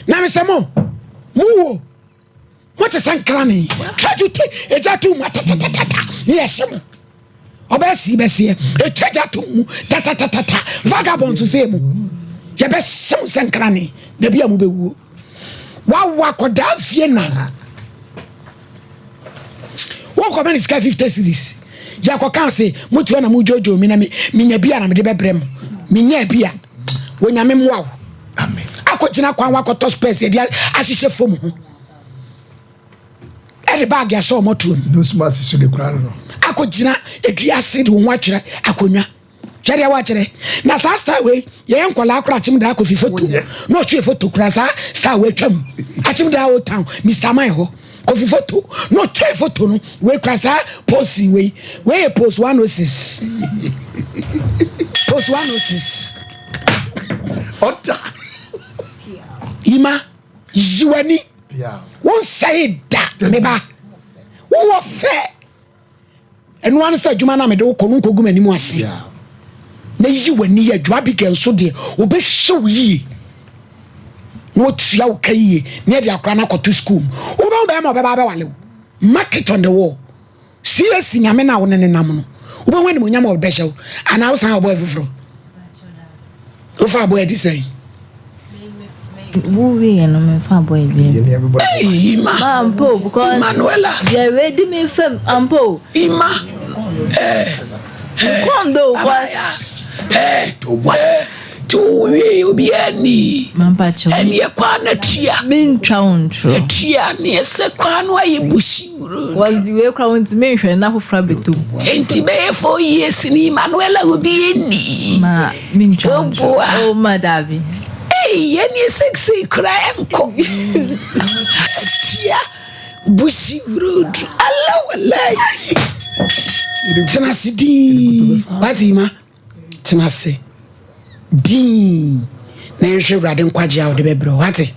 na mesɛ mo mo wo mo te sɛ nkrane twaju te egya to mu atatatata ne yɛ hye mo ɔbɛyɛ si bɛseɛ etwa gya to mu tatatata vagabond sɛ mu yɛbɛhye mo sɛ nkrane dabi a mo bɛwuo wawo akwadaa mfie nan wokɔma ne sika 50 series yɛkɔka se motua na modwoodwoo me na menya bi a na mede bɛbrɛ mo menya bi a wɔnyame mmoa wo akɔgyina kwan wakɔtɔ spɛs yɛde ahyehyɛ fam ho ɛde baage ahyɛ ɔmɔtoɔ mu nose mask so de kura no akɔgyina edua ase de wo ho atwerɛ akonnwa Hwɛ deɛ wakyerɛ. Na saa star wei yɛyɛ nkɔlaa kora akyem daa kofi foto na ɔtwe foto kora saa star wei twam akyem daa old town Mr. Man hɔ kofi foto na ɔtwe foto no wei kora saa posi wei wei yɛ post 106 post 106 ɔda yima yi w'ani wonsɛe da meba wowɔ fɛ Ɛno ara ne sɛ adwuma no a mede wo kɔ no nkɔgu m'anim ase. Na yi w'ani yɛ adwuma. Abigail nso deɛ, ɔbɛhwɛ wo yie na watua wo ka yie na yɛde akora no akɔto sukuu mu. Wobɛhu bɛrima a ɔbɛba abɛwale wo. Mark it on the wall. CAC nyame no a wo ne no nam no, wobɛhu animuonyam a ɔbɛhyɛ wo. Anaa wosan ɔbɔɛ foforɔ? Wofa aboa adi sɛn? Wo wieɛ no memfa aboa bi. Hey, Ima. Ma ampo because Emanuela. Deɛ wei di mi fam ampo. Ima. Eh. Kɔn do because. Eh. Eh. Ti wo wie obiara ni. Ɛneɛ kwan na tua. Mentwa wo ntorɔ. Atua neɛ sɛ kwan no ayɛ bushi road. Was the way kora wo ntumi nhwɛ na foforɔ abɛtɔ mu. Enti bɛyɛ 4 years ni Emanuela obi ni. Ma mentwa wo ntorɔ. Oh ma dabi. Ei ɛneɛ sexy kora ɛnkɔ. Atua bushi road. Ala walai. Tena ase din. Wate Ima? Tena ase dinn na yɛnhwɛ Awurade nkwagye a ɔde bɛbrɛ wo. Wate?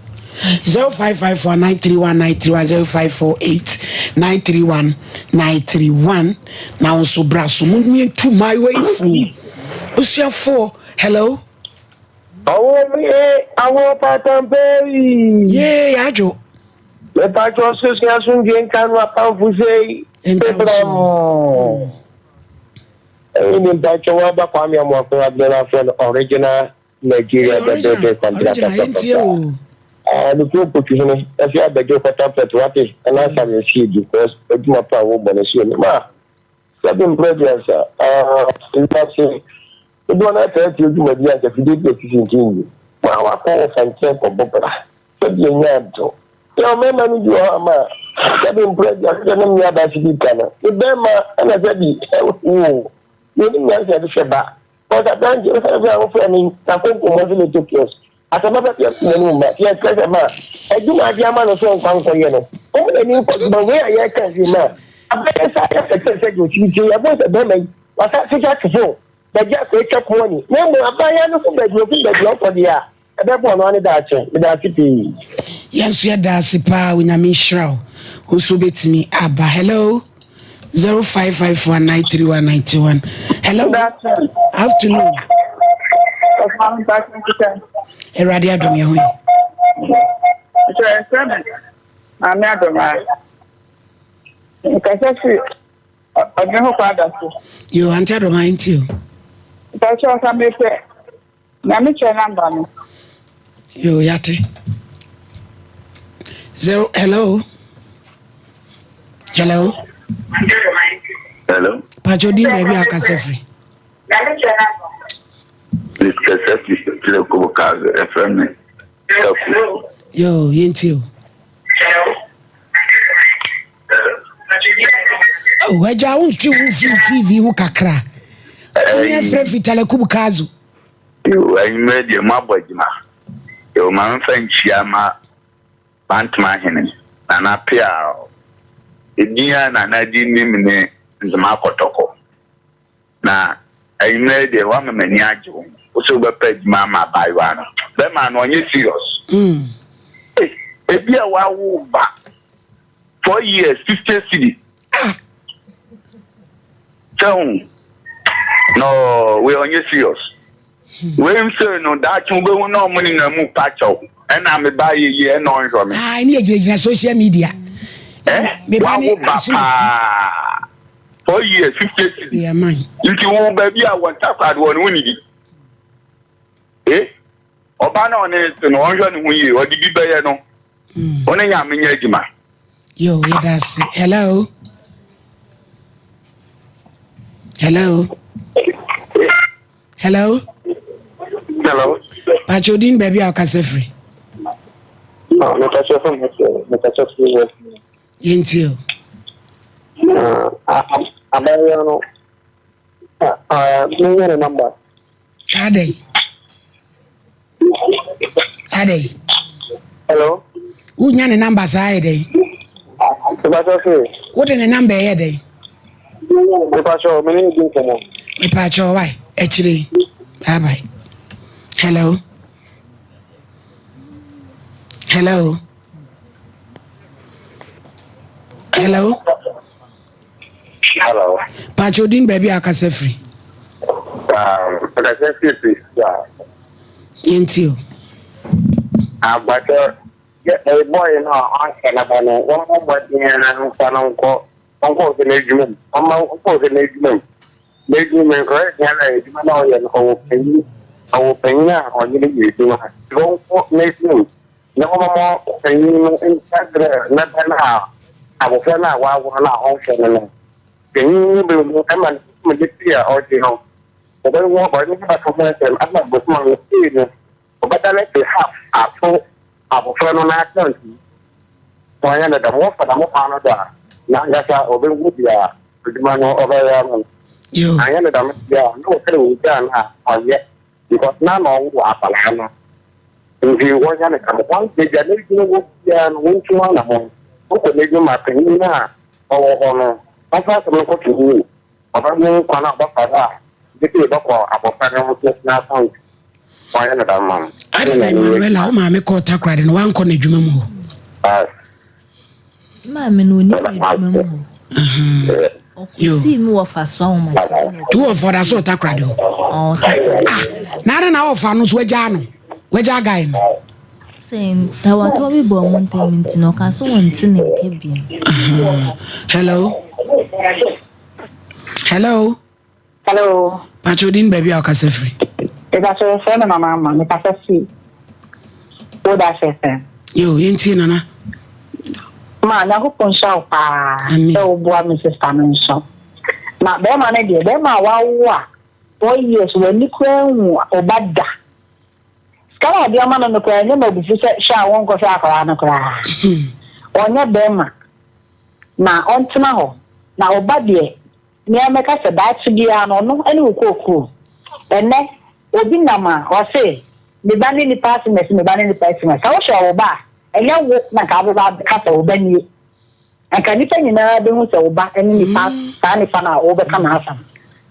0554 931 931 0548 931 931 na wo nso bra so. Mo yɛntu mmaayewa yi fo. Osuafoɔ, hello. Ɔwɔ mi e awɔ patampe yi. Yee yadwo. Mepatwɔ so sua asomdwe nka no apamfo sei. Nka wo so. Ɛyi ni mpakyɛ waba Kwame Amoako abena no afrɛ no original Nigeria dɛdɛɛdɛ kwantena papapapa. Ah, me kuro Potwihene ɛfi abɛgye kɔta pɛt wate ɛna asa me nsie di cause adwuma pa a wobɔ no so ma sɛbi mprɛ aduasa ah wiase dodoɔ no ataa tie dwumadi a nka fidie bi asisi nti nyi ma wakɔ wɔ fa nkyɛn kɔbɔ bra sɛbi ɛnyɛ ado yɛ ɔmɛma no bi wɔ hɔ ama sɛbi mprɛ aduasa sɛ ne mmea adaase bi ka no ne bɛrima ɛna sɛbi ɛwo yɛnim nyansa de hwɛ ba Cause aberanteɛ no sɛ a wofrɛ me na konko mɔ sɛ meto kiosk asɛm papa bi afi n'anom ma yɛ kyerɛ sɛ ma adwuma ade ama no sɛ ɔnkwa nkɔyɛ no ɔmo n'ani nkɔ adwuma wei a yɛka si ma abɛyɛ sa yɛ sɛ kyerɛ sɛ deɛ ɔkyiri tie yɛbɔ sɛ bɛrima yi wasa sisi ate fo bɛgye akɔ atwa ko ani na mmom abaayewa no ho baabi ofi baabi ɔkɔ deɛ a ɛbɛbɔ ɔno ane daakye meda ase pii. Yɛn nso yɛda ase paa Onyame nhyira wo. Wo nso wobɛtumi aba. Hello 0554931931. Hello. Afternoon. Awurade adom yɛ ho yi. Maame adom a. Nkasa fi ɔdene ho kɔ ada so. Yo, ante adom a nti o. Mpakyɛ ɔsa mepɛ Nyame kyɛ number no. Yo yate. Zero hello. Hello. Hello. Pacho din baabi a kasa firi. Kasa firi kyerɛ kobo kazo ɛfrɛ me. Kaku. Yo yɛntie o. Oh, agya wontwe wo mfiri TV ho kakra. Wotumi afrɛ firi Talakubu Kazo. Yo, anwummerɛ deɛ moabɔ adwuma. Yo, ma memfa nkyia ma Bantama hene, Nana Peaw. Edin a Nana de nim ne Nzema Kɔtɔkɔ. Na anwummerɛ yi deɛ woama m'ani agye wo ho. Wo sɛ wobɛpɛ adwuma ama abaayewa no. Bɛrima no ɔnyɛ serious. Ei, ebi a wawo ba 4 years, 50 cedi. Sɛ ho. No, wei ɔnyɛ serious. Wei nso no daakye wobɛhu na ɔmo nenam mu pa kyɛw. Ɛna me ba yɛ yie ɛna ɔnhwɛ me. Ah, ɛne yɛgyinagyina social media. Eh, wawo ba paa. 4 years, 50 cedi. Nti wo baabi a wɔn takwad wɔ no wonni bi. Eh, ɔba na ɔne te no ɔnhwɛ ne ho yie, ɔde bi bɛyɛ no. Wo ne Nyame nyɛ adwuma. Yo, yɛda ase. Hello. Hello. Hello. Hello. Pacho din baabi a ɔkasa firi. No, mekasa firi mekasa firi wɔ. Yɛntie o. Abaayewa no, menyɛ ne namba. Adɛn? Adɛn? Hello? Wonya ne namba saa yɛ dɛn? Mepakyɛ se. Wode ne namba ɛyɛ dɛn? Mepakyɛ me ne di nkɔmmɔ. Mepakyɛ wae akyire. Bye bye. Hello? Hello? Hello? Hello. Pakyɛ odin baabi a akasa firi. Akasa firi Pretoria. Yɛnti o. Abakyɛ yɛ bɔɔl no a ɔnhyɛ ne ba no wɔn mmɔ mmɔden ara nfa no nkɔ ɔnkɔ ɔhwɛ n'adwuma mu ɔma ɔnkɔ ɔhwɛ n'adwuma mu n'adwuma mu nkɔyɛ deɛ na adwuma na ɔyɛ no ɔwɔ panyin ɔwɔ panyin a ɔnye no yɛ adwuma ɔnkɔ n'adwuma mu. Na wɔbɛma ɔpanyin no nkyerɛkyerɛ ne ba no a abofra no a wɔawo no no a ɔnhwɛ no no. Panyin no behu ma ne bosome de pii a ɔgye no, wɔbɛhu ɔne no bɛka ho asɛm ama bosome no pii no, wɔbɛda no de half ato abofra no n'account mu. Sɛ ɔnyɛ no dɛm, wɔfa dɛm kwan no do a, n'ankasa obehu dza edwuma no ɔbɛyɛ ama no. Annyɛ no dɛm dze a, nna wɔpɛ dɛ wogyaa no a, ɔnnyɛ. Because na na ɔwo akwadaa no nti wɔnya no kama. Wɔn baabi a n'adwuma wɔ biara no wɔntu ho anamɔn. Wokɔ n'adwuma mu a panyin no a ɔwɔ hɔ no ɔmfa asɛm no nkɔto n'anim. Ɔbɛhu kwan a ɔbɛfa do a de sei bɛkɔ abɔfra no ho n'account. Wɔanyɛ no dɛm ma no. Adɛn na Emmanuela wo maame kɔɔ Takoradi no wankɔ n'adwuma mu hɔ? Maame no onim adwuma mu hɔ. Ɔkɔsii mu wɔ fa so ahoma. Tu wɔ fɔ da so Takoradi hɔ. Ah, na adɛn na wɔfa no so wagyaa no? Wagyaa guy no. Sɛ ntawatawa bi bɔ ɔmo ntam nti na ɔka so wɔnte ne nka bio. Hello. Hello. Hello. Pakyɛ odin baabi a ɔkasa firi. Mepakyɛ yɛfrɛ me Mama Ama mekasa firi Woda FM. Yo, yɛntie Nana. Ma Nyankopɔn nhyira wo paa sɛ woboa me sista no nso. Na bɛrima no deɛ bɛrima a wawo a 4 years w'ani koraa nhu wo ba da. Sika na ɔde ama no no koraa ɛnyɛ m'abufu sɛ hwɛ a wonkɔhwɛ akwadaa no koraa. Ɔnyɛ bɛrima na ɔntena hɔ na ɔba deɛ Nea mɛka sɛ daakye biara no ɔno ne wo kookoo. Ɛnnɛ obi nam a ɔse me ba ne nipa asemasi, me ba ne nipa asimasi. Sɛ wohwɛ wo ba a, ɛnyɛ wo na nka wobɛba abɛka sɛ wo ba nie. Nka nnipa nyinaa bɛhu sɛ wo ba ne nipa saa nipa no a wobɛka n'asɛm.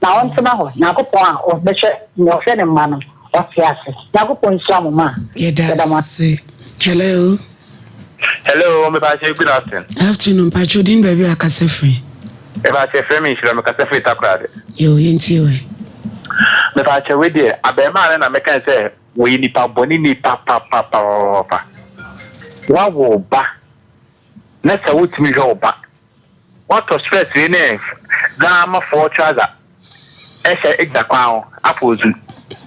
Na ɔntena hɔ, Nyankopɔn a ɔbɛhwɛ nea ɔhwɛ ne mma no, ɔte ase. Nyankopɔn nhyira mo ma. Yɛda mo ase. Yɛda ase. Hello. Hello, mepakyɛ good afternoon. Afternoon, mpakyɛ odin baabi a akasa firi. Mepakyɛ frɛ me nhyira mekasa firi Takoradi. Yo, yɛntie wɛ. Mepakyɛ wei deɛ abɛɛmaa no na meka sɛ wɔyɛ nipa bɔne ni papapapapapa. Wawo ba na sɛ wotumi hwɛ wo ba Watɔ stress wei ne Ghana foɔ trouser ɛhyɛ gyina kwan ho apoosu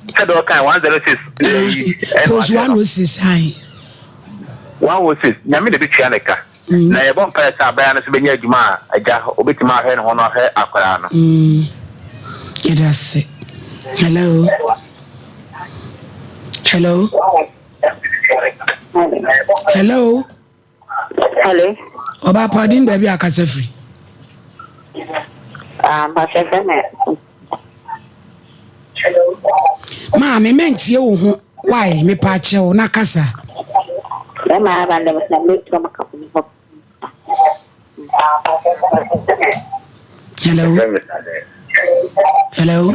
sɛdeɛ ɔkae 106 ɛyi ɛna Pose wahyɛ no 106 ae. 106 Nyame na ɛbɛtua ne ka na yɛbɔ mpaeɛ sɛ abaayewa no nso bɛnya adwuma a agya ɔbɛtumi ahwɛ ne ho na wahwɛ akwadaa no. Yɛda ase. Hello. Hello. Hello. Hello. Ɔbaa pa ɔdin baabi a akasa firi. Ah, mpakyɛ fɛ me. Maame mɛntie wo ho why mepa akyɛw na kasa. Bɛma aba ndɛm sɛ metua maka ho. Hello. Hello.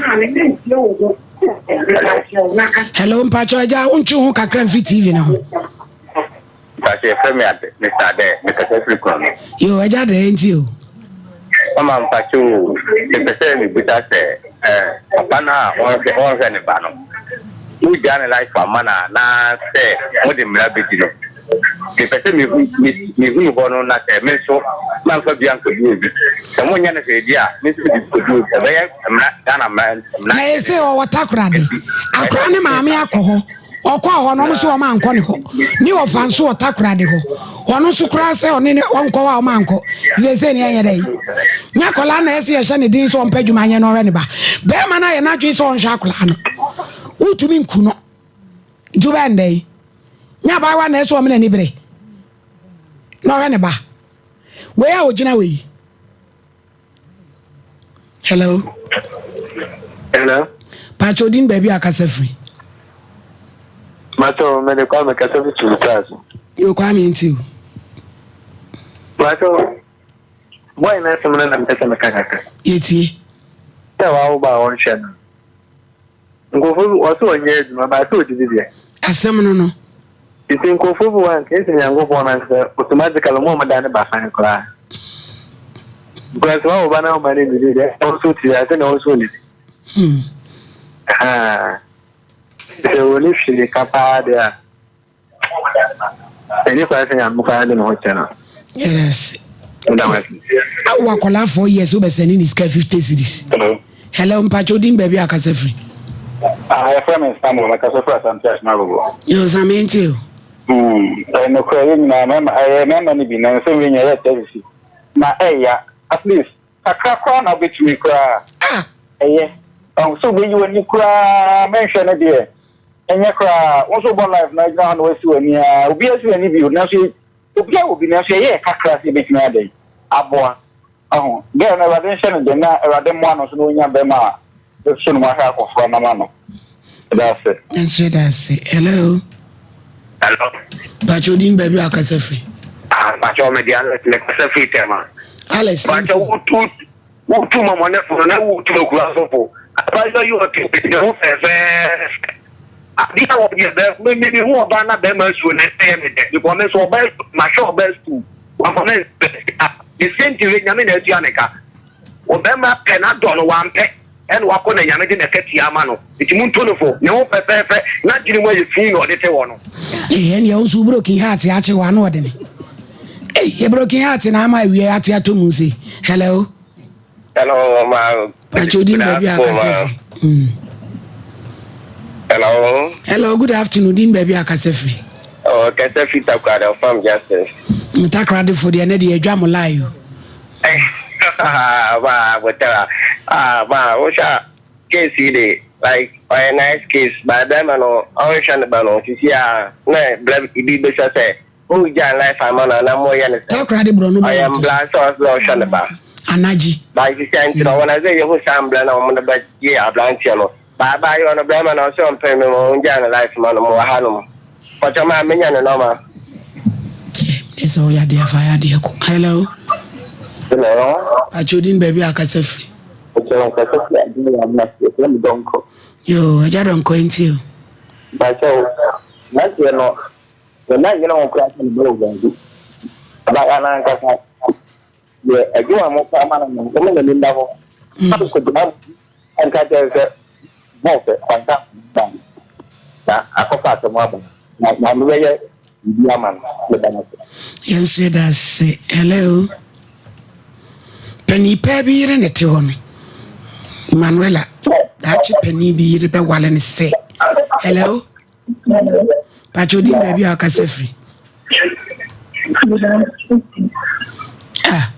Hello mpakyɛ agya wontwe ho kakra mfiri TV no ho. Mpakyɛ yɛfrɛ me Ade, Mister Adɛ, mekasa firi Kurɔno. Yoo, Agya Adɛ, yɛntie o. Mama mpakyɛ o, mepɛ sɛ mebisa sɛ eh, papa no a ɔnhwɛ ɔnhwɛ ne ba no, mogyaa ne life ama no anaa sɛ mode mmara bɛdi no? Mepɛ sɛ mehu me mehunu hɔ no na sɛ me nso mamfa bi ankɔdi obi. Sɛ monyɛ no hwee deɛ a, me nso mede bi kɔdi obi. Ɛbɛyɛ mmara, Ghana mmara mmara. Na ese ɔwɔ Takoradi. Akora ne maame akɔ hɔ. Ɔkɔɔ hɔ no, wɔn nso wɔn ankɔ ne hɔ. Ne ɔfa nso wɔ Takoradi hɔ. Ɔno nso koraa sɛ ɔne ne ɔnkɔ hɔ a wɔn ankɔ. Seesei ne ɛnyɛ dɛn? Nyɛ akwadaa na ɛsɛ yɛhyɛ ne den sɛ ɔmpɛ adwuma nyɛ na ɔhwɛ ne ba. Bɛrima no ayɛ n'adwene sɛ ɔnhwɛ akwadaa no. Wotumi nku no. Nti wobɛyɛ no dɛn? Nyɛ abaayewa na ɛsɛ ɔmo n'ani bere na ɔhwɛ ne ba. Wei a ogyina wei. Hello. Hello. Pacho odin baabi a akasa firi. Mato mede Kwame kasa fi Tumtas. Yo Kwame nti o. Mato boy na asɛm no na mepɛ sɛ meka kakra. Yɛtie. Sɛ wawo ba a ɔnhwɛ no. Nkurɔfoɔ bi wɔse wɔnyɛ adwuma but sɛ wɔdidi deɛ. Asɛm no no. Nti nkurɔfoɔ bi wɔ hɔ a nka ɛsɛ Nyankopɔn no ankasa automatically wɔn a wɔda ne basan koraa. Because wɔn ba na wɔn ma no nnidi deɛ wɔn nso ti ase na wɔn nso nnidi. Ahaa. Sɛ wɔn ni hwee ka paa deɛ a. Ɛni kwan sɛ Nyame koraa de ne ho kyɛ no. Yes. Awo akwadaa 4 years wobɛ sɛne ne sika 50 cedis. Hello. Hello, mpakyɛ odin baabi a akasa firi. Ah, yɛfrɛ me Samuel, mekasa firi Asante Akyem Agogo. Yo, Sam, yɛntie o. Hmm, ɛyɛ nokorɛ yɛn nyinaa mɛma ɛyɛ mɛma no bi na nsɛm wei nyɛ yɛ kyɛ sisi na ɛya at least kakra koraa na wobɛtumi koraa ɛyɛ ɔn sɛ wobɛyi w'ani koraa mɛnhwɛ no deɛ Ɛnyɛ koraa, wo nso wobɔ life na agyina hɔ na wasi w'ani aa, obiara si n'ani bio nanso obiara wɔ bi nanso yɛyɛ kakra sɛ yɛbɛtumi ayɛ dɛn aboa. Wahu? Girl no Awurade nhyɛ no den na Awurade mmoa no nso na ɔnya bɛrima a bɛsosɔ ne mu ahwɛ akɔfra no ama no. Meda ase. Nso yɛda ase. Hello. Hello. Pacho din baabi a wakasa firi. Ah, Pacho me di Alex me kasa firi Tema. Alex. Pacho wotu Wotu mɔmɔnefo no na wotu akuraa so fo. Abaayewa yi ɔte ne ho fɛɛfɛɛfɛ. Adeɛ a wɔyɛ bɛ me me mehu ɔbaa na bɛrima asuo na ɛyɛ me dɛ because me nso ɔbaa asuo mahwɛ ɔbaa sukuu wama me nsɛ sika the same thing wei nyame na atua ne ka. Ɔbɛrima pɛ n'adɔ no wampɛ ɛna wakɔ na nyame de n'akatua ama no nti montu no fo ne ho fɛfɛɛfɛ n'adwene mu ayɛ fi na ɔde te hɔ no. Ee ɛnneɛ wo nso wo broken heart akye wo ano ɔdene. Ei yɛ broken heart na ama awia ate atɔ mu sei. Hello. Hello, ma. Pakyɛ odin baabi a akasa firi. Mm. Hello. Hello, good afternoon. Odin baabi a akasa firi. Oh, kasa firi Takoradi, Ɔfam Justice. Takoradi fo deɛ ne deɛ adwa mo lie o. Ba, botara. Ah, ba, wohwɛ a case yi de like ɔyɛ nice case but bɛrima no ɔnhwɛ ne ba no sisi a na brɛ bi bɛsɛ sɛ Mo gyaa life ama no anaa mo yɛ no sɛn? Takoradi borɔno bɛn Ɔyɛ na ɛto so? mbra sɛ ɔsɛ ɔhwɛ ne ba. Anagye. But sisi a nti no ɔwɔ na sɛ yehu saa mbra na wɔn de bɛ gye abranteɛ no. But abaayewa no bɛrima no ɔsɛ ɔmpɛ me ma ɔngyaa ne life ma no mo wɔ ha nom. Pɔtɔ maa menya ne nɔma. Ɛsɛ sɛ ɔyɛ adeɛ afa ayɛ adeɛ ko. Hello. Hello. Pakyɛ odin baabi a akasa firi. Pakyɛ nkasa firi Adum wɔ Amina yɛfrɛ me Dɔnkɔ. Yoo agya Dɔnkɔ nti o. Pakyɛ mmeranteɛ no Sɛ na nnyina ho koraa sɛ mebɛwɔ baabi. Abaayewa no ankasa deɛ adwuma a mofa ama no no, momma n'ani nna hɔ. Na mekɔgyina mu nka kyerɛ no sɛ, Ho fɛ, kwanta ba no, na akɔfa asɛm aba. Na maame bɛyɛ biribi ama no. Meda no ase. Yɛn nso yɛda ase. Hello. Panin paa bi yere na ɛte hɔ no. Manuela, daakye panin bi yere bɛwale no sɛ. Hello. Pakyɛ odin baabi a ɔkasa firi. Ah.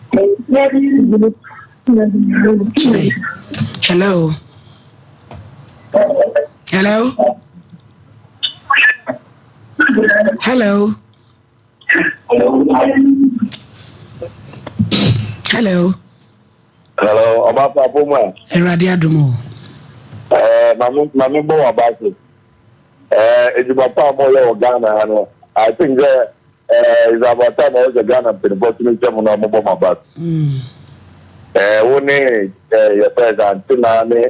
Kyerɛ. Hello. Hello. Hello. Hello. Hello, ọba pa mu a. Awurade adom o. Ɛɛ maame maame bɔ wɔ baase. Ɛɛ edwuma pa a mo yɛ wɔ Ghana ha no, I think sɛ ɛɛ it's about time a wɔsɛ Ghana mpanyinfoɔ tumi kyɛ mo na mo bɔ mo aba. Ɛɛ wo ne ɛɛ yɛ fɛ sɛ Antenna ne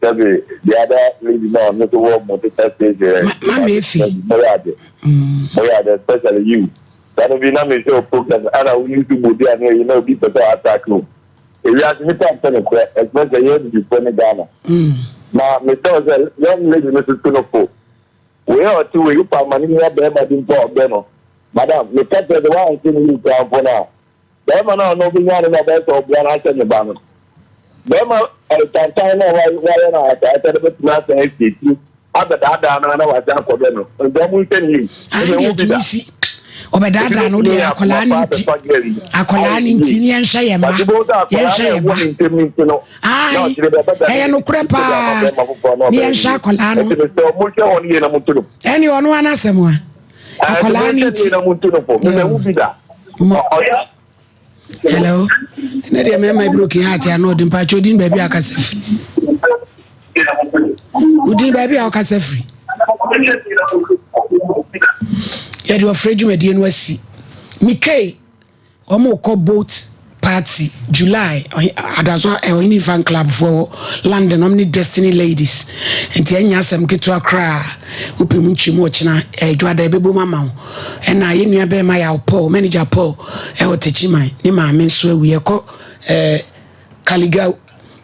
sɛbi the other lady na ɔno nso wɔ mo sister station ɛ. Mama Efi. Mo yɛ ade. Mo yɛ ade especially you. Dano bi na mehwɛ wo program ɛna wo use body a ne ɛyi na obi pɛ sɛ attack wo. Ewiase nipa mpɛ no korɛ especially yɛn abibifoɔ ne Ghana. Na mesɛ wo sɛ young lady no so tu no fo. Wei a ɔte wei wopa ma ne nua bɛrima bi mpo a ɔbɛ no. Madam meka kyerɛ sɛ woanhwɛ ne yie koraa mpo no a Barima no a ɔno ɔbɛnya no na ɔbɛyɛ sɛ ɔboa no ahyɛ ne ba no. Barima tantan no a wayɛ no ayasayasa no bɛtumi asan asi akyiri abɛdaadaa no na wasan akɔdɔ no. Nti ɔmo nhwɛ ne yie. Ahe deɛ tumi si ɔbɛdaadaa no deɛ akwadaa no nti akwadaa no nti ne yɛnhwɛ yɛn mma yɛnhwɛ yɛn ba ayi ɛyɛ nokorɛ paa ne yɛnhwɛ akwadaa no ɛne ɔno anasɛm a akwadaa no nti hello ɛnɛ deɛ mɛma broken heart ano ɔde mpakyɛ odin baabi a ɔkasa firi odin baabi a ɔkasa firi yɛde ɔfrɛ dwumadie no asi mekei Wɔn kɔ boat party July adaso ɔhene fan club foɔ wɔ London wɔn ne Destiny Ladies nti ɛnyɛ asɛm ketewa koraa wopɛ mu nkyɛmu ɔkyena ɛdwada ɛbɛbom ama wo ɛna yɛn nua bɛrima yaw Paul manager Paul ɛwɔ Techiman ne maame nso awu yɛkɔ ɛɛ Kaligau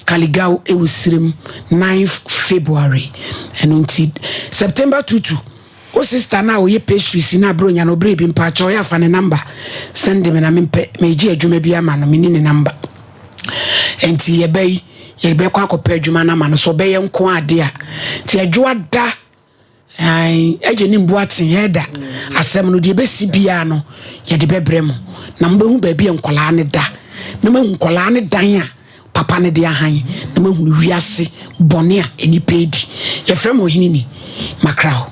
Kaligau ɛwɔ Sirem 9 February ɛno nti September 22 Wo sister no a ɔyɛ pastries no a bronya no ɔbrɛ bi mpakyɛw yɛ a fa ne number send me na mempɛ megye adwuma bi ama no menni ne number nti yɛba yi yɛbɛkɔ akɔpɛ adwuma no ama no so ɔbɛyɛ nko ade a nti adwoa da agye ne mbu aten ɛda asɛm no deɛ ɛbɛsi biara no yɛde bɛbrɛ mu na mobɛhu baabi a nkɔlaa no da na moahu nkɔlaa no dan a papa no de ahan na moahunu wiase bɔne a nnipa redi. Yɛfrɛ me Ɔhene Ni. Makra wo.